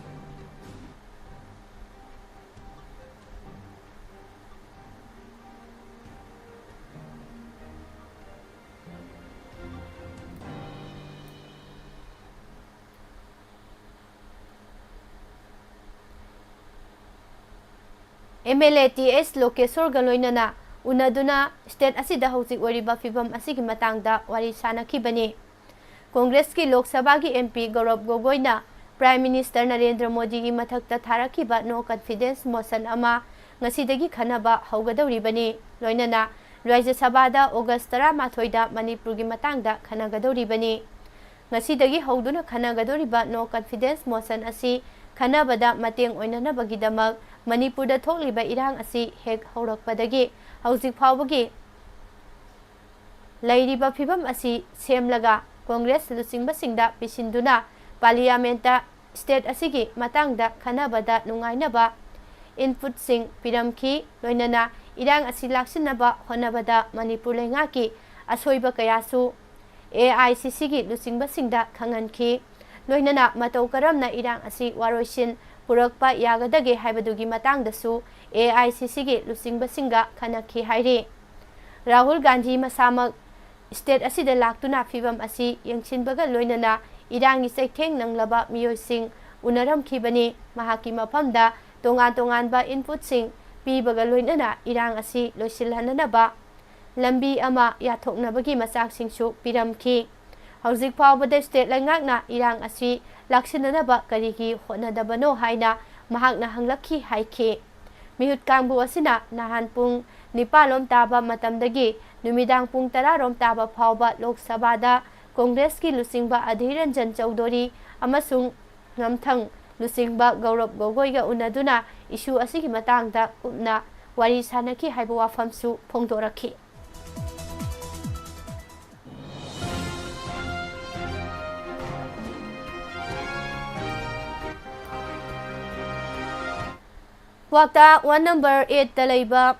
M L A T S ꯂꯣꯀꯦꯁꯣꯔꯒ ꯂꯣꯏꯅꯅ ꯎꯅꯗꯨꯅ ꯁ꯭ꯇꯦꯠ ꯑꯁꯤꯗ ꯍꯧꯖꯤꯛ ꯑꯣꯏꯔꯤꯕ ꯐꯤꯚꯝ ꯑꯁꯤꯒꯤ ꯃꯇꯥꯡꯗ ꯋꯥꯔꯤ ꯁꯥꯅꯈꯤꯕꯅꯤ꯫ ꯀꯣꯡꯒ꯭ꯔꯦꯁꯀꯤ ꯂꯣꯛ ꯁꯚꯥꯒꯤ M P ꯒꯧꯔꯕ ꯒꯣꯒꯣꯏꯅ ꯄ꯭ꯔꯥꯏꯝ ꯃꯤꯅꯤꯁꯇꯔ ꯅꯔꯦꯟꯗ꯭ꯔ ꯃꯣꯗꯤꯒꯤ ꯃꯊꯛꯇ ꯊꯥꯔꯛꯈꯤꯕ no confidence motion ꯑꯃ ꯉꯁꯤꯗꯒꯤ ꯈꯟꯅꯕ ꯍꯧꯒꯗꯧꯔꯤꯕꯅꯤ꯫ ꯂꯣꯏꯅꯅ ꯔꯥꯖ꯭ꯌ ꯁꯚꯥꯗ ꯑꯣꯒꯁ ꯇꯔꯥꯃꯥꯊꯣꯏꯗ ꯃꯅꯤꯄꯨꯔꯒꯤ ꯃꯇꯥꯡꯗ ꯈꯟꯅꯒꯗꯧꯔꯤꯕꯅꯤ꯫ ꯉꯁꯤꯗꯒꯤ ꯍꯧꯗꯨꯅ ꯈꯟꯅꯒꯗꯧꯔꯤꯕ no confidence motion ꯑꯁꯤ ꯈꯟꯅꯕꯗ ꯃꯇꯦꯡ ꯑꯣꯏꯅꯅꯕꯒꯤꯗꯃꯛ ꯃꯅꯤꯄꯨꯔꯗ ꯊꯣꯛꯂꯤꯕ ꯏꯔꯥꯡ ꯑꯁꯤ ꯍꯦꯛ ꯍꯧꯔꯛꯄꯗꯒꯤ ꯍꯧꯖꯤꯛ ꯐꯥꯎꯕꯒꯤ ꯂꯩꯔꯤꯕ ꯐꯤꯚꯝ ꯑꯁꯤ ꯁꯦꯝꯂꯒ ꯀꯣꯡꯒ꯭ꯔꯦꯁ ꯂꯨꯆꯤꯡꯕꯁꯤꯡꯗ ꯄꯤꯁꯤꯟꯗꯨꯅ ꯄꯥꯔꯂꯤꯌꯥꯃꯦꯟꯠꯇ state ꯑꯁꯤꯒꯤ ꯃꯇꯥꯡꯗ ꯈꯟꯅꯕꯗ ꯅꯨꯡꯉꯥꯏꯅꯕ inputꯁꯤꯡ ꯄꯤꯔꯝꯈꯤ꯫ ꯂꯣꯏꯅꯅ ꯏꯔꯥꯡ ꯑꯁꯤ ꯂꯥꯛꯁꯤꯟꯅꯕ ꯍꯣꯠꯅꯕꯗ ꯃꯅꯤꯄꯨꯔ ꯂꯩꯉꯥꯛꯀꯤ ꯑꯁꯣꯏꯕ ꯀꯌꯥꯁꯨ AICCꯒꯤ ꯂꯨꯆꯤꯡꯕꯁꯤꯡꯗ ꯈꯪꯍꯟꯈꯤ꯫ ꯂꯣꯏꯅꯅ ꯃꯇꯧ ꯀꯔꯝꯅ ꯏꯔꯥꯡ ꯑꯁꯤ ꯋꯥꯔꯣꯏꯁꯤꯟ ꯄꯨꯔꯛꯄ ꯌꯥꯒꯗꯒꯦ ꯍꯥꯏꯕꯗꯨꯒꯤ ꯃꯇꯥꯡꯗꯁꯨ AICCꯒꯤ ꯂꯨꯆꯤꯡꯕꯁꯤꯡꯒ ꯈꯟꯅꯈꯤ ꯍꯥꯏꯔꯤ꯫ ꯔꯥꯍꯨꯜ ꯒꯥꯟꯙꯤ ꯃꯁꯥꯃꯛ state ꯑꯁꯤꯗ ꯂꯥꯛꯇꯨꯅ ꯐꯤꯚꯝ ꯑꯁꯤ ꯌꯦꯡꯁꯤꯟꯕꯒ ꯂꯣꯏꯅꯅ ꯏꯔꯥꯡꯒꯤ ꯆꯩꯊꯦꯡ ꯅꯪꯂꯕ ꯃꯤꯑꯣꯏꯁꯤꯡ ꯎꯅꯔꯝꯈꯤꯕꯅꯤ꯫ ꯃꯍꯥꯛꯀꯤ ꯃꯐꯝꯗ ꯇꯣꯉꯥꯟ ꯇꯣꯉꯥꯟꯕ inputꯁꯤꯡ ꯄꯤꯕꯒ ꯂꯣꯏꯅꯅ ꯏꯔꯥꯡ ꯑꯁꯤ ꯂꯣꯏꯁꯤꯜꯍꯟꯅꯅꯕ ꯂꯝꯕꯤ ꯑꯃ ꯌꯥꯊꯣꯛꯅꯕꯒꯤ ꯃꯆꯥꯛꯁꯤꯡꯁꯨ ꯄꯤꯔꯝꯈꯤ꯫ ꯍꯧꯖꯤꯛ ꯐꯥꯎꯕꯗ state ꯂꯩꯉꯥꯛꯅ ꯏꯔꯥꯡ ꯑꯁꯤ ꯂꯥꯛꯁꯤꯟꯅꯅꯕ ꯀꯔꯤꯒꯤ ꯍꯣꯠꯅꯗꯕꯅꯣ ꯍꯥꯏꯅ ꯃꯍꯥꯛꯅ ꯍꯪꯂꯛꯈꯤ ꯍꯥꯏꯈꯤ꯫ ꯃꯤꯍꯨꯠ ꯀꯥꯡꯕꯨ ꯑꯁꯤꯅ ꯅꯍꯥꯟ ꯄꯨꯡ ꯅꯤꯄꯥꯜ ꯔꯣꯝ ꯇꯥꯕ ꯃꯇꯝꯗꯒꯤ ꯅꯨꯃꯤꯗꯥꯡ ꯄꯨꯡ ꯇꯔꯥ ꯔꯣꯝ ꯇꯥꯕ ꯐꯥꯎꯕ ꯂꯣꯛ ꯁꯚꯥꯗ ꯀꯣꯡꯒ꯭ꯔꯦꯁꯀꯤ ꯂꯨꯆꯤꯡꯕ ꯑꯙꯤꯔ ꯔꯟꯖꯟ ꯆꯧꯙꯨꯔꯤ ꯑꯃꯁꯨꯡ ꯉꯝꯊꯪ ꯂꯨꯆꯤꯡꯕ ꯒꯧꯔꯕ ꯒꯣꯒꯣꯏꯒ ꯎꯅꯗꯨꯅ issue ꯑꯁꯤꯒꯤ ꯃꯇꯥꯡꯗ ꯀꯨꯞꯅ ꯋꯥꯔꯤ ꯁꯥꯅꯈꯤ ꯍꯥꯏꯕ ꯋꯥꯐꯝꯁꯨ ꯐꯣꯡꯗꯣꯔꯛꯈꯤ꯫ ꯀ꯭ꯋꯥꯛꯇꯥ one number eight ꯇ ꯂꯩꯕ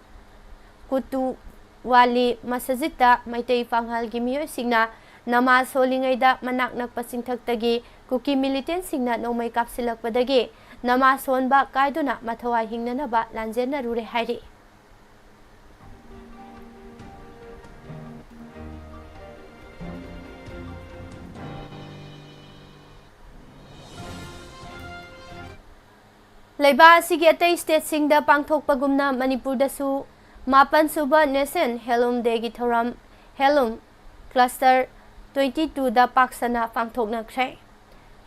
ꯀꯨꯇꯨꯋꯥꯂꯤ ꯃꯁꯖꯤꯗꯇ ꯃꯩꯇꯩ ꯄꯥꯉꯜꯒꯤ ꯃꯤꯑꯣꯏꯁꯤꯡꯅ ꯅꯃꯥꯖ ꯁꯣꯜꯂꯤꯉꯩꯗ ꯃꯅꯥꯛ ꯅꯛꯄ ꯆꯤꯡꯊꯛꯇꯒꯤ ꯀꯨꯀꯤ militantꯁꯤꯡꯅ ꯅꯣꯡꯃꯩ ꯀꯥꯞꯁꯤꯜꯂꯛꯄꯗꯒꯤ ꯅꯃꯥꯖ ꯁꯣꯟꯕ ꯀꯥꯏꯗꯨꯅ ꯃꯊꯧꯋꯥꯏ ꯍꯤꯡꯅꯅꯕ ꯂꯥꯟꯖꯦꯟꯅꯔꯨꯔꯦ ꯍꯥꯏꯔꯤ꯫ ꯂꯩꯕꯥꯛ ꯑꯁꯤꯒꯤ ꯑꯇꯩ stateꯁꯤꯡꯗ ꯄꯥꯡꯊꯣꯛꯄꯒꯨꯝꯅ ꯃꯅꯤꯄꯨꯔꯗꯁꯨ ꯃꯥꯄꯟ ꯁꯨꯕ National Handloom Dayꯒꯤ ꯊꯧꯔꯝ Handloom Cluster twenty twoꯗ ꯄꯥꯛ ꯁꯟꯅ ꯄꯥꯡꯊꯣꯛꯅꯈ꯭ꯔꯦ꯫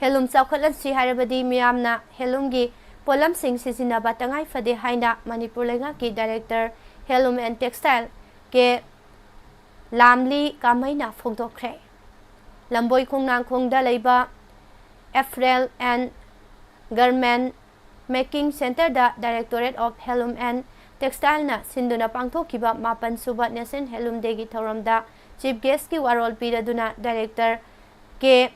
Handloom ꯆꯥꯎꯈꯠꯍꯟꯁꯤ ꯍꯥꯏꯔꯕꯗꯤ ꯃꯤꯌꯥꯝꯅ handloomꯒꯤ ꯄꯣꯠꯂꯝꯁꯤꯡ ꯁꯤꯖꯤꯟꯅꯕ ꯇꯉꯥꯏ ꯐꯗꯦ ꯍꯥꯏꯅ ꯃꯅꯤꯄꯨꯔ ꯂꯩꯉꯥꯛꯀꯤ Director Handloom and Textile ꯀꯦ ꯂꯥꯝꯂꯤ ꯀꯥꯃꯩꯅ ꯐꯣꯡꯗꯣꯛꯈ꯭ꯔꯦ꯫ ꯂꯝꯕꯣꯏ ꯈꯣꯡꯅꯥꯡꯈꯣꯡꯗ ꯂꯩꯕ Apparel and Garment Making Centreꯗ Directorate of Handloom and Textileꯅ ꯁꯤꯟꯗꯨꯅ ꯄꯥꯡꯊꯣꯛꯈꯤꯕ ꯃꯥꯄꯟ ꯁꯨꯕ National Handloom Dayꯒꯤ ꯊꯧꯔꯝꯗ Chief Guestꯀꯤ ꯋꯥꯔꯣꯜ ꯄꯤꯔꯗꯨꯅ Director ꯀꯦ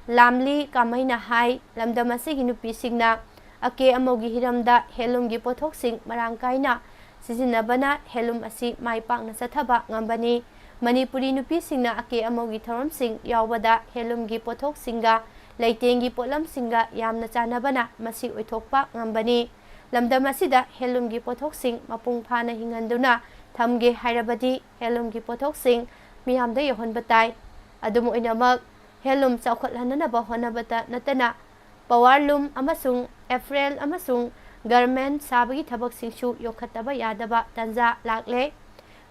ꯂꯥꯝꯂꯤ ꯀꯥꯃꯩꯅ ꯍꯥꯏ, ꯂꯝꯗꯝ ꯑꯁꯤꯒꯤ ꯅꯨꯄꯤꯁꯤꯡꯅ ꯑꯀꯦ ꯑꯃꯧꯒꯤ ꯍꯤꯔꯝꯗ ꯍꯦꯟꯂꯨꯝꯒꯤ ꯄꯣꯠꯊꯣꯛꯁꯤꯡ ꯃꯔꯥꯡ ꯀꯥꯏꯅ ꯁꯤꯖꯤꯟꯅꯕꯅ ꯍꯦꯟꯂꯨꯝ ꯑꯁꯤ ꯃꯥꯏ ꯄꯥꯛꯅ ꯆꯠꯊꯕ ꯉꯝꯕꯅꯤ꯫ ꯃꯅꯤꯄꯨꯔꯤ ꯅꯨꯄꯤꯁꯤꯡꯅ ꯑꯀꯦ ꯑꯃꯧꯒꯤ ꯊꯧꯔꯝꯁꯤꯡ ꯌꯥꯎꯕꯗ ꯍꯦꯟꯂꯨꯝꯒꯤ ꯄꯣꯠꯊꯣꯛꯁꯤꯡꯒ ꯂꯩꯇꯦꯡꯒꯤ ꯄꯣꯠꯂꯝꯁꯤꯡꯒ ꯌꯥꯝꯅ ꯆꯥꯟꯅꯕꯅ ꯃꯁꯤ ꯑꯣꯏꯊꯣꯛꯄ ꯉꯝꯕꯅꯤ꯫ ꯂꯝꯗꯝ ꯑꯁꯤꯗ ꯍꯦꯟꯂꯨꯝꯒꯤ ꯄꯣꯠꯊꯣꯛꯁꯤꯡ ꯃꯄꯨꯡ ꯐꯥꯅ ꯍꯤꯡꯍꯟꯗꯨꯅ ꯊꯝꯒꯦ ꯍꯥꯏꯔꯕꯗꯤ ꯍꯦꯟꯂꯨꯝꯒꯤ ꯄꯣꯠꯊꯣꯛꯁꯤꯡ ꯃꯤꯌꯥꯝꯗ ꯌꯧꯍꯟꯕ ꯇꯥꯏ꯫ ꯑꯗꯨꯝ ꯑꯣꯏꯅꯃꯛ, ꯍꯦꯟꯂꯨꯝ ꯆꯥꯎꯈꯠꯍꯟꯅꯅꯕ ꯍꯣꯠꯅꯕꯇ ꯅꯠꯇꯅ ꯄꯋꯥꯔ ꯂꯨꯝ ꯑꯃꯁꯨꯡ ꯑꯦꯄ꯭ꯔꯦꯜ ꯑꯃꯁꯨꯡ ꯒꯥꯔꯃꯦꯟ ꯁꯥꯕꯒꯤ ꯊꯕꯛꯁꯤꯡꯁꯨ ꯌꯣꯛꯈꯠꯇꯕ ꯌꯥꯗꯕ ꯇꯥꯟꯖꯥ ꯂꯥꯛꯂꯦ꯫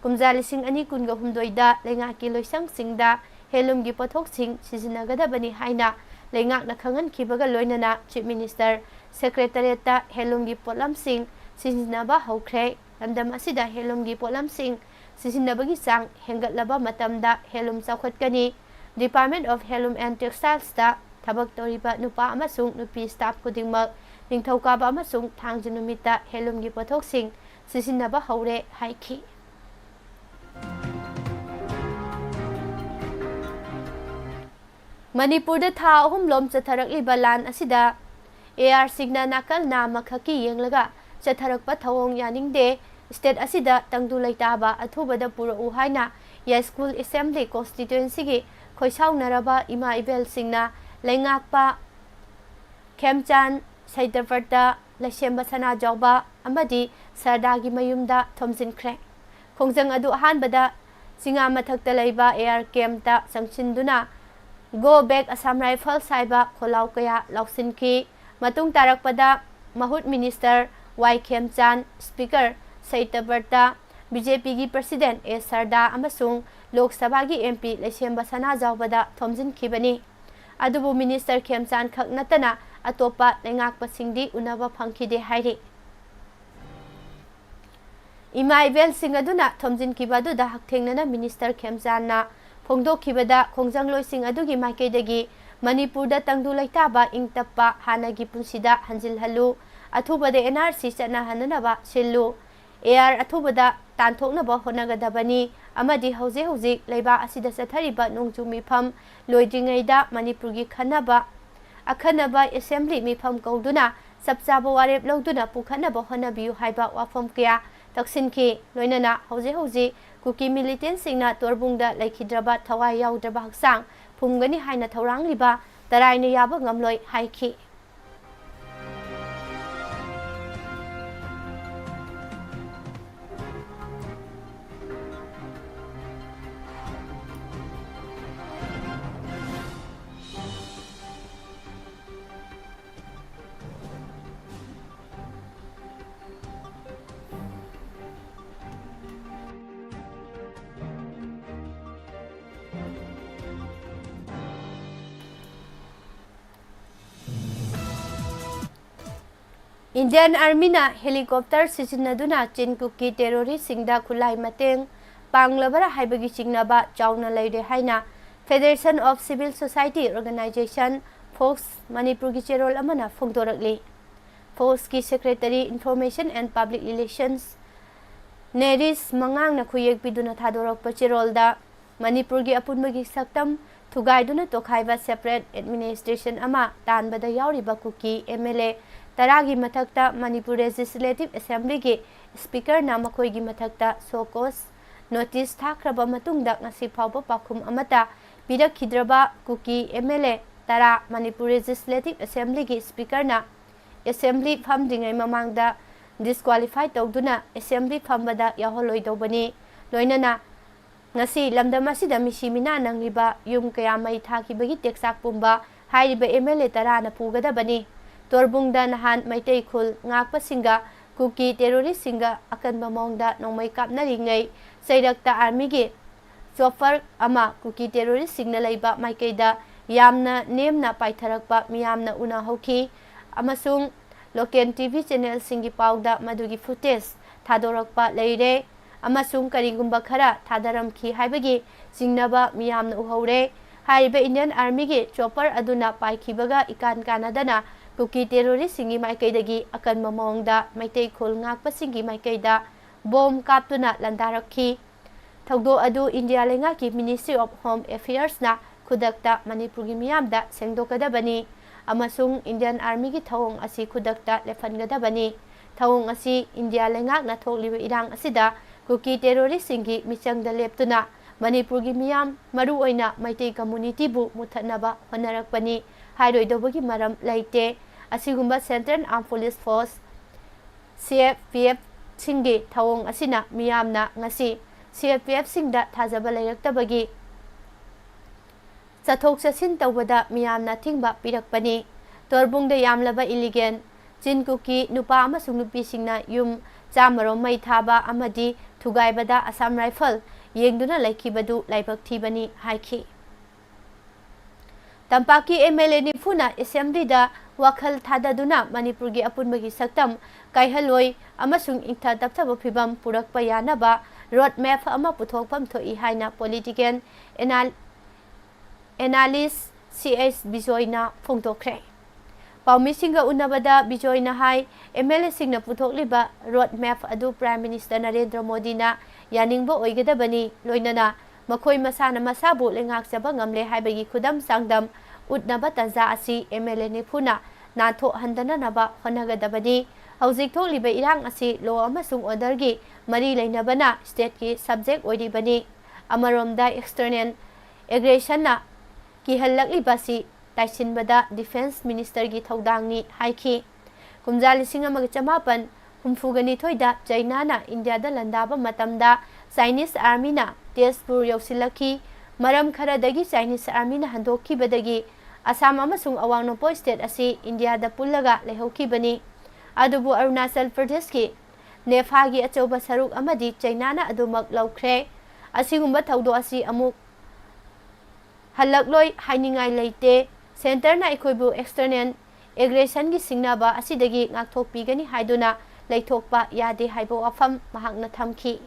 ꯀꯨꯝꯖꯥ ꯂꯤꯁꯤꯡ ꯑꯅꯤ ꯀꯨꯟꯒ ꯍꯨꯝꯗꯣꯏꯗ ꯂꯩꯉꯥꯛꯀꯤ ꯂꯣꯏꯁꯪꯁꯤꯡꯗ ꯍꯦꯟꯂꯨꯝꯒꯤ ꯄꯣꯠꯊꯣꯛꯁꯤꯡ ꯁꯤꯖꯤꯟꯅꯒꯗꯕꯅꯤ ꯍꯥꯏꯅ ꯂꯩꯉꯥꯛꯅ ꯈꯪꯍꯟꯈꯤꯕꯒ ꯂꯣꯏꯅꯅ ꯆꯤꯐ ꯃꯤꯅꯤꯁꯇꯔ ꯁꯦꯀ꯭ꯔꯦꯇꯔꯤꯌꯦꯠꯇ ꯍꯦꯟꯂꯨꯝꯒꯤ ꯄꯣꯠꯂꯝꯁꯤꯡ ꯁꯤꯖꯤꯟꯅꯕ ꯍꯧꯈ꯭ꯔꯦ꯫ ꯂꯝꯗꯝ ꯑꯁꯤꯗ ꯍꯦꯟꯂꯨꯝꯒꯤ ꯄꯣꯠꯂꯝꯁꯤꯡ ꯁꯤꯖꯤꯟꯅꯕꯒꯤ ꯆꯥꯡ ꯍꯦꯟꯒꯠꯂꯕ ꯃꯇꯝꯗ ꯍꯦꯟꯂꯨꯝ ꯆꯥꯎꯈꯠꯀꯅꯤ꯫ Department of Handloom and Textilesꯇ ꯊꯕꯛ ꯇꯧꯔꯤꯕ ꯅꯨꯄꯥ ꯑꯃꯁꯨꯡ ꯅꯨꯄꯤ ꯁ꯭ꯇꯥꯐ ꯈꯨꯗꯤꯡꯃꯛ ꯅꯤꯡꯊꯧꯀꯥꯕ ꯑꯃꯁꯨꯡ ꯊꯥꯡꯖ ꯅꯨꯃꯤꯠꯇ ꯍꯦꯟꯂꯨꯝꯒꯤ ꯄꯣꯠꯊꯣꯛꯁꯤꯡ ꯁꯤꯖꯤꯟꯅꯕ ꯍꯧꯔꯦ ꯍꯥꯏꯈꯤ꯫ ꯃꯅꯤꯄꯨꯔꯗ ꯊꯥ ꯑꯍꯨꯝꯂꯣꯝ ꯆꯠꯊꯔꯛꯂꯤꯕ ꯂꯥꯟ ꯑꯁꯤꯗ ꯑꯦ ꯑꯥꯔꯁꯤꯡꯅ ꯅꯥꯀꯜ ꯅꯥꯝꯃꯈꯛꯀꯤ ꯌꯦꯡꯂꯒ ꯆꯠꯊꯔꯛꯄ ꯊꯧꯑꯣꯡ ꯌꯥꯅꯤꯡꯗꯦ꯫ ꯁ꯭ꯇꯦꯠ ꯑꯁꯤꯗ ꯇꯪꯗꯨ ꯂꯩꯇꯥꯕ ꯑꯊꯨꯕꯗ ꯄꯨꯔꯛꯎ ꯍꯥꯏꯅ ꯌꯥꯏꯁ꯭ꯀꯨꯜ ꯑꯦꯁꯦꯝꯕ꯭ꯂꯤ ꯀꯣꯟꯁꯇꯤꯇ꯭ꯋꯦꯟꯁꯤꯒꯤ ꯈꯣꯏꯁꯥꯎꯅꯔꯕ ꯏꯃꯥ ꯏꯕꯦꯜꯁꯤꯡꯅ ꯂꯩꯉꯥꯛꯄ ꯈꯦꯝꯆꯥꯟ, ꯁꯩꯇꯄ꯭ꯔꯇ, ꯂꯩꯁꯦꯝꯕ ꯁꯅꯥꯖꯥꯎꯕ ꯑꯃꯗꯤ ꯁꯔꯗꯥꯒꯤ ꯃꯌꯨꯝꯗ ꯊꯣꯝꯖꯤꯟꯈ꯭ꯔꯦ꯫ ꯈꯣꯡꯖꯪ ꯑꯗꯨ ꯑꯍꯥꯟꯕꯗ ꯆꯤꯉꯥ ꯃꯊꯛꯇ ꯂꯩꯕ ꯑꯦ ꯑꯥꯔ ꯀꯦꯝꯞꯇ ꯆꯪꯁꯤꯟꯗꯨꯅ "Go back Assam Rifles" ꯍꯥꯏꯕ ꯈꯣꯜꯂꯥꯎ ꯀꯌꯥ ꯂꯥꯎꯁꯤꯟꯈꯤ꯫ ꯃꯇꯨꯡ ꯇꯥꯔꯛꯄꯗ ꯃꯍꯨꯠ ꯃꯤꯅꯤꯁꯇꯔ ꯋꯥꯏ ꯈꯦꯝꯆꯥꯟ, ꯁ꯭ꯄꯤꯀꯔ ꯁꯩꯇꯄ꯭ꯔꯇ, ꯕꯤ ꯖꯦ ꯄꯤꯒꯤ ꯄ꯭ꯔꯁꯤꯗꯦꯟꯠ ꯑꯦ ꯁꯔꯗꯥ ꯑꯃꯁꯨꯡ ꯂꯣꯛ ꯁꯚꯥꯒꯤ ꯑꯦꯝ ꯄꯤ ꯂꯩꯁꯦꯝꯕ ꯁꯅꯥꯖꯥꯎꯕꯗ ꯊꯣꯝꯖꯤꯟꯈꯤꯕꯅꯤ꯫ ꯑꯗꯨꯕꯨ ꯃꯤꯅꯤꯁꯇꯔ ꯈꯦꯝꯆꯥꯟ ꯈꯛ ꯅꯠꯇꯅ ꯑꯇꯣꯞꯄ ꯂꯩꯉꯥꯛꯄꯁꯤꯡꯗꯤ ꯎꯅꯕ ꯐꯪꯈꯤꯗꯦ ꯍꯥꯏꯔꯤ꯫ ꯏꯃꯥ ꯏꯕꯦꯜꯁꯤꯡ ꯑꯗꯨꯅ ꯊꯣꯝꯖꯤꯟꯈꯤꯕ ꯑꯗꯨꯗ ꯍꯛꯊꯦꯡꯅꯅ ꯃꯤꯅꯤꯁꯇꯔ ꯈꯦꯝꯆꯥꯟꯅ ꯐꯣꯡꯗꯣꯛꯈꯤꯕꯗ, ꯈꯣꯡꯖꯪꯂꯣꯏꯁꯤꯡ ꯑꯗꯨꯒꯤ ꯃꯥꯏꯀꯩꯗꯒꯤ ꯃꯅꯤꯄꯨꯔꯗ ꯇꯪꯗꯨ ꯂꯩꯇꯥꯕ ꯏꯪ ꯇꯞꯄ ꯍꯥꯟꯅꯒꯤ ꯄꯨꯟꯁꯤꯗ ꯍꯟꯖꯤꯜꯍꯜꯂꯨ, ꯑꯊꯨꯕꯗ and R C ꯆꯠꯅꯍꯟꯅꯅꯕ ꯁꯤꯜꯂꯨ, A R ꯑꯊꯨꯕꯗ ꯇꯥꯟꯊꯣꯛꯅꯕ ꯍꯣꯠꯅꯒꯗꯕꯅꯤ, ꯑꯃꯗꯤ ꯍꯧꯖꯤꯛ ꯍꯧꯖꯤꯛ ꯂꯩꯕꯥꯛ ꯑꯁꯤꯗ ꯆꯠꯊꯔꯤꯕ ꯅꯣꯡꯖꯨ ꯃꯤꯐꯝ ꯂꯣꯏꯗ꯭ꯔꯤꯉꯩꯗ ꯃꯅꯤꯄꯨꯔꯒꯤ ꯈꯟꯅꯕ ꯑꯈꯟꯅꯕ ꯑꯦꯁꯦꯝꯕ꯭ꯂꯤ ꯃꯤꯐꯝ ꯀꯧꯗꯨꯅ ꯆꯞ ꯆꯥꯕ ꯋꯥꯔꯦꯞ ꯂꯧꯗꯨꯅ ꯄꯨꯈꯠꯅꯕ ꯍꯣꯠꯅꯕꯤꯌꯨ ꯍꯥꯏꯕ ꯋꯥꯐꯝ ꯀꯌꯥ ꯇꯛꯁꯤꯟꯈꯤ꯫ ꯂꯣꯏꯅꯅ ꯍꯧꯖꯤꯛ ꯍꯧꯖꯤꯛ ꯀꯨꯀꯤ ꯃꯤꯂꯤꯇꯦꯟꯁꯤꯡꯅ ꯇꯣꯔꯕꯨꯡꯗ ꯂꯩꯈꯤꯗ꯭ꯔꯕ ꯊꯋꯥꯏ ꯌꯥꯎꯗ꯭ꯔꯕ ꯍꯛꯆꯥꯡ ꯐꯨꯝꯒꯅꯤ ꯍꯥꯏꯅ ꯊꯧꯔꯥꯡꯂꯤꯕ ꯇꯔꯥꯏꯅ ꯌꯥꯕ ꯉꯝꯂꯣꯏ ꯍꯥꯏꯈꯤ꯫ Indian Armyꯅ helicopter ꯁꯤꯖꯤꯟꯅꯗꯨꯅ ꯆꯤꯟ ꯀꯨꯀꯤ terroristꯁꯤꯡꯗ ꯈꯨꯠꯂꯥꯏ ꯃꯇꯦꯡ ꯄꯥꯡꯂꯕꯔꯥ ꯍꯥꯏꯕꯒꯤ ꯆꯤꯡꯅꯕ ꯆꯥꯎꯅ ꯂꯩꯔꯦ ꯍꯥꯏꯅ Federation of Civil Society Organisation, fox, ꯃꯅꯤꯄꯨꯔꯒꯤ ꯆꯦꯔꯣꯜ ꯑꯃꯅ ꯐꯣꯡꯗꯣꯔꯛꯂꯤ꯫ ꯐꯣꯛꯁꯀꯤ Secretary Information and Public Relations ꯅꯦꯔꯤꯁ ꯃꯉꯥꯡꯅ ꯈꯨꯌꯦꯛ ꯄꯤꯗꯨꯅ ꯊꯥꯗꯣꯔꯛꯄ ꯆꯦꯔꯣꯜꯗ, ꯃꯅꯤꯄꯨꯔꯒꯤ ꯑꯄꯨꯟꯕꯒꯤ ꯁꯛꯇꯝ ꯊꯨꯒꯥꯏꯗꯨꯅ ꯇꯣꯈꯥꯏꯕ separate administration ꯑꯃ ꯇꯥꯟꯕꯗ ꯌꯥꯎꯔꯤꯕ ꯀꯨꯀꯤ MLA ꯇꯔꯥꯒꯤ ꯃꯊꯛꯇ ꯃꯅꯤꯄꯨꯔ Legislative Assemblyꯒꯤ Speakerꯅ ꯃꯈꯣꯏꯒꯤ ꯃꯊꯛꯇ show cause notice ꯊꯥꯈ꯭ꯔꯕ ꯃꯇꯨꯡꯗ ꯉꯁꯤ ꯐꯥꯎꯕ ꯄꯥꯎꯈꯨꯝ ꯑꯃꯠꯇ ꯄꯤꯔꯛꯈꯤꯗ꯭ꯔꯕ ꯀꯨꯀꯤ MLA ꯇꯔꯥ ꯃꯅꯤꯄꯨꯔ Legislative Assemblyꯒꯤ Speakerꯅ Assembly ꯐꯝꯗ꯭ꯔꯤꯉꯩ ꯃꯃꯥꯡꯗ disqualify ꯇꯧꯗꯨꯅ Assembly ꯐꯝꯕꯗ ꯌꯥꯎꯍꯜꯂꯣꯏꯗꯧꯕꯅꯤ꯫ ꯂꯣꯏꯅꯅ ꯉꯁꯤ ꯂꯝꯗꯝ ꯑꯁꯤꯗ ꯃꯤꯁꯤ ꯃꯤꯅꯥ ꯅꯪꯂꯤꯕ ꯌꯨꯝ ꯀꯌꯥ ꯃꯩ ꯊꯥꯈꯤꯕꯒꯤ ꯇꯦꯛꯆꯥꯛ ꯄꯨꯝꯕ ꯍꯥꯏꯔꯤꯕ MLA ꯇꯔꯥꯅ ꯄꯨꯒꯗꯕꯅꯤ꯫ ꯇꯣꯔꯕꯨꯡꯗ ꯅꯍꯥꯟ ꯃꯩꯇꯩ ꯈꯨꯜ ꯉꯥꯛꯄꯁꯤꯡꯒ ꯀꯨꯀꯤ terroristꯁꯤꯡꯒ ꯑꯀꯟꯕ ꯃꯑꯣꯡꯗ ꯅꯣꯡꯃꯩ ꯀꯥꯞꯅꯔꯤꯉꯩ ꯆꯩꯔꯛꯇ Armyꯒꯤ chopper ꯑꯃ ꯀꯨꯀꯤ terroristꯁꯤꯡꯅ ꯂꯩꯕ ꯃꯥꯏꯀꯩꯗ ꯌꯥꯝꯅ ꯅꯦꯝꯅ ꯄꯥꯏꯊꯔꯛꯄ ꯃꯤꯌꯥꯝꯅ ꯎꯅꯍꯧꯈꯤ ꯑꯃꯁꯨꯡ local TV channelꯁꯤꯡꯒꯤ ꯄꯥꯎꯗ ꯃꯗꯨꯒꯤ footage ꯊꯥꯗꯣꯔꯛꯄ ꯂꯩꯔꯦ ꯑꯃꯁꯨꯡ ꯀꯔꯤꯒꯨꯝꯕ ꯈꯔ ꯊꯥꯗꯔꯝꯈꯤ ꯍꯥꯏꯕꯒꯤ ꯆꯤꯡꯅꯕ ꯃꯤꯌꯥꯝꯅ ꯎꯍꯧꯔꯦ꯫ ꯍꯥꯏꯔꯤꯕ Indian Armyꯒꯤ chopper ꯑꯗꯨꯅ ꯄꯥꯏꯈꯤꯕꯒ ꯏꯀꯥꯟ ꯀꯥꯟꯅꯗꯅ ꯀꯨꯀꯤ terroristꯁꯤꯡꯒꯤ ꯃꯥꯏꯀꯩꯗꯒꯤ ꯑꯀꯟꯕ ꯃꯑꯣꯡꯗ ꯃꯩꯇꯩ ꯈꯨꯜ ꯉꯥꯛꯄꯁꯤꯡꯒꯤ ꯃꯥꯏꯀꯩꯗ bomb ꯀꯥꯞꯇꯨꯅ ꯂꯥꯟꯗꯥꯔꯛꯈꯤ꯫ ꯊꯧꯗꯣꯛ ꯑꯗꯨ ꯏꯟꯗꯤꯌꯥ ꯂꯩꯉꯥꯛꯀꯤ Ministry of Home Affairsꯅ ꯈꯨꯗꯛꯇ ꯃꯅꯤꯄꯨꯔꯒꯤ ꯃꯤꯌꯥꯝꯗ ꯁꯦꯡꯗꯣꯛꯀꯗꯕꯅꯤ ꯑꯃꯁꯨꯡ Indian Armyꯒꯤ ꯊꯧꯑꯣꯡ ꯑꯁꯤ ꯈꯨꯗꯛꯇ ꯂꯦꯞꯍꯟꯒꯗꯕꯅꯤ꯫ ꯊꯧꯑꯣꯡ ꯑꯁꯤ ꯏꯟꯗꯤꯌꯥ ꯂꯩꯉꯥꯛꯅ ꯊꯣꯛꯂꯤꯕ ꯏꯔꯥꯡ ꯑꯁꯤꯗ ꯀꯨꯀꯤ terroristꯁꯤꯡꯒꯤ ꯃꯤꯆꯪꯗ ꯂꯦꯞꯇꯨꯅ ꯃꯅꯤꯄꯨꯔꯒꯤ ꯃꯤꯌꯥꯝ, ꯃꯔꯨꯑꯣꯏꯅ ꯃꯩꯇꯩ communityꯕꯨ ꯃꯨꯠꯊꯠꯅꯕ ꯍꯣꯠꯅꯔꯛꯄꯅꯤ ꯍꯥꯏꯔꯣꯏꯗꯧꯕꯒꯤ ꯃꯔꯝ ꯂꯩꯇꯦ꯫ ꯑꯁꯤꯒꯨꯝꯕ Central Armed Police Force, CAPFꯁꯤꯡꯒꯤ ꯊꯧꯑꯣꯡ ꯑꯁꯤꯅ ꯃꯤꯌꯥꯝꯅ ꯉꯁꯤ CAPFꯁꯤꯡꯗ ꯊꯥꯖꯕ ꯂꯩꯔꯛꯇꯕꯒꯤ ꯆꯠꯊꯣꯛ ꯆꯠꯁꯤꯟ ꯇꯧꯕꯗ ꯃꯤꯌꯥꯝꯅ ꯑꯊꯤꯡꯕ ꯄꯤꯔꯛꯄꯅꯤ꯫ ꯇꯣꯔꯕꯨꯡꯗ ꯌꯥꯝꯂꯕ ꯏꯂꯤꯒꯦꯟ ꯆꯤꯟ ꯀꯨꯀꯤ ꯅꯨꯄꯥ ꯑꯃꯁꯨꯡ ꯅꯨꯄꯤꯁꯤꯡꯅ ꯌꯨꯝ ꯆꯥꯝꯃꯔꯣꯝ ꯃꯩ ꯊꯥꯕ ꯑꯃꯗꯤ ꯊꯨꯒꯥꯏꯕꯗ ꯑꯁꯥꯝ ꯔꯥꯏꯐꯜ ꯌꯦꯡꯗꯨꯅ ꯂꯩꯈꯤꯕꯗꯨ ꯂꯥꯏꯕꯛ ꯊꯤꯕꯅꯤ ꯍꯥꯏꯈꯤ꯫ ꯇꯝꯄꯥꯛꯀꯤ MLA ꯅꯤꯐꯨꯅ Assemblyꯗ ꯋꯥꯈꯜ ꯊꯥꯗꯗꯨꯅ ꯃꯅꯤꯄꯨꯔꯒꯤ ꯑꯄꯨꯟꯕꯒꯤ ꯁꯛꯇꯝ ꯀꯥꯏꯍꯜꯂꯣꯏ ꯑꯃꯁꯨꯡ ꯏꯪꯊ ꯇꯞꯊꯕ ꯐꯤꯚꯝ ꯄꯨꯔꯛꯄ ꯌꯥꯅꯕ road map ꯑꯃ ꯄꯨꯊꯣꯛꯐꯝ ꯊꯣꯛꯏ ꯍꯥꯏꯅ political anal-, analyst C H ꯕꯤꯖꯣꯏꯅ ꯐꯣꯡꯗꯣꯛꯈ꯭ꯔꯦ꯫ ꯄꯥꯎꯃꯤꯁꯤꯡꯒ ꯎꯅꯕꯗ ꯕꯤꯖꯣꯏꯅ ꯍꯥꯏ, MLAꯁꯤꯡꯅ ꯄꯨꯊꯣꯛꯂꯤꯕ road map ꯑꯗꯨ Prime Minister ꯅꯔꯦꯟꯗ꯭ꯔ ꯃꯣꯗꯤꯅ ꯌꯥꯅꯤꯡꯕ ꯑꯣꯏꯒꯗꯕꯅꯤ, ꯂꯣꯏꯅꯅ ꯃꯈꯣꯏ ꯃꯁꯥꯅ ꯃꯁꯥꯕꯨ ꯂꯩꯉꯥꯛꯆꯕ ꯉꯝꯂꯦ ꯍꯥꯏꯕꯒꯤ ꯈꯨꯗꯝ ꯆꯥꯡꯗꯝ ꯎꯠꯅꯕ ꯇꯥꯟꯖꯥ ꯑꯁꯤ MLA ꯅꯤꯐꯨꯅ ꯅꯥꯟꯊꯣꯛꯍꯟꯗꯅꯅꯕ ꯍꯣꯠꯅꯒꯗꯕꯅꯤ꯫ ꯍꯧꯖꯤꯛ ꯊꯣꯛꯂꯤꯕ ꯏꯔꯥꯡ ꯑꯁꯤ law ꯑꯃꯁꯨꯡ orderꯒꯤ ꯃꯔꯤ ꯂꯩꯅꯕꯅ stateꯀꯤ subject ꯑꯣꯏꯔꯤꯕꯅꯤ꯫ ꯑꯃꯔꯣꯝꯗ external aggressionna ꯀꯤꯍꯜꯂꯛꯂꯤꯕ ꯑꯁꯤ ꯇꯥꯏꯁꯤꯟꯕꯗ Defence Ministerꯒꯤ ꯊꯧꯗꯥꯡꯅꯤ ꯍꯥꯏꯈꯤ꯫ ꯀꯨꯝꯖꯥ ꯂꯤꯁꯤꯡ ꯑꯃꯒ ꯆꯃꯥꯄꯟ ꯍꯨꯝꯐꯨꯒ ꯅꯤꯊꯣꯏꯗ ꯆꯩꯅꯥꯅ ꯏꯟꯗꯤꯌꯥꯗ ꯂꯥꯟꯗꯥꯕ ꯃꯇꯝꯗ Chinese Armyꯅ ꯇꯦꯖꯄꯨꯔ ꯌꯧꯁꯤꯜꯂꯛꯈꯤ꯫ ꯃꯔꯝ ꯈꯔꯗꯒꯤ Chinese Armyꯅ ꯍꯟꯗꯣꯛꯈꯤꯕꯗꯒꯤ ꯑꯁꯥꯝ ꯑꯃꯁꯨꯡ ꯑꯋꯥꯡ ꯅꯣꯡꯄꯣꯛ state ꯑꯁꯤ ꯏꯟꯗꯤꯌꯥꯗ ꯄꯨꯜꯂꯒ ꯂꯩꯍꯧꯈꯤꯕꯅꯤ꯫ ꯑꯗꯨꯕꯨ ꯑꯔꯨꯅꯥꯆꯜ ꯄ꯭ꯔꯗꯦꯁꯀꯤ ꯅꯦꯐꯥꯒꯤ ꯑꯆꯧꯕ ꯁꯔꯨꯛ ꯑꯃꯗꯤ ꯆꯩꯅꯥꯅ ꯑꯗꯨꯃꯛ ꯂꯧꯈ꯭ꯔꯦ꯫ ꯑꯁꯤꯒꯨꯝꯕ ꯊꯧꯗꯣꯛ ꯑꯁꯤ ꯑꯃꯨꯛ ꯍꯜꯂꯛꯂꯣꯏ ꯍꯥꯏꯅꯤꯡꯉꯥꯏ ꯂꯩꯇꯦ꯫ Centreꯅ ꯑꯩꯈꯣꯏꯕꯨ external aggressionꯒꯤ ꯁꯤꯡꯅꯕ ꯑꯁꯤꯗꯒꯤ ꯉꯥꯛꯊꯣꯛꯄꯤꯒꯅꯤ ꯍꯥꯏꯗꯨꯅ ꯂꯩꯊꯣꯛꯄ ꯌꯥꯗꯦ ꯍꯥꯏꯕ ꯋꯥꯐꯝ ꯃꯍꯥꯛꯅ ꯊꯝꯈꯤ꯫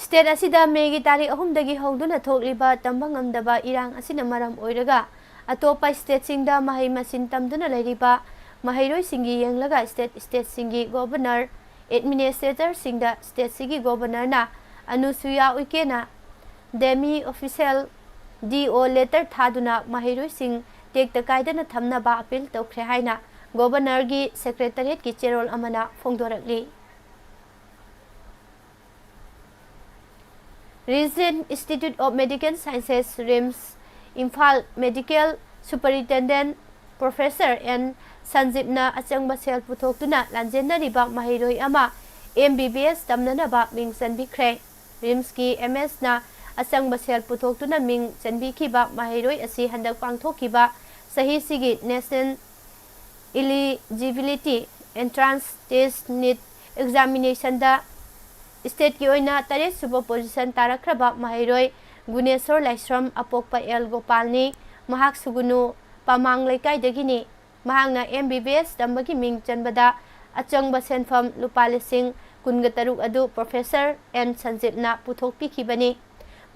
State ꯑꯁꯤꯗ ꯃꯦꯒꯤ ꯇꯥꯔꯤꯛ ꯑꯍꯨꯝꯗꯒꯤ ꯍꯧꯗꯨꯅ ꯊꯣꯛꯂꯤꯕ ꯇꯝꯕ ꯉꯝꯗꯕ ꯏꯔꯥꯡ ꯑꯁꯤꯅ ꯃꯔꯝ ꯑꯣꯏꯔꯒ ꯑꯇꯣꯞꯄ stateꯁꯤꯡꯗ ꯃꯍꯩ ꯃꯁꯤꯡ ꯇꯝꯗꯨꯅ ꯂꯩꯔꯤꯕ ꯃꯍꯩꯔꯣꯏꯁꯤꯡꯒꯤ ꯌꯦꯡꯂꯒ state stateꯁꯤꯡꯒꯤ governor, administratorꯁꯤꯡꯗ stateꯁꯤꯒꯤ governorꯅ ꯑꯅꯨꯁꯨꯌꯥ ꯎꯏꯀꯦꯅ demi official D O letter ꯊꯥꯗꯨꯅ ꯃꯍꯩꯔꯣꯏꯁꯤꯡ ꯇꯦꯛꯇ ꯀꯥꯏꯗꯅ ꯊꯝꯅꯕ appeal ꯇꯧꯈ꯭ꯔꯦ ꯍꯥꯏꯅ governorꯒꯤ secretariatꯀꯤ ꯆꯦꯔꯣꯜ ꯑꯃꯅ ꯐꯣꯡꯗꯣꯔꯛꯂꯤ꯫ Regent Institute of Medical Sciences, RIMS, Imphal medical superintendent Professor N ꯁꯟꯖꯤꯞꯅ ꯑꯆꯪꯕ ꯁꯦꯜ ꯄꯨꯊꯣꯛꯇꯨꯅ ꯂꯥꯟꯖꯦꯟꯅꯔꯤꯕ ꯃꯍꯩꯔꯣꯏ ꯑꯃ M B B S ꯇꯝꯅꯅꯕ ꯃꯤꯡ ꯆꯟꯕꯤꯈ꯭ꯔꯦ꯫ RIMSꯀꯤ MSꯅ ꯑꯆꯪꯕ ꯁꯦꯜ ꯄꯨꯊꯣꯛꯇꯨꯅ ꯃꯤꯡ ꯆꯟꯕꯤꯈꯤꯕ ꯃꯍꯩꯔꯣꯏ ꯑꯁꯤ ꯍꯟꯗꯛ ꯄꯥꯡꯊꯣꯛꯈꯤꯕ ꯆꯍꯤꯁꯤꯒꯤ National Eligibility Entrance Test, NEET, examinationꯗ stateꯀꯤ ꯑꯣꯏꯅ ꯇꯔꯦꯠ ꯁꯨꯕ position ꯇꯥꯔꯛꯈ꯭ꯔꯕ ꯃꯍꯩꯔꯣꯏ ꯒꯨꯅꯦꯁꯣꯔ ꯂꯥꯏꯁ꯭ꯔꯝ, ꯑꯄꯣꯛꯄ ꯑꯦꯜ ꯒꯣꯄꯥꯜꯅꯤ꯫ ꯃꯍꯥꯛ ꯁꯨꯒꯨꯅꯨ ꯄꯥꯃꯥꯡ ꯂꯩꯀꯥꯏꯗꯒꯤꯅꯤ꯫ ꯃꯍꯥꯛꯅ M B B S ꯇꯝꯕꯒꯤ ꯃꯤꯡ ꯆꯟꯕꯗ ꯑꯆꯪꯕ ꯁꯦꯟꯐꯝ ꯂꯨꯄꯥ ꯂꯤꯁꯤꯡ ꯀꯨꯟꯒ ꯇꯔꯨꯛ ꯑꯗꯨ Professor N ꯁꯟꯖꯤꯞꯅ ꯄꯨꯊꯣꯛꯄꯤꯈꯤꯕꯅꯤ꯫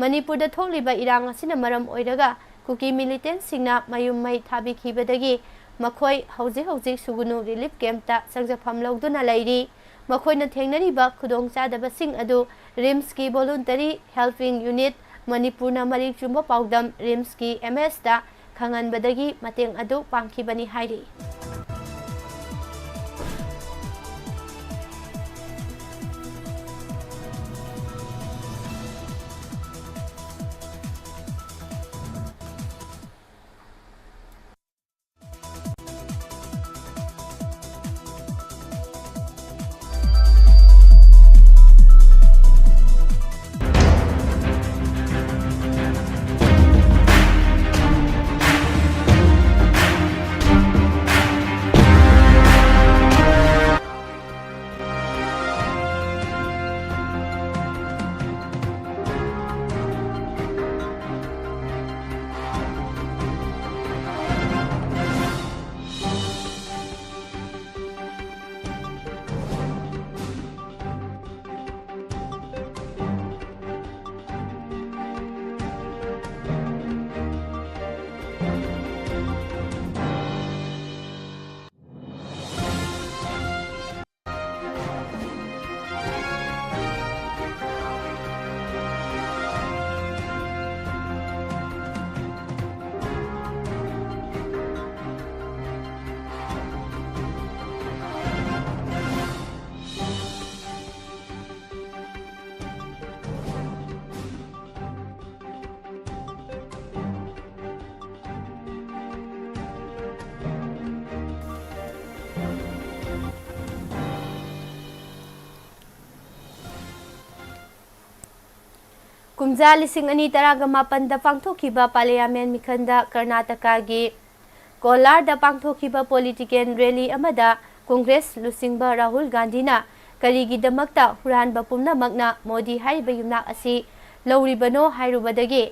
ꯃꯅꯤꯄꯨꯔꯗ ꯊꯣꯛꯂꯤꯕ ꯏꯔꯥꯡ ꯑꯁꯤꯅ ꯃꯔꯝ ꯑꯣꯏꯔꯒ ꯀꯨꯀꯤ militantꯁꯤꯡꯅ ꯃꯌꯨꯝ ꯃꯩ ꯊꯥꯕꯤꯈꯤꯕꯗꯒꯤ ꯃꯈꯣꯏ ꯍꯧꯖꯤꯛ ꯍꯧꯖꯤꯛ ꯁꯨꯒꯨꯅꯨ relief campꯇ ꯆꯪꯖꯐꯝ ꯂꯧꯗꯨꯅ ꯂꯩꯔꯤ꯫ ꯃꯈꯣꯏꯅ ꯊꯦꯡꯅꯔꯤꯕ ꯈꯨꯗꯣꯡꯆꯥꯗꯕꯁꯤꯡ ꯑꯗꯨ RIMSꯀꯤ Voluntary Helping Unit ꯃꯅꯤꯄꯨꯔꯅ ꯃꯔꯤꯛ ꯆꯨꯝꯕ ꯄꯥꯎꯗꯝ RIMSꯀꯤ MSꯇ ꯈꯪꯍꯟꯕꯗꯒꯤ ꯃꯇꯦꯡ ꯑꯗꯨ ꯄꯥꯡꯈꯤꯕꯅꯤ ꯍꯥꯏꯔꯤ꯫ ꯀꯨꯝꯖꯥ ꯂꯤꯁꯤꯡ ꯑꯅꯤ ꯇꯔꯥꯒ ꯃꯥꯄꯟꯗ ꯄꯥꯡꯊꯣꯛꯈꯤꯕ ꯄꯥꯔꯂꯤꯌꯥꯃꯦꯟ ꯃꯤꯈꯟꯗ ꯀꯔꯅꯥꯇꯀꯥꯒꯤ ꯀꯣꯂꯥꯔꯗ ꯄꯥꯡꯊꯣꯛꯈꯤꯕ ꯄꯣꯂꯤꯇꯤꯀꯦꯜ ꯔꯦꯂꯤ ꯑꯃꯗ ꯀꯣꯡꯒ꯭ꯔꯦꯁ ꯂꯨꯆꯤꯡꯕ ꯔꯥꯍꯨꯜ ꯒꯥꯟꯙꯤꯅ ꯀꯔꯤꯒꯤꯗꯃꯛꯇ ꯍꯨꯔꯥꯟꯕ ꯄꯨꯝꯅꯃꯛꯅ ꯃꯣꯗꯤ ꯍꯥꯏꯔꯤꯕ ꯌꯨꯝꯅꯥꯛ ꯑꯁꯤ ꯂꯧꯔꯤꯕꯅꯣ ꯍꯥꯏꯔꯨꯕꯗꯒꯤ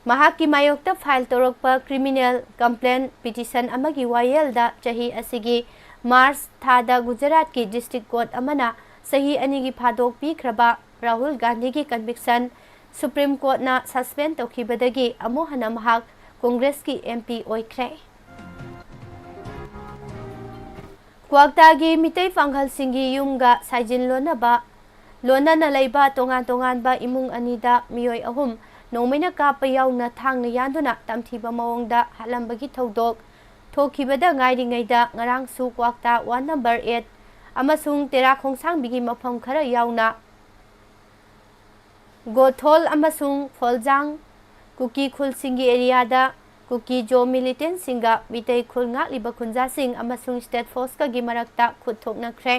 ꯃꯍꯥꯛꯀꯤ ꯃꯥꯌꯣꯛꯇ ꯐꯥꯏꯜ ꯇꯧꯔꯛꯄ ꯀ꯭ꯔꯤꯃꯤꯅꯦꯜ ꯀꯝꯄ꯭ꯂꯦꯟ ꯄꯤꯇꯤꯁꯟ ꯑꯃꯒꯤ ꯋꯥꯌꯦꯜꯗ ꯆꯍꯤ ꯑꯁꯤꯒꯤ ꯃꯥꯔꯆ ꯊꯥꯗ ꯒꯨꯖꯔꯥꯠꯀꯤ ꯗꯤꯁꯇ꯭ꯔꯤꯛ ꯀꯣꯔꯠ ꯑꯃꯅ ꯆꯍꯤ ꯑꯅꯤꯒꯤ ꯐꯥꯗꯣꯛ ꯄꯤꯈ꯭ꯔꯕ ꯔꯥꯍꯨꯜ ꯒꯥꯟꯙꯤꯒꯤ ꯀꯟꯚꯤꯛꯁꯟ ꯁꯨꯄ꯭ꯔꯤꯝ ꯀꯣꯔꯠꯅ ꯁꯁꯄꯦꯟ ꯇꯧꯈꯤꯕꯗꯒꯤ ꯑꯃꯨꯛ ꯍꯟꯅ ꯃꯍꯥꯛ ꯀꯣꯡꯒ꯭ꯔꯦꯁꯀꯤ ꯑꯦꯝ ꯄꯤ ꯑꯣꯏꯈ꯭ꯔꯦ꯫ ꯀ꯭ꯋꯥꯛꯇꯥꯒꯤ ꯃꯤꯇꯩ ꯄꯥꯡꯒꯜꯁꯤꯡꯒꯤ ꯌꯨꯝꯒ ꯁꯥꯏꯖꯤꯟ ꯂꯣꯟꯅꯕ, ꯂꯣꯟꯅꯅ ꯂꯩꯕ ꯇꯣꯉꯥꯟ ꯇꯣꯉꯥꯟꯕ ꯏꯃꯨꯡ ꯑꯅꯤꯗ ꯃꯤꯑꯣꯏ ꯑꯍꯨꯝ ꯅꯣꯡꯃꯩꯅ ꯀꯥꯞꯄ ꯌꯥꯎꯅ ꯊꯥꯡꯅ ꯌꯥꯟꯗꯨꯅ ꯇꯝꯊꯤꯕ ꯃꯑꯣꯡꯗ ꯍꯥꯠꯂꯝꯕꯒꯤ ꯊꯧꯗꯣꯛ ꯊꯣꯛꯈꯤꯕꯗ ꯉꯥꯏꯔꯤꯉꯩꯗ ꯉꯔꯥꯡꯁꯨ ꯀ꯭ꯋꯥꯛꯇꯥ ꯋꯥꯔꯗ ꯅꯝꯕꯔ ꯑꯦꯠ ꯑꯃꯁꯨꯡ ꯇꯦꯔꯥ ꯈꯣꯡꯁꯥꯡꯕꯤꯒꯤ ꯃꯐꯝ ꯈꯔ ꯌꯥꯎꯅ ꯒꯣꯊꯣꯜ ꯑꯃꯁꯨꯡ ꯐꯣꯜꯖꯥꯡ ꯀꯨꯀꯤ ꯈꯨꯜꯁꯤꯡꯒꯤ ꯑꯦꯔꯤꯌꯥꯗ ꯀꯨꯀꯤ ꯖꯣ ꯃꯤꯂꯤꯇꯦꯟꯁꯤꯡꯒ ꯃꯤꯇꯩ ꯈꯨꯜ ꯉꯥꯛꯂꯤꯕ ꯈꯨꯟꯖꯥꯁꯤꯡ ꯑꯃꯁꯨꯡ ꯁ꯭ꯇꯦꯠ ꯐꯣꯔꯁꯀꯒꯤ ꯃꯔꯛꯇ ꯈꯨꯠ ꯊꯣꯛꯅꯈ꯭ꯔꯦ꯫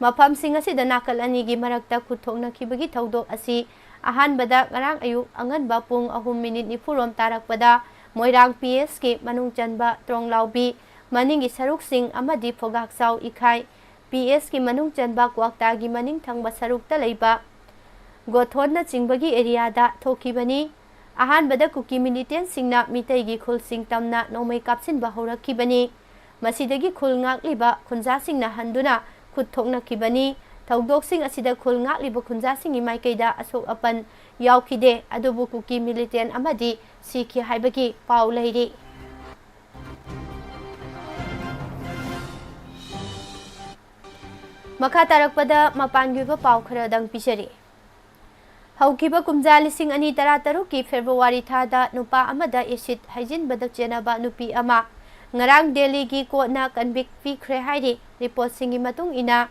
ꯃꯐꯝꯁꯤꯡ ꯑꯁꯤꯗ ꯅꯥꯀꯜ ꯑꯅꯤꯒꯤ ꯃꯔꯛꯇ ꯈꯨꯠ ꯊꯣꯛꯅꯈꯤꯕꯒꯤ ꯊꯧꯗꯣꯛ ꯑꯁꯤ ꯑꯍꯥꯟꯕꯗ ꯉꯔꯥꯡ ꯑꯌꯨꯛ ꯑꯉꯟꯕ ꯄꯨꯡ ꯑꯍꯨꯝ ꯃꯤꯅꯤꯠ ꯅꯤꯐꯨꯔꯣꯝ ꯇꯥꯔꯛꯄꯗ ꯃꯣꯏꯔꯥꯡ ꯄꯤ ꯑꯦꯁꯀꯤ ꯃꯅꯨꯡ ꯆꯟꯕ ꯇ꯭ꯔꯣꯡꯂꯥꯎꯕꯤ ꯃꯅꯤꯡꯒꯤ ꯁꯔꯨꯛꯁꯤꯡ ꯑꯃꯗꯤ ꯐꯣꯒꯥꯛꯆꯥꯎ ꯏꯈꯥꯏ ꯄꯤ ꯑꯦꯁꯀꯤ ꯃꯅꯨꯡ ꯆꯟꯕ ꯀ꯭ꯋꯥꯛꯇꯥꯒꯤ ꯃꯅꯤꯡ ꯊꯪꯕ ꯁꯔꯨꯛꯇ ꯂꯩꯕ ꯒꯣꯊꯣꯟꯅꯆꯤꯡꯕꯒꯤ ꯑꯦꯔꯤꯌꯥꯗ ꯊꯣꯛꯈꯤꯕꯅꯤ꯫ ꯑꯍꯥꯟꯕꯗ ꯀꯨꯀꯤ ꯃꯤꯂꯤꯇꯦꯟꯁꯤꯡꯅ ꯃꯤꯇꯩꯒꯤ ꯈꯨꯜꯁꯤꯡ ꯇꯝꯅ ꯅꯣꯡꯃꯩ ꯀꯥꯞꯁꯤꯟꯕ ꯍꯧꯔꯛꯈꯤꯕꯅꯤ꯫ ꯃꯁꯤꯗꯒꯤ ꯈꯨꯜ ꯉꯥꯛꯂꯤꯕ ꯈꯨꯟꯖꯥꯁꯤꯡꯅ ꯍꯟꯗꯨꯅ ꯈꯨꯠ ꯊꯣꯛꯅꯈꯤꯕꯅꯤ꯫ ꯊꯧꯗꯣꯛꯁꯤꯡ ꯑꯁꯤꯗ ꯈꯨꯜ ꯉꯥꯛꯂꯤꯕ ꯈꯨꯟꯖꯥꯁꯤꯡꯒꯤ ꯃꯥꯏꯀꯩꯗ ꯑꯁꯣꯛ ꯑꯄꯟ ꯌꯥꯎꯈꯤꯗꯦ, ꯑꯗꯨꯕꯨ ꯀꯨꯀꯤ ꯃꯤꯂꯤꯇꯦꯟ ꯑꯃꯗꯤ ꯁꯤꯈꯤ ꯍꯥꯏꯕꯒꯤ ꯄꯥꯎ ꯂꯩꯔꯤ꯫ ꯃꯈꯥ ꯇꯥꯔꯛꯄꯗ ꯃꯄꯥꯟꯒꯤ ꯑꯣꯏꯕ ꯄꯥꯎ ꯈꯔꯗꯪ ꯄꯤꯖꯔꯤ꯫ ꯍꯧꯈꯤꯕ ꯀꯨꯝꯖꯥ ꯂꯤꯁꯤꯡ ꯑꯅꯤ ꯇꯔꯥꯇꯔꯨꯛꯀꯤ ꯐꯦꯕ꯭ꯔꯨꯋꯥꯔꯤ ꯊꯥꯗ ꯅꯨꯄꯥ ꯑꯃꯗ ꯑꯦꯁꯤꯗ ꯍꯩꯖꯤꯟꯕꯗ ꯆꯦꯟꯅꯕ ꯅꯨꯄꯤ ꯑꯃ ꯉꯔꯥꯡ ꯗꯦꯜꯂꯤꯒꯤ ꯀꯣꯔꯠꯅ ꯀꯟꯚꯤꯛ ꯄꯤꯈ꯭ꯔꯦ ꯍꯥꯏꯔꯤ꯫ ꯔꯤꯄꯣꯔꯠꯁꯤꯡꯒꯤ ꯃꯇꯨꯡ ꯏꯟꯅ,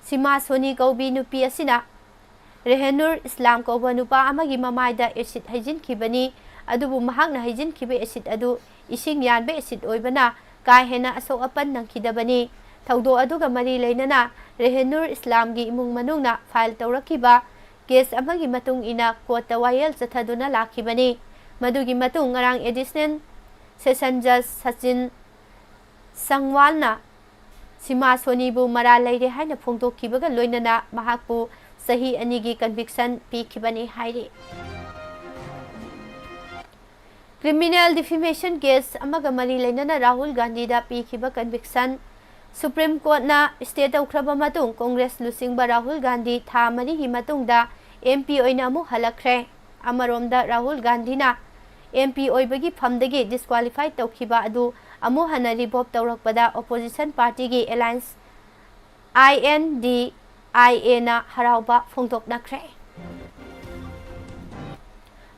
ꯁꯤꯃꯥ ꯁꯣꯅꯤ ꯀꯧꯕꯤ ꯅꯨꯄꯤ ꯑꯁꯤꯅ ꯔꯦꯍꯅꯨꯔ ꯏꯁꯂꯥꯝ ꯀꯧꯕ ꯅꯨꯄꯥ ꯑꯃꯒꯤ ꯃꯃꯥꯏꯗ ꯑꯦꯁꯤꯗ ꯍꯩꯖꯤꯟꯈꯤꯕꯅꯤ꯫ ꯑꯗꯨꯕꯨ ꯃꯍꯥꯛꯅ ꯍꯩꯖꯤꯟꯈꯤꯕ ꯑꯦꯁꯤꯗ ꯑꯗꯨ ꯏꯁꯤꯡ ꯌꯥꯟꯕ ꯑꯦꯁꯤꯗ ꯑꯣꯏꯕꯅ ꯀꯥ ꯍꯦꯟꯅ ꯑꯁꯣꯛ ꯑꯄꯟ ꯅꯪꯈꯤꯗꯕꯅꯤ꯫ ꯊꯧꯗꯣꯛ ꯑꯗꯨꯒ ꯃꯔꯤ ꯂꯩꯅꯅ ꯔꯦꯍꯦꯅꯨꯔ ꯏꯁꯂꯥꯝꯒꯤ ꯏꯃꯨꯡ ꯃꯅꯨꯡꯅ ꯐꯥꯏꯜ ꯇꯧꯔꯛꯈꯤꯕ ꯀꯦꯁ ꯑꯃꯒꯤ ꯃꯇꯨꯡ ꯏꯟꯅ ꯀꯣꯔꯠꯇ ꯋꯥꯌꯦꯜ ꯆꯠꯊꯗꯨꯅ ꯂꯥꯛꯈꯤꯕꯅꯤ꯫ ꯃꯗꯨꯒꯤ ꯃꯇꯨꯡ ꯉꯔꯥꯡ ꯑꯦꯗꯤꯁꯅꯦꯜ ꯁꯦꯁꯟ ꯖꯖ ꯁꯆꯤꯟ ꯁꯪꯋꯥꯜꯅ ꯁꯤꯃꯥ ꯁꯣꯅꯤꯕꯨ ꯃꯔꯥꯜ ꯂꯩꯔꯦ ꯍꯥꯏꯅ ꯐꯣꯡꯗꯣꯛꯈꯤꯕꯒ ꯂꯣꯏꯅꯅ ꯃꯍꯥꯛꯄꯨ ꯆꯍꯤ ꯑꯅꯤꯒꯤ ꯀꯟꯚꯤꯛꯁꯟ ꯄꯤꯈꯤꯕꯅꯤ ꯍꯥꯏꯔꯤ꯫ ꯀ꯭ꯔꯤꯃꯤꯅꯦꯜ ꯗꯤꯐꯦꯃꯦꯁꯟ ꯀꯦꯁ ꯑꯃꯒ ꯃꯔꯤ ꯂꯩꯅꯅ ꯔꯥꯍꯨꯜ ꯒꯥꯟꯙꯤꯗ ꯄꯤꯈꯤꯕ ꯀꯟꯚꯤꯛꯁꯟ ꯁꯨꯄ꯭ꯔꯤꯝ ꯀꯣꯔꯠꯅ ꯁ꯭ꯇꯦ ꯇꯧꯈ꯭ꯔꯕ ꯃꯇꯨꯡ ꯀꯣꯡꯒ꯭ꯔꯦꯁ ꯂꯨꯆꯤꯡꯕ ꯔꯥꯍꯨꯜ ꯒꯥꯟꯙꯤ ꯊꯥ ꯃꯔꯤꯒꯤ ꯃꯇꯨꯡꯗ ꯑꯦꯝ ꯄꯤ ꯑꯣꯏꯅ ꯑꯃꯨꯛ ꯍꯜꯂꯛꯈ꯭ꯔꯦ꯫ ꯑꯃꯔꯣꯝꯗ ꯔꯥꯍꯨꯜ ꯒꯥꯟꯙꯤꯅ ꯑꯦꯝ ꯄꯤ ꯑꯣꯏꯕꯒꯤ ꯐꯝꯗꯒꯤ ꯗꯤꯁꯀ꯭ꯋꯥꯂꯤꯐꯥꯏ ꯇꯧꯈꯤꯕ ꯑꯗꯨ ꯑꯃꯨꯛ ꯍꯟꯅ ꯔꯤꯚꯣꯞ ꯇꯧꯔꯛꯄꯗ ꯑꯣꯄꯣꯖꯤꯁꯟ ꯄꯥꯔꯇꯤꯒꯤ alliance I N D I ꯑꯦꯅ ꯍꯔꯥꯎꯕ ꯐꯣꯡꯗꯣꯛꯅꯈ꯭ꯔꯦ꯫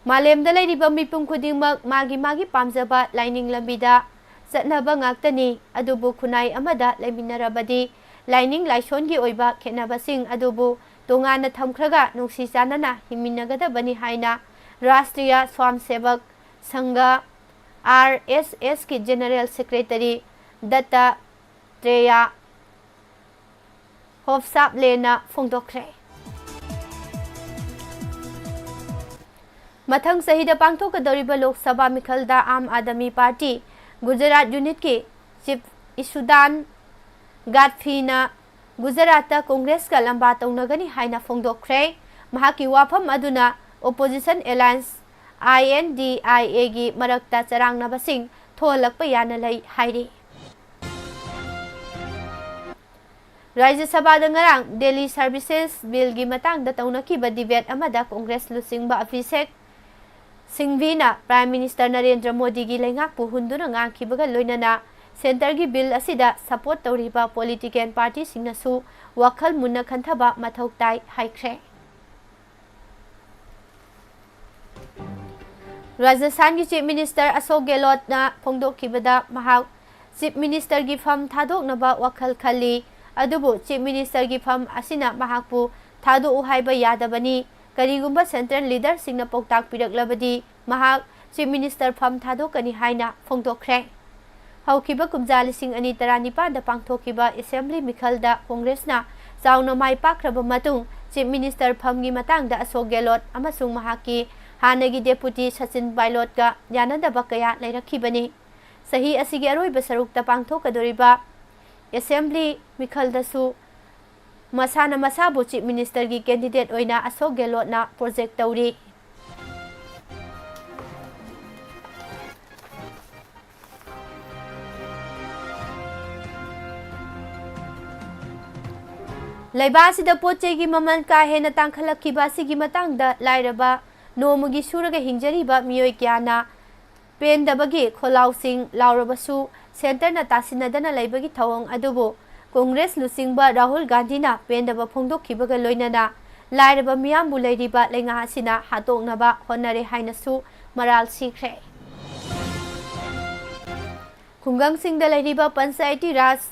ꯃꯥꯂꯦꯝꯗ ꯂꯩꯔꯤꯕ ꯃꯤꯄꯨꯝ ꯈꯨꯗꯤꯡꯃꯛ ꯃꯥꯒꯤ ꯃꯥꯒꯤ ꯄꯥꯝꯖꯕ ꯂꯥꯏꯅꯤꯡ ꯂꯝꯕꯤꯗ ꯆꯠꯅꯕ ꯉꯥꯛꯇꯅꯤ, ꯑꯗꯨꯕꯨ ꯈꯨꯟꯅꯥꯏ ꯑꯃꯗ ꯂꯩꯃꯤꯟꯅꯔꯕꯗꯤ ꯂꯥꯏꯅꯤꯡ ꯂꯥꯏꯁꯣꯟꯒꯤ ꯑꯣꯏꯕ ꯈꯦꯠꯅꯕꯁꯤꯡ ꯑꯗꯨꯕꯨ ꯇꯣꯉꯥꯟꯅ ꯊꯝꯈ꯭ꯔꯒ ꯅꯨꯡꯁꯤ ꯆꯥꯟꯅꯅ ꯍꯤꯡꯃꯤꯟꯅꯒꯗꯕꯅꯤ ꯍꯥꯏꯅ ꯔꯥꯁꯇ꯭ꯔꯤꯌꯥ ꯁ꯭ꯋꯥꯝ ꯁꯦꯕꯛ ꯁꯪꯘ, ꯑꯥꯔ ꯑꯦꯁ ꯑꯦꯁꯀꯤ ꯖꯦꯅꯔꯦꯜ ꯁꯦꯀ꯭ꯔꯦꯇꯔꯤ ꯗꯠꯇꯥꯇ꯭ꯔꯦꯌꯥ ꯍꯣꯞꯁꯥꯞꯂꯦꯅ ꯐꯣꯡꯗꯣꯛꯈ꯭ꯔꯦ꯫ ꯃꯊꯪ ꯆꯍꯤꯗ ꯄꯥꯡꯊꯣꯛꯀꯗꯧꯔꯤꯕ ꯂꯣꯛ ꯁꯚꯥ ꯃꯤꯈꯜꯗ ꯑꯥꯝ ꯑꯥꯗꯃꯤ ꯄꯥꯔꯇꯤ ꯒꯨꯖꯔꯥꯠ ꯌꯨꯅꯤꯠꯀꯤ ꯆꯤꯐ ꯏꯁꯨꯗꯥꯟ ꯒꯥꯗꯐꯤꯅ ꯒꯨꯖꯔꯥꯠꯇ ꯀꯣꯡꯒ꯭ꯔꯦꯁꯀ ꯂꯝꯕꯥ ꯇꯧꯅꯒꯅꯤ ꯍꯥꯏꯅ ꯐꯣꯡꯗꯣꯛꯈ꯭ꯔꯦ꯫ ꯃꯍꯥꯛꯀꯤ ꯋꯥꯐꯝ ꯑꯗꯨꯅ opposition ꯑꯦꯂꯥꯌꯟꯁ I N D I ꯑꯦꯒꯤ ꯃꯔꯛꯇ ꯆꯔꯥꯡꯅꯕꯁꯤꯡ ꯊꯣꯛꯍꯜꯂꯛꯄ ꯌꯥꯅ ꯂꯩ ꯍꯥꯏꯔꯤ꯫ ꯔꯥꯖ꯭ꯌ ꯁꯚꯥꯗ ꯉꯔꯥꯡ ꯗꯦꯜꯂꯤ ꯁꯔꯚꯤꯁꯦꯁ ꯕꯤꯜꯒꯤ ꯃꯇꯥꯡꯗ ꯇꯧꯅꯈꯤꯕ ꯗꯤꯕꯦꯠ ꯑꯃꯗ ꯀꯣꯡꯒ꯭ꯔꯦꯁ ꯂꯨꯆꯤꯡꯕ ꯑꯚꯤꯁꯦꯛ ꯁꯤꯡꯚꯤꯅ ꯄ꯭ꯔꯥꯏꯝ ꯃꯤꯅꯤꯁꯇꯔ ꯅꯔꯦꯟꯗ꯭ꯔ ꯃꯣꯗꯤꯒꯤ ꯂꯩꯉꯥꯛꯄꯨ ꯍꯨꯟꯗꯨꯅ ꯉꯥꯡꯈꯤꯕꯒ ꯂꯣꯏꯅꯅ ꯁꯦꯟꯇꯔꯒꯤ ꯕꯤꯜ ꯑꯁꯤꯗ ꯁꯄꯣꯔꯠ ꯇꯧꯔꯤꯕ ꯄꯣꯂꯤꯇꯤꯀꯦꯜ ꯄꯥꯔꯇꯤꯁꯤꯡꯅꯁꯨ ꯋꯥꯈꯜ ꯃꯨꯟꯅ ꯈꯟꯊꯕ ꯃꯊꯧ ꯇꯥꯏ ꯍꯥꯏꯈ꯭ꯔꯦ꯫ ꯔꯥꯖꯁꯊꯥꯟꯒꯤ ꯆꯤꯐ ꯃꯤꯅꯤꯁꯇꯔ ꯑꯁꯣꯛ ꯒꯦꯍꯂꯣꯠꯅ ꯐꯣꯡꯗꯣꯛꯈꯤꯕꯗ ꯃꯍꯥꯛ ꯆꯤꯐ ꯃꯤꯅꯤꯁꯇꯔꯒꯤ ꯐꯝ ꯊꯥꯗꯣꯛꯅꯕ ꯋꯥꯈꯜ ꯈꯜꯂꯤ, ꯑꯗꯨꯕꯨ ꯆꯤꯐ ꯃꯤꯅꯤꯁꯇꯔꯒꯤ ꯐꯝ ꯑꯁꯤꯅ ꯃꯍꯥꯛꯄꯨ ꯊꯥꯗꯣꯛꯎ ꯍꯥꯏꯕ ꯌꯥꯗꯕꯅꯤ꯫ ꯀꯔꯤꯒꯨꯝꯕ ꯁꯦꯟꯇ꯭ꯔꯦꯜ ꯂꯤꯗꯔꯁꯤꯡꯅ ꯄꯥꯎꯇꯥꯛ ꯄꯤꯔꯛꯂꯕꯗꯤ ꯃꯍꯥꯛ ꯆꯤꯐ ꯃꯤꯅꯤꯁꯇꯔ ꯐꯝ ꯊꯥꯗꯣꯛꯀꯅꯤ ꯍꯥꯏꯅ ꯐꯣꯡꯗꯣꯛꯈ꯭ꯔꯦ꯫ ꯍꯧꯈꯤꯕ ꯀꯨꯝꯖꯥ ꯂꯤꯁꯤꯡ ꯑꯅꯤ ꯇꯔꯥꯅꯤꯄꯥꯟꯗ ꯄꯥꯡꯊꯣꯛꯈꯤꯕ ꯑꯦꯁꯦꯝꯕ꯭ꯂꯤ ꯃꯤꯈꯜꯗ ꯀꯣꯡꯒ꯭ꯔꯦꯁꯅ ꯆꯥꯎꯅ ꯃꯥꯏ ꯄꯥꯛꯈ꯭ꯔꯕ ꯃꯇꯨꯡ, ꯆꯤꯐ ꯃꯤꯅꯤꯁꯇꯔ ꯐꯝꯒꯤ ꯃꯇꯥꯡꯗ ꯑꯁꯣꯛ ꯒꯦꯍꯂꯣꯠ ꯑꯃꯁꯨꯡ ꯃꯍꯥꯛꯀꯤ ꯍꯥꯟꯅꯒꯤ ꯗꯦꯄꯨꯇꯤ ꯁꯆꯤꯟ ꯄꯥꯏꯂꯣꯠꯀ ꯌꯥꯅꯗꯕ ꯀꯌꯥ ꯂꯩꯔꯛꯈꯤꯕꯅꯤ꯫ ꯆꯍꯤ ꯑꯁꯤꯒꯤ ꯑꯔꯣꯏꯕ ꯁꯔꯨꯛꯇ ꯄꯥꯡꯊꯣꯛꯀꯗꯧꯔꯤꯕ ꯑꯦꯁꯦꯝꯕ꯭ꯂꯤ ꯃꯤꯈꯜꯗꯁꯨ ꯃꯁꯥꯅ ꯃꯁꯥꯕꯨ ꯆꯤꯐ ꯃꯤꯅꯤꯁꯇꯔꯒꯤ ꯀꯦꯟꯗꯤꯗꯦꯠ ꯑꯣꯏꯅ ꯑꯁꯣꯛ ꯒꯦꯍꯂꯣꯠꯅ ꯄ꯭ꯔꯣꯖꯦꯛ ꯇꯧꯔꯤ꯫ ꯂꯩꯕꯥꯛ ꯑꯁꯤꯗ ꯄꯣꯠ ꯆꯩꯒꯤ ꯃꯃꯜ ꯀꯥ ꯍꯦꯟꯅ ꯇꯥꯡꯈꯠꯂꯛꯈꯤꯕ ꯑꯁꯤꯒꯤ ꯃꯇꯥꯡꯗ ꯂꯥꯏꯔꯕ ꯅꯣꯡꯃꯒꯤ ꯁꯨꯔꯒ ꯍꯤꯡꯖꯔꯤꯕ ꯃꯤꯑꯣꯏ ꯀꯌꯥꯅ ꯄꯦꯟꯗꯕꯒꯤ ꯈꯣꯜꯂꯥꯎꯁꯤꯡ ꯂꯥꯎꯔꯕꯁꯨ, ꯁꯦꯟꯇꯔꯅ ꯇꯥꯁꯤꯟꯅꯗꯅ ꯂꯩꯕꯒꯤ ꯊꯧꯑꯣꯡ ꯑꯗꯨꯕꯨ ꯀꯣꯡꯒ꯭ꯔꯦꯁ ꯂꯨꯆꯤꯡꯕ ꯔꯥꯍꯨꯜ ꯒꯥꯟꯙꯤꯅ ꯄꯦꯟꯗꯕ ꯐꯣꯡꯗꯣꯛꯈꯤꯕꯒ ꯂꯣꯏꯅꯅ ꯂꯥꯏꯔꯕ ꯃꯤꯌꯥꯝꯕꯨ ꯂꯩꯔꯤꯕ ꯂꯩꯉꯥꯛ ꯑꯁꯤꯅ ꯍꯥꯠꯇꯣꯛꯅꯕ ꯍꯣꯠꯅꯔꯦ ꯍꯥꯏꯅꯁꯨ ꯃꯔꯥꯜ ꯁꯤꯈ꯭ꯔꯦ꯫ ꯈꯨꯡꯒꯪꯁꯤꯡꯗ ꯂꯩꯔꯤꯕ ꯄꯟꯆꯥꯌꯇꯤ ꯔꯥꯖ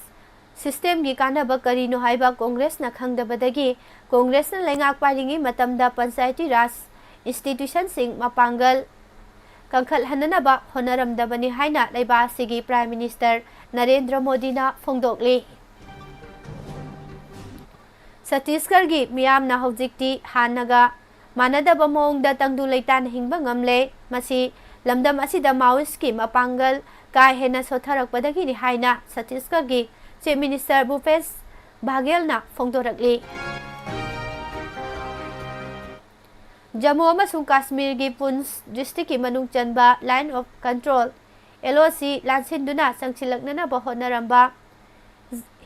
ꯁꯤꯁꯇꯦꯝꯒꯤ ꯀꯥꯟꯅꯕ ꯀꯔꯤꯅꯣ ꯍꯥꯏꯕ ꯀꯣꯡꯒ꯭ꯔꯦꯁꯅ ꯈꯪꯗꯕꯗꯒꯤ ꯀꯣꯡꯒ꯭ꯔꯦꯁꯅ ꯂꯩꯉꯥꯛ ꯄꯥꯏꯔꯤꯉꯩ ꯃꯇꯝꯗ ꯄꯟꯆꯥꯌꯇꯤ ꯔꯥꯖ ꯏꯟꯁꯇꯤꯇ꯭ꯌꯨꯁꯟꯁꯤꯡ ꯃꯄꯥꯡꯒꯜ ꯀꯟꯈꯠꯍꯟꯅꯅꯕ ꯍꯣꯠꯅꯔꯝꯗꯕꯅꯤ ꯍꯥꯏꯅ ꯂꯩꯕꯥꯛ ꯑꯁꯤꯒꯤ ꯄ꯭ꯔꯥꯏꯝ ꯃꯤꯅꯤꯁꯇꯔ ꯅꯔꯦꯟꯗ꯭ꯔ ꯃꯣꯗꯤꯅ ꯐꯣꯡꯗꯣꯛꯂꯤ꯫ ꯁꯠꯇꯤꯁꯒꯔꯒꯤ ꯃꯤꯌꯥꯝꯅ ꯍꯧꯖꯤꯛꯇꯤ ꯍꯥꯟꯅꯒ ꯃꯥꯟꯅꯗꯕ ꯃꯑꯣꯡꯗ ꯇꯪꯗꯨ ꯂꯩꯇꯥꯅ ꯍꯤꯡꯕ ꯉꯝꯂꯦ꯫ ꯃꯁꯤ ꯂꯝꯗꯝ ꯑꯁꯤꯗ ꯃꯥꯑꯣꯏꯁꯀꯤ ꯃꯄꯥꯡꯒꯜ ꯀꯥ ꯍꯦꯟꯅ ꯁꯣꯠꯊꯔꯛꯄꯗꯒꯤꯅꯤ ꯍꯥꯏꯅ ꯁꯠꯇꯤꯁꯒꯔꯒꯤ ꯆꯤꯐ ꯃꯤꯅꯤꯁꯇꯔ ꯚꯨꯄꯦꯁ ꯕꯥꯘꯦꯜꯅ ꯐꯣꯡꯗꯣꯔꯛꯂꯤ꯫ ꯖꯝꯃꯨ ꯑꯃꯁꯨꯡ ꯀꯥꯁꯃꯤꯔꯒꯤ ꯄꯨꯟꯁ ꯗꯤꯁꯇ꯭ꯔꯤꯛꯀꯤ ꯃꯅꯨꯡ ꯆꯟꯕ ꯂꯥꯏꯟ ꯑꯣꯐ ꯀꯟꯇ꯭ꯔꯣꯜ, ꯑꯦꯜ ꯑꯣ ꯁꯤ, ꯂꯥꯟꯁꯤꯟꯗꯨꯅ ꯆꯪꯁꯤꯜꯂꯛꯅꯅꯕ ꯍꯣꯠꯅꯔꯝꯕ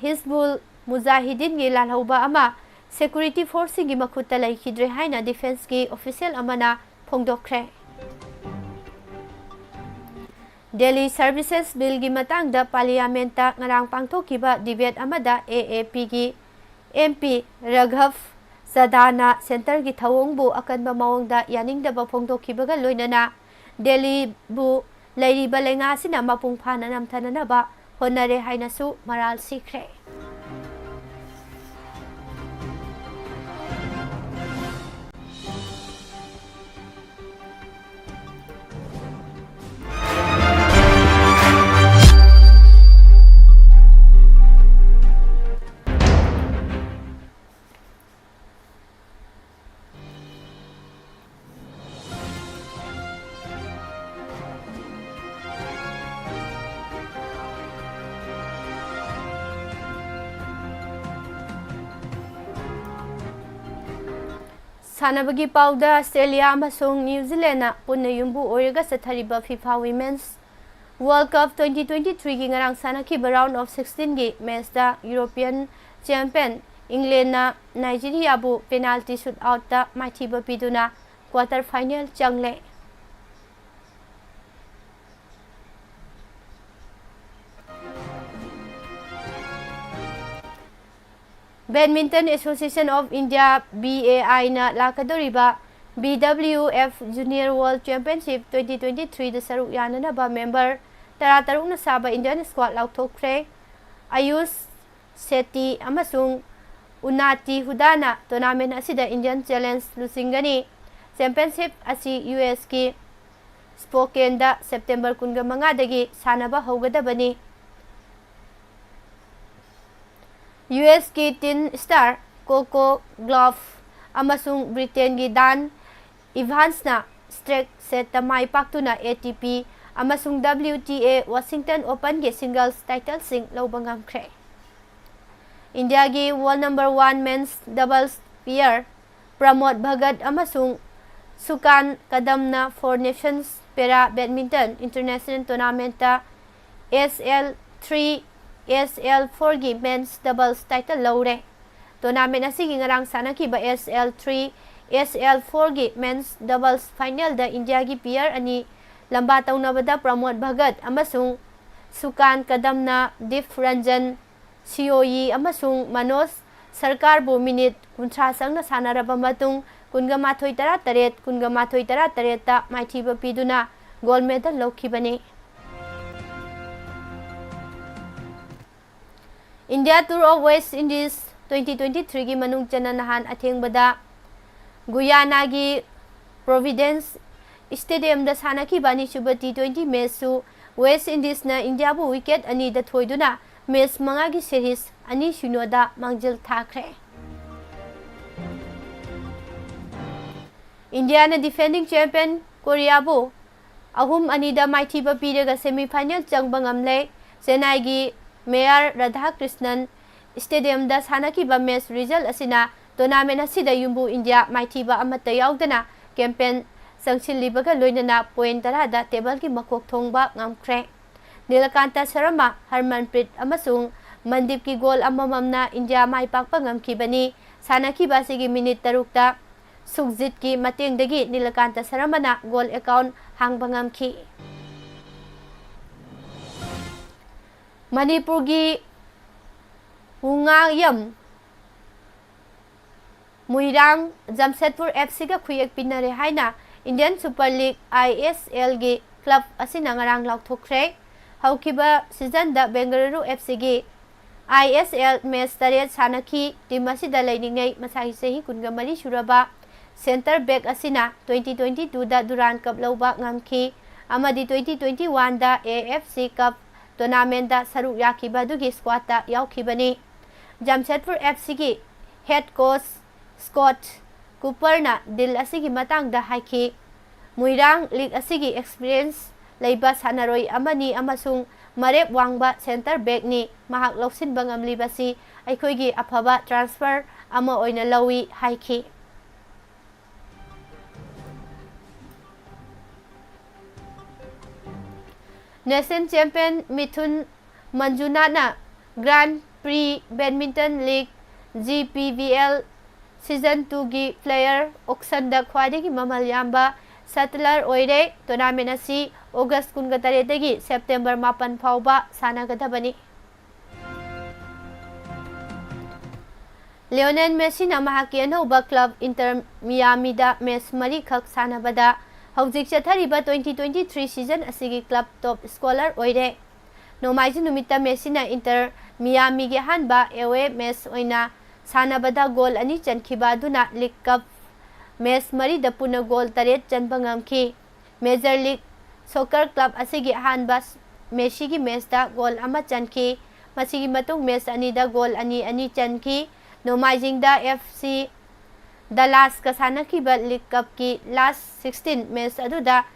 ꯍꯤꯖꯕꯨꯜ ꯃꯨꯖꯥꯍꯤꯗꯤꯟꯒꯤ ꯂꯥꯜꯍꯧꯕ ꯑꯃ ꯁꯦꯀ꯭ꯌꯨꯔꯤꯇꯤ ꯐꯣꯔꯁꯁꯤꯡꯒꯤ ꯃꯈꯨꯠꯇ ꯂꯩꯈꯤꯗ꯭ꯔꯦ ꯍꯥꯏꯅ ꯗꯤꯐꯦꯟꯁꯀꯤ ꯑꯣꯐꯤꯁꯤꯌꯦꯜ ꯑꯃꯅ ꯐꯣꯡꯗꯣꯛꯈ꯭ꯔꯦ꯫ ꯗꯦꯜꯂꯤ ꯁꯔꯚꯤꯁꯦꯁ ꯕꯤꯜꯒꯤ ꯃꯇꯥꯡꯗ ꯄꯥꯔꯂꯤꯌꯥꯃꯦꯟꯠꯇ ꯉꯔꯥꯡ ꯄꯥꯡꯊꯣꯛꯈꯤꯕ ꯗꯤꯕꯦꯠ ꯑꯃꯗ ꯑꯦ ꯑꯦ ꯄꯤꯒꯤ ꯑꯦꯝ ꯄꯤ ꯔꯥꯘꯕ ꯆꯗꯥꯅ ꯁꯦꯟꯇꯔꯒꯤ ꯊꯧꯑꯣꯡꯕꯨ ꯑꯀꯟꯕ ꯃꯑꯣꯡꯗ ꯌꯥꯅꯤꯡꯗꯕ ꯐꯣꯡꯗꯣꯛꯈꯤꯕꯒ ꯂꯣꯏꯅꯅ ꯗꯦꯜꯂꯤꯕꯨ ꯂꯩꯔꯤꯕ ꯂꯩꯉꯥꯛ ꯑꯁꯤꯅ ꯃꯄꯨꯡ ꯐꯥꯅ ꯅꯝꯊꯅꯅꯕ ꯍꯣꯠꯅꯔꯦ ꯍꯥꯏꯅꯁꯨ ꯃꯔꯥꯜ ꯁꯤꯈ꯭ꯔꯦ꯫ ꯁꯥꯟꯅꯕꯒꯤ ꯄꯥꯎꯗ, ꯑꯁꯇ꯭ꯔꯦꯂꯤꯌꯥ ꯑꯃꯁꯨꯡ ꯅ꯭ꯌꯨ ꯖꯤꯂꯦꯟꯅ ꯄꯨꯟꯅ ꯌꯨꯝꯕꯨ ꯑꯣꯏꯔꯒ ꯆꯠꯊꯔꯤꯕ FIFA Women's World Cup twenty twenty-three ꯒꯤ ꯉꯔꯥꯡ ꯁꯥꯟꯅꯈꯤꯕ round of sixteen ꯒꯤ match ꯇ European champion ꯏꯪꯂꯦꯟꯅ ꯅꯥꯏꯖꯤꯔꯤꯌꯥꯕꯨ penalty shootout ꯇ ꯃꯥꯏꯊꯤꯕ ꯄꯤꯗꯨꯅ quarter final ꯆꯪꯂꯦ꯫ Badminton Association of India, B A I ꯅ ꯂꯥꯛꯀꯗꯧꯔꯤꯕ B W F Junior World Championship twenty twenty-three ꯗ ꯁꯔꯨꯛ ꯌꯥꯅꯅꯕ member ꯇꯔꯥꯇꯔꯨꯛꯅ ꯁꯥꯕ Indian squad ꯂꯥꯎꯊꯣꯛꯈ꯭ꯔꯦ꯫ ꯑꯌꯨꯁ ꯁꯦꯇꯤ ꯑꯃꯁꯨꯡ ꯎꯅꯥꯇꯤ ꯍꯨꯗꯥꯅ tournament ꯑꯁꯤꯗ Indian challenge ꯂꯨꯆꯤꯡꯒꯅꯤ꯫ Championship ꯑꯁꯤ U S ꯀꯤ Spokane ꯗ September ꯀꯨꯟꯃꯉꯥꯗꯒꯤ ꯁꯥꯟꯅꯕ ꯍꯧꯒꯗꯕꯅꯤ꯫ U S ꯀꯤ teen star Coco Gauff ꯑꯃꯁꯨꯡ Britain ꯒꯤ Dan Evans ꯅ straight set ꯇ ꯃꯥꯏ ꯄꯥꯛꯇꯨꯅ A T P ꯑꯃꯁꯨꯡ W T A Washington Open ꯒꯤ singles title ꯁꯤꯡ ꯂꯧꯕ ꯉꯝꯈ꯭ꯔꯦ꯫ ꯏꯟꯗꯤꯌꯥꯒꯤ world number one men's doubles pair ꯄ꯭ꯔꯃꯣꯗ Bhagat ꯑꯃꯁꯨꯡ ꯁꯨꯀꯥꯟ ꯀꯗꯝꯅ Four Nations Para Badminton International Tournament ꯇ S L three, S L four ꯒꯤ men's doubles title ꯂꯧꯔꯦ꯫ Tournament ꯑꯁꯤꯒꯤ ꯉꯔꯥꯡ ꯁꯥꯟꯅꯈꯤꯕ S L three, S L four ꯒꯤ men's doubles final ꯗ ꯏꯟꯗꯤꯌꯥꯒꯤ pair ꯑꯅꯤ ꯂꯝꯕꯥ ꯇꯧꯅꯕꯗ ꯄ꯭ꯔꯃꯣꯗ ꯚꯒꯠ ꯑꯃꯁꯨꯡ ꯁꯨꯀꯥꯟ ꯀꯗꯝꯅ ꯗꯤꯞ ꯔꯟꯖꯟ ꯁꯤꯌꯣꯌꯤ ꯑꯃꯁꯨꯡ ꯃꯅꯣꯖ ꯁꯔꯀꯥꯔꯕꯨ minute ꯀꯨꯟꯊ꯭ꯔꯥ ꯆꯪꯅ ꯁꯥꯟꯅꯔꯕ ꯃꯇꯨꯡ, ꯀꯨꯟꯃꯥꯊꯣꯏ ꯇꯔꯥꯇꯔꯦꯠ, ꯀꯨꯟꯃꯥꯊꯣꯏ ꯇꯔꯥꯇꯔꯦꯠꯇ ꯃꯥꯏꯊꯤꯕ ꯄꯤꯗꯨꯅ gold medal ꯂꯧꯈꯤꯕꯅꯤ꯫ India Tour of West Indies twenty twenty-three ꯒꯤ ꯃꯅꯨꯡ ꯆꯟꯅ ꯅꯍꯥꯟ ꯑꯊꯦꯡꯕꯗ ꯒꯨꯌꯥꯅꯥꯒꯤ Providence Stadium ꯗ ꯁꯥꯟꯅꯈꯤꯕ ꯑꯅꯤꯁꯨꯕ T twenty match ꯁꯨ West Indies ꯅ ꯏꯟꯗꯤꯌꯥꯕꯨ wicket ꯑꯅꯤꯗ ꯊꯣꯏꯗꯨꯅ match ꯃꯉꯥꯒꯤ series ꯑꯅꯤ ꯁꯤꯅꯣꯗ ꯃꯥꯡꯖꯤꯜ ꯊꯥꯈ꯭ꯔꯦ꯫ ꯏꯟꯗꯤꯌꯥꯅ defending champion ꯀꯣꯔꯤꯌꯥꯕꯨ ꯑꯍꯨꯝ ꯑꯅꯤꯗ ꯃꯥꯏꯊꯤꯕ ꯄꯤꯔꯒ semi final ꯆꯪꯕ ꯉꯝꯂꯦ꯫ ꯆꯦꯟꯅꯥꯏꯒꯤ ꯃꯦꯌꯔ ꯔꯥꯙꯥꯀ꯭ꯔꯤꯁꯅꯟ Stadium ꯗ ꯁꯥꯟꯅꯈꯤꯕ match result ꯑꯁꯤꯅ Tournament ꯑꯁꯤꯗ ꯌꯨꯝꯕꯨ ꯏꯟꯗꯤꯌꯥ ꯃꯥꯏꯊꯤꯕ ꯑꯃꯠꯇ ꯌꯥꯎꯗꯅ campaign ꯆꯪꯁꯤꯜꯂꯤꯕꯒ ꯂꯣꯏꯅꯅ point ꯇꯔꯥꯗ tableꯒꯤ ꯃꯀꯣꯛ ꯊꯣꯡꯕ ꯉꯝꯈ꯭ꯔꯦ꯫ ꯅꯤꯂꯀꯥꯟꯇ ꯁꯔꯃ, ꯍꯔꯃꯟꯄ꯭ꯔꯤꯠ ꯑꯃꯁꯨꯡ ꯃꯟꯗꯤꯞꯀꯤ goal ꯑꯃꯃꯝꯅ ꯏꯟꯗꯤꯌꯥ ꯃꯥꯏ ꯄꯥꯛꯄ ꯉꯝꯈꯤꯕꯅꯤ꯫ ꯁꯥꯟꯅꯈꯤꯕ ꯑꯁꯤꯒꯤ minute ꯇꯔꯨꯛꯇ ꯁꯨꯈꯖꯤꯠꯀꯤ ꯃꯇꯦꯡꯗꯒꯤ ꯅꯤꯂꯀꯥꯟꯇ ꯁꯔꯃꯅ goal account ꯍꯥꯡꯕ ꯉꯝꯈꯤ꯫ ꯃꯅꯤꯄꯨꯔꯒꯤ ꯋꯨꯉꯥꯌꯝ ꯃꯨꯏꯔꯥꯡ ꯖꯝꯁꯦꯗꯄꯨꯔ ꯑꯦꯐ ꯁꯤꯒ ꯈꯨꯌꯦꯛ ꯄꯤꯟꯅꯔꯦ ꯍꯥꯏꯅ Indian Super League, I S L ꯒꯤ club ꯑꯁꯤꯅ ꯉꯔꯥꯡ ꯂꯥꯎꯊꯣꯛꯈ꯭ꯔꯦ꯫ ꯍꯧꯈꯤꯕ seasonꯗ ꯕꯦꯡꯒꯂꯨꯔꯨ ꯑꯦꯐ ꯁꯤꯒꯤ I S L match ꯇꯔꯦꯠ ꯁꯥꯟꯅꯈꯤ꯫ Team ꯑꯁꯤꯗ ꯂꯩꯔꯤꯉꯩ ꯃꯁꯥꯒꯤ ꯆꯍꯤ ꯀꯨꯟꯒ ꯃꯔꯤ ꯁꯨꯔꯕ center back ꯑꯁꯤꯅ twenty twenty twoꯗ Durand Cup ꯂꯧꯕ ꯉꯝꯈꯤ ꯑꯃꯗꯤ twenty twenty oneꯗ A F C Cup tournamentꯗ ꯁꯔꯨꯛ ꯌꯥꯈꯤꯕ ꯑꯗꯨꯒꯤ squadꯇ ꯌꯥꯎꯈꯤꯕꯅꯤ꯫ ꯖꯝꯁꯦꯗꯄꯨꯔ ꯑꯦꯐ ꯁꯤꯒꯤ head coach Scott Cooperꯅ deal ꯑꯁꯤꯒꯤ ꯃꯇꯥꯡꯗ ꯍꯥꯏꯈꯤ, ꯃꯨꯏꯔꯥꯡ league ꯑꯁꯤꯒꯤ experience ꯂꯩꯕ ꯁꯥꯟꯅꯔꯣꯏ ꯑꯃꯅꯤ ꯑꯃꯁꯨꯡ ꯃꯔꯦꯞ ꯋꯥꯡꯕ center backꯅꯤ꯫ ꯃꯍꯥꯛ ꯂꯧꯁꯤꯟꯕ ꯉꯝꯂꯤꯕꯁꯤ ꯑꯩꯈꯣꯏꯒꯤ ꯑꯐꯕ transfer ꯑꯃ ꯑꯣꯏꯅ ꯂꯧꯏ ꯍꯥꯏꯈꯤ꯫ National champion ꯃꯤꯊꯨꯟ ꯃꯟꯖꯨꯅꯥꯊꯅ Grand Prix Badminton League, G P B L season twoꯒꯤ player auctionꯗ ꯈ꯭ꯋꯥꯏꯗꯒꯤ ꯃꯃꯜ ꯌꯥꯝꯕ settler ꯑꯣꯏꯔꯦ꯫ Tournament ꯑꯁꯤ August ꯀꯨꯟꯒ ꯇꯔꯦꯠꯇꯒꯤ September ꯃꯥꯄꯟ ꯐꯥꯎꯕ ꯁꯥꯟꯅꯒꯗꯕꯅꯤ꯫ ꯂꯤꯑꯣꯅꯦꯜ ꯃꯦꯁꯤꯅ ꯃꯍꯥꯛꯀꯤ ꯑꯅꯧꯕ club Inter Miamiꯗ match ꯃꯔꯤꯈꯛ ꯁꯥꯟꯅꯕꯗ ꯍꯧꯖꯤꯛ ꯆꯠꯊꯔꯤꯕ twenty twenty three season ꯑꯁꯤꯒꯤ club top scorer ꯑꯣꯏꯔꯦ꯫ ꯅꯣꯡꯃꯥꯏꯖꯤꯡ ꯅꯨꯃꯤꯠꯇ ꯃꯦꯁꯤꯅ Inter Miamiꯒꯤ ꯑꯍꯥꯟꯕ away match ꯑꯣꯏꯅ ꯁꯥꯟꯅꯕꯗ goal ꯑꯅꯤ ꯆꯟꯈꯤꯕ ꯑꯗꯨꯅ League Cup match ꯃꯔꯤꯗ ꯄꯨꯟꯅ goal ꯇꯔꯦꯠ ꯆꯟꯕ ꯉꯝꯈꯤ꯫ Major League Soccer club ꯑꯁꯤꯒꯤ ꯑꯍꯥꯟꯕ ꯃꯦꯁꯤꯒꯤ matchꯇ goal ꯑꯃ ꯆꯟꯈꯤ꯫ ꯃꯁꯤꯒꯤ ꯃꯇꯨꯡ match ꯑꯅꯤꯗ goal ꯑꯅꯤ ꯑꯅꯤ ꯆꯟꯈꯤ꯫ ꯅꯣꯡꯃꯥꯏꯖꯤꯡꯗ F C Dallasꯀ ꯁꯥꯟꯅꯈꯤꯕ League Cupꯀꯤ last sixteen match ꯑꯗꯨꯗ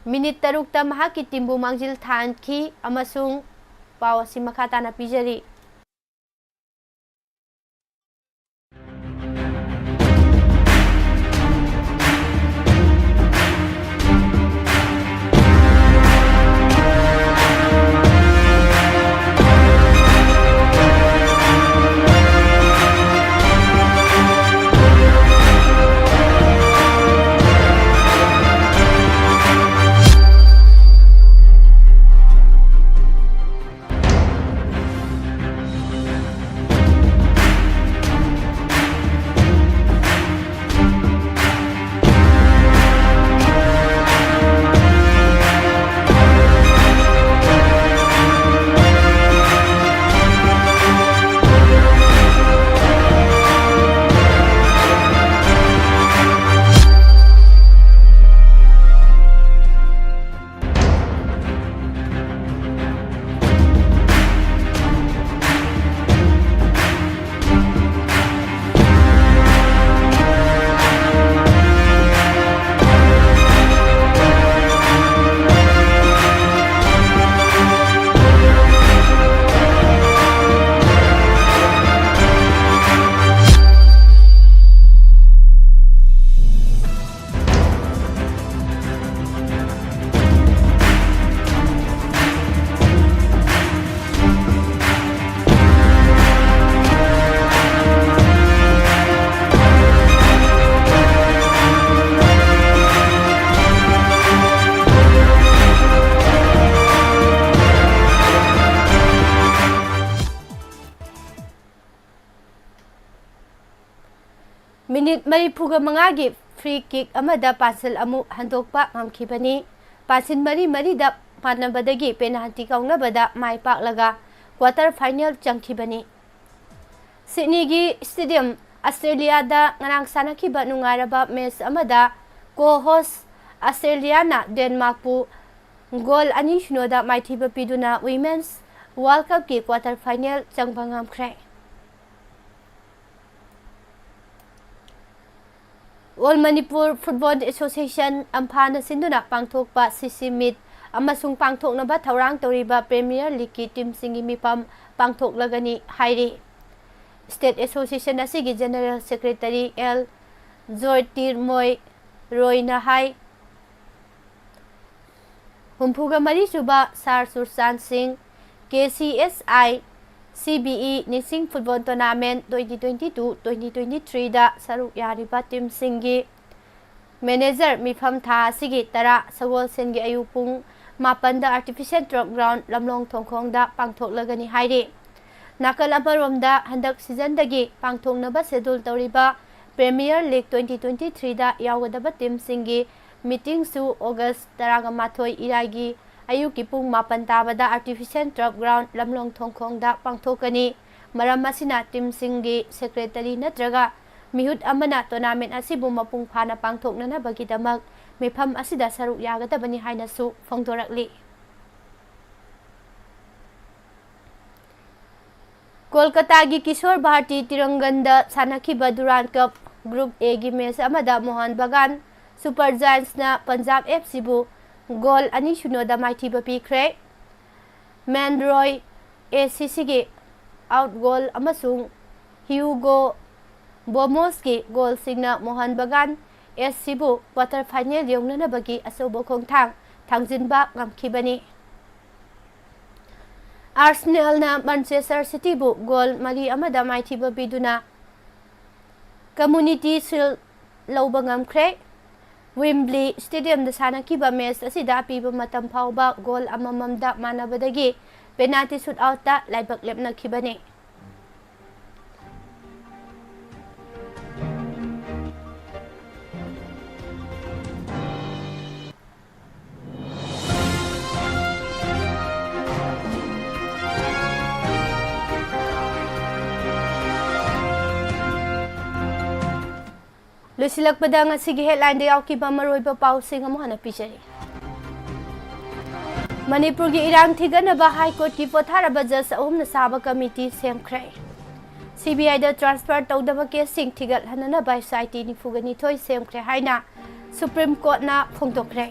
minute ꯇꯔꯨꯛꯇ ꯃꯍꯥꯛꯀꯤ teamꯕꯨ ꯃꯥꯡꯖꯤꯜ ꯊꯥꯍꯟꯈꯤ ꯑꯃꯁꯨꯡ ꯄꯥꯎ ꯑꯁꯤ ꯃꯈꯥ ꯇꯥꯅ ꯄꯤꯖꯔꯤ꯫ ꯅꯤꯐꯨꯒ ꯃꯉꯥꯒꯤ free kick ꯑꯃꯗ ꯄꯥꯟꯁꯤꯜ ꯑꯃꯨꯛ ꯍꯟꯗꯣꯛꯄ ꯉꯝꯈꯤꯕꯅꯤ꯫ ꯄꯥꯟꯁꯤꯜ ꯃꯔꯤ ꯃꯔꯤꯗ ꯄꯥꯟꯅꯕꯗꯒꯤ penalty ꯀꯥꯎꯅꯕꯗ ꯃꯥꯏ ꯄꯥꯛꯂꯒ quarter final ꯆꯪꯈꯤꯕꯅꯤ꯫ ꯁꯤꯗꯅꯤꯒꯤ stadium ꯑꯁꯇ꯭ꯔꯦꯂꯤꯌꯥꯗ ꯉꯔꯥꯡ ꯁꯥꯟꯅꯈꯤꯕ ꯅꯨꯡꯉꯥꯏꯔꯕ match ꯑꯃꯗ co-host ꯑꯁꯇ꯭ꯔꯦꯂꯤꯌꯥꯅ ꯗꯦꯟꯃꯥꯔꯛꯄꯨ goal ꯑꯅꯤ ꯁꯤꯅꯣꯗ ꯃꯥꯏꯊꯤꯕ ꯄꯤꯗꯨꯅ Women's World Cupꯀꯤ quarter final ꯆꯪꯕ ꯉꯝꯈ꯭ꯔꯦ꯫ All Manipur Football Association, ꯑꯝꯐꯥꯅ ꯁꯤꯟꯗꯨꯅ ꯄꯥꯡꯊꯣꯛꯄ CC Meet ꯑꯃꯁꯨꯡ ꯄꯥꯡꯊꯣꯛꯅꯕ ꯊꯧꯔꯥꯡ ꯇꯧꯔꯤꯕ Premier Leagueꯀꯤ teamꯁꯤꯡꯒꯤ ꯃꯤꯐꯝ ꯄꯥꯡꯊꯣꯛꯂꯒꯅꯤ ꯍꯥꯏꯔꯤ꯫ State Association ꯑꯁꯤꯒꯤ General Secretary ꯑꯦꯜ ꯖꯣꯏꯇꯤꯔꯃꯣꯏ ꯔꯣꯏꯅ ꯍꯥꯏ, ꯍꯨꯝꯐꯨꯒ ꯃꯔꯤ ꯁꯨꯕ ꯁꯥꯔ ꯆꯨꯔꯆꯥꯟ ꯁꯤꯡ KCSI CBE ꯅꯤꯡꯁꯤꯡ football tournament twenty twenty-two twenty twenty-threeꯗ ꯁꯔꯨꯛ ꯌꯥꯔꯤꯕ teamꯁꯤꯡꯒꯤ manager ꯃꯤꯐꯝ ꯊꯥ ꯑꯁꯤꯒꯤ ꯇꯔꯥ ꯁꯒꯣꯜꯁꯦꯟꯒꯤ ꯑꯌꯨꯛ ꯄꯨꯡ ꯃꯥꯄꯟꯗ Artificial Turf Ground ꯂꯝꯂꯣꯡ ꯊꯣꯡꯈꯣꯡꯗ ꯄꯥꯡꯊꯣꯛꯂꯒꯅꯤ ꯍꯥꯏꯔꯤ꯫ ꯅꯥꯀꯜ ꯑꯃꯔꯣꯝꯗ, ꯍꯟꯗꯛ seasonꯗꯒꯤ ꯄꯥꯡꯊꯣꯛꯅꯕ schedule ꯇꯧꯔꯤꯕ Premier League twenty twenty-threeꯗ ꯌꯥꯎꯒꯗꯕ teamꯁꯤꯡꯒꯤ meetingꯁꯨ August ꯇꯔꯥꯒ ꯃꯥꯊꯣꯏ ꯏꯔꯥꯏꯒꯤ ꯑꯌꯨꯛꯀꯤ ꯄꯨꯡ ꯃꯥꯄꯟ ꯇꯥꯕꯗ Artificial Turf Ground ꯂꯝꯂꯣꯡ ꯊꯣꯡꯈꯣꯡꯗ ꯄꯥꯡꯊꯣꯛꯀꯅꯤ꯫ ꯃꯔꯝ ꯑꯁꯤꯅ teamꯁꯤꯡꯒꯤ secretary ꯅꯠꯇ꯭ꯔꯒ ꯃꯤꯍꯨꯠ ꯑꯃꯅ tournament ꯑꯁꯤꯕꯨ ꯃꯄꯨꯡ ꯐꯥꯅ ꯄꯥꯡꯊꯣꯛꯅꯅꯕꯒꯤꯗꯃꯛ ꯃꯤꯐꯝ ꯑꯁꯤꯗ ꯁꯔꯨꯛ ꯌꯥꯒꯗꯕꯅꯤ ꯍꯥꯏꯅꯁꯨ ꯐꯣꯡꯗꯣꯔꯛꯂꯤ꯫ ꯀꯣꯜꯀꯇꯥꯒꯤ ꯀꯤꯁꯣꯔ ꯚꯥꯔꯇꯤ ꯇꯤꯔꯪꯒꯟꯗ ꯁꯥꯟꯅꯈꯤꯕ Durand Cup Group Aꯒꯤ match ꯑꯃꯗ ꯃꯣꯍꯟ ꯕꯒꯥꯟ Super Giantsꯅ ꯄꯟꯖꯥꯕ FCꯕꯨ goal ꯑꯅꯤ ꯁꯤꯅꯣꯗ ꯃꯥꯏꯊꯤꯕ ꯄꯤꯈ꯭ꯔꯦ꯫ ꯃꯦꯟꯔꯣꯏ ACCꯒꯤ out goal ꯑꯃꯁꯨꯡ ꯍ꯭ꯌꯨꯒꯣ ꯕꯣꯃꯣꯁꯀꯤ goalꯁꯤꯡꯅ ꯃꯣꯍꯟ ꯕꯒꯥꯟ SCꯕꯨ quarter final ꯌꯧꯅꯅꯕꯒꯤ ꯑꯆꯧꯕ ꯈꯣꯡꯊꯥꯡ ꯊꯥꯡꯖꯤꯟꯕ ꯉꯝꯈꯤꯕꯅꯤ꯫ Arsenalꯅ Manchester Cityꯕꯨ goal ꯃꯔꯤ ꯑꯃꯗ ꯃꯥꯏꯊꯤꯕ ꯄꯤꯗꯨꯅ Community Shield ꯂꯧꯕ ꯉꯝꯈ꯭ꯔꯦ꯫ Wembley Stadiumꯗ ꯁꯥꯟꯅꯈꯤꯕ match ꯑꯁꯤꯗ ꯑꯄꯤꯕ ꯃꯇꯝ ꯐꯥꯎꯕ goal ꯑꯃꯃꯝꯗ ꯃꯥꯟꯅꯕꯗꯒꯤ penalty shootoutꯇ ꯂꯥꯏꯕꯛ ꯂꯦꯞꯅꯈꯤꯕꯅꯤ꯫ ꯂꯣꯏꯁꯤꯜꯂꯛꯄꯗ ꯉꯁꯤꯒꯤ headlineꯗ ꯌꯥꯎꯈꯤꯕ ꯃꯔꯨꯑꯣꯏꯕ ꯄꯥꯎꯁꯤꯡ ꯑꯃꯨꯛ ꯍꯟꯅ ꯄꯤꯖꯔꯤ꯫ ꯃꯅꯤꯄꯨꯔꯒꯤ ꯏꯔꯥꯡ ꯊꯤꯒꯠꯅꯕ High Courtꯀꯤ ꯄꯣꯊꯥꯔꯕ judge ꯑꯍꯨꯝꯅ ꯁꯥꯕ committee ꯁꯦꯝꯈ꯭ꯔꯦ꯫ CBIꯗ transfer ꯇꯧꯗꯕ caseꯁꯤꯡ ꯊꯤꯒꯠꯍꯟꯅꯅꯕ SIT ꯅꯤꯐꯨꯒ ꯅꯤꯊꯣꯏ ꯁꯦꯝꯈ꯭ꯔꯦ ꯍꯥꯏꯅ Supreme Courtꯅ ꯐꯣꯡꯗꯣꯛꯈ꯭ꯔꯦ꯫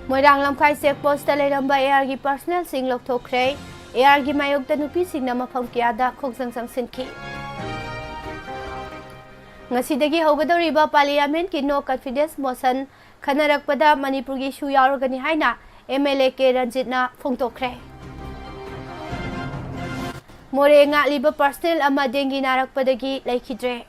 ꯃꯣꯏꯔꯥꯡ ꯂꯝꯈꯥꯏ check postꯇ ꯂꯩꯔꯝꯕ ARꯒꯤ personnelꯁꯤꯡ ꯂꯧꯊꯣꯛꯈ꯭ꯔꯦ꯫ ARꯒꯤ ꯃꯥꯌꯣꯛꯇ ꯅꯨꯄꯤꯁꯤꯡꯅ ꯃꯐꯝ ꯀꯌꯥꯗ ꯈꯣꯡꯖꯪ ꯆꯪꯁꯤꯟꯈꯤ꯫ ꯉꯁꯤꯗꯒꯤ ꯍꯧꯒꯗꯧꯔꯤꯕ Parliamentꯀꯤ no confidence motion ꯈꯟꯅꯔꯛꯄꯗ ꯃꯅꯤꯄꯨꯔꯒꯤ issue ꯌꯥꯎꯔꯒꯅꯤ ꯍꯥꯏꯅ MLA ꯀꯦ ꯔꯟꯖꯤꯠꯅ ꯐꯣꯡꯗꯣꯛꯈ꯭ꯔꯦ꯫ ꯃꯣꯔꯦ ꯉꯥꯛꯂꯤꯕ personnel ꯑꯃ dengue ꯅꯥꯔꯛꯄꯗꯒꯤ ꯂꯩꯈꯤꯗ꯭ꯔꯦ꯫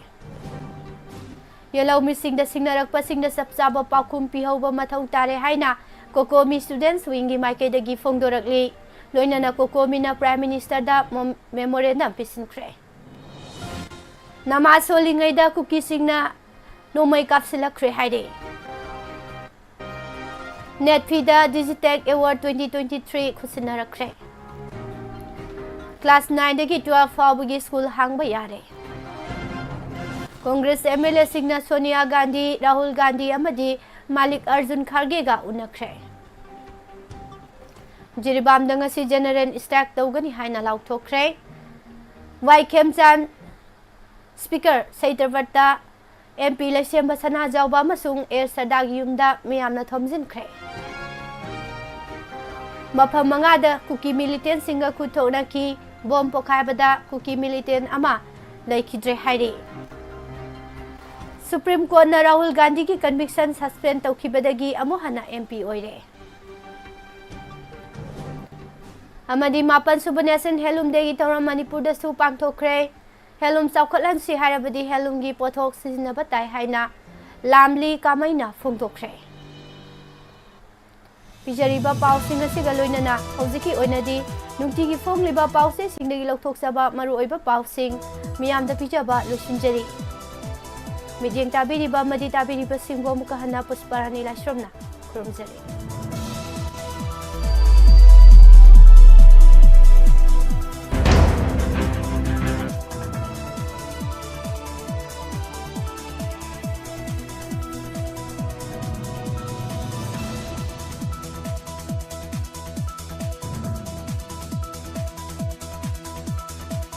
ꯌꯦꯜꯍꯧꯃꯤꯁꯤꯡꯗ ꯁꯤꯡꯅꯔꯛꯄꯁꯤꯡꯗ ꯆꯞ ꯆꯥꯕ ꯄꯥꯎꯈꯨꯝ ꯄꯤꯍꯧꯕ ꯃꯊꯧ ꯇꯥꯔꯦ ꯍꯥꯏꯅ COCOMI Students Wingꯒꯤ ꯃꯥꯏꯀꯩꯗꯒꯤ ꯐꯣꯡꯗꯣꯔꯛꯂꯤ꯫ ꯂꯣꯏꯅꯅ COCOMIꯅ Prime Ministerꯗ ꯃꯣ-, memorandum ꯄꯤꯁꯤꯟꯈ꯭ꯔꯦ꯫ ꯅꯃꯥꯖ ꯁꯣꯜꯂꯤꯉꯩꯗ ꯀꯨꯀꯤꯁꯤꯡꯅ ꯅꯣꯡꯃꯩ ꯀꯥꯞꯁꯤꯜꯂꯛꯈ꯭ꯔꯦ ꯍꯥꯏꯔꯤ꯫ NEDFIꯗ Digitech Award twenty twenty-three ꯈꯨꯠꯁꯤꯟꯅꯔꯛꯈ꯭ꯔꯦ꯫ Class nineꯗꯒꯤ twelve ꯐꯥꯎꯕꯒꯤ school ꯍꯥꯡꯕ ꯌꯥꯔꯦ꯫ Congress MLAꯁꯤꯡꯅ ꯁꯣꯅꯤꯌꯥ ꯒꯥꯟꯙꯤ, ꯔꯥꯍꯨꯜ ꯒꯥꯟꯙꯤ ꯑꯃꯗꯤ ꯃꯥꯂꯤꯛ ꯑꯔꯖꯨꯟ ꯈꯥꯔꯒꯦꯒ ꯎꯅꯈ꯭ꯔꯦ꯫ ꯖꯤꯔꯤꯕꯥꯝꯗ ꯉꯁꯤ general strike ꯇꯧꯒꯅꯤ ꯍꯥꯏꯅ ꯂꯥꯎꯊꯣꯛꯈ꯭ꯔꯦ꯫ ꯋꯥꯏ ꯈꯦꯝꯆꯥꯟ, Speaker ꯁꯩꯇ꯭ꯔꯕꯠꯇ, MP ꯂꯩꯁꯦꯝꯕ ꯁꯅꯥꯖꯥꯎꯕ ꯑꯃꯁꯨꯡ ꯑꯦ ꯁꯔꯗꯥꯒꯤ ꯌꯨꯝꯗ ꯃꯤꯌꯥꯝꯅ ꯊꯣꯝꯖꯤꯟꯈ꯭ꯔꯦ꯫ ꯃꯐꯝ ꯃꯉꯥꯗ ꯀꯨꯀꯤ militantꯁꯤꯡꯒ ꯈꯨꯠ ꯊꯣꯛꯅꯈꯤ꯫ Bomb ꯄꯣꯈꯥꯏꯕꯗ ꯀꯨꯀꯤ militant ꯑꯃ ꯂꯩꯈꯤꯗ꯭ꯔꯦ ꯍꯥꯏꯔꯤ꯫ Supreme Courtꯅ ꯔꯥꯍꯨꯜ ꯒꯥꯟꯙꯤꯒꯤ conviction suspend ꯇꯧꯈꯤꯕꯗꯒꯤ ꯑꯃꯨꯛ ꯍꯟꯅ MP ꯑꯣꯏꯔꯦ꯫ ꯑꯃꯗꯤ ꯃꯥꯄꯟ ꯁꯨꯕ National Handloom Dayꯒꯤ ꯊꯧꯔꯝ ꯃꯅꯤꯄꯨꯔꯗꯁꯨ ꯄꯥꯡꯊꯣꯛꯈ꯭ꯔꯦ꯫ Handloom ꯆꯥꯎꯈꯠꯍꯟꯁꯤ ꯍꯥꯏꯔꯕꯗꯤ handloomꯒꯤ ꯄꯣꯠꯊꯣꯛ ꯁꯤꯖꯤꯟꯅꯕ ꯇꯥꯏ ꯍꯥꯏꯅ ꯂꯥꯝꯂꯤ ꯀꯥꯃꯩꯅ ꯐꯣꯡꯗꯣꯛꯈ꯭ꯔꯦ꯫ ꯄꯤꯖꯔꯤꯕ ꯄꯥꯎꯁꯤꯡ ꯑꯁꯤꯒ ꯂꯣꯏꯅꯅ ꯍꯧꯖꯤꯛꯀꯤ ꯑꯣꯏꯅꯗꯤ ꯅꯨꯡꯇꯤꯒꯤ ꯐꯣꯡꯂꯤꯕ ꯄꯥꯎꯆꯦꯁꯤꯡꯗꯒꯤ ꯂꯧꯊꯣꯛꯆꯕ ꯃꯔꯨꯑꯣꯏꯕ ꯄꯥꯎꯁꯤꯡ ꯃꯤꯌꯥꯝꯗ ꯄꯤꯖꯕ ꯂꯣꯏꯁꯤꯟꯖꯔꯤ꯫ ꯃꯤꯠꯌꯦꯡ ꯇꯥꯕꯤꯔꯤꯕ ꯑꯃꯗꯤ ꯇꯥꯕꯤꯔꯤꯕꯁꯤꯡꯕꯨ ꯑꯃꯨꯛꯀ ꯍꯟꯅ ꯄꯨꯁꯄꯥꯔꯥꯅꯤ ꯂꯥꯏꯁ꯭ꯔꯝꯅ ꯈꯨꯔꯨꯝꯖꯔꯤ꯫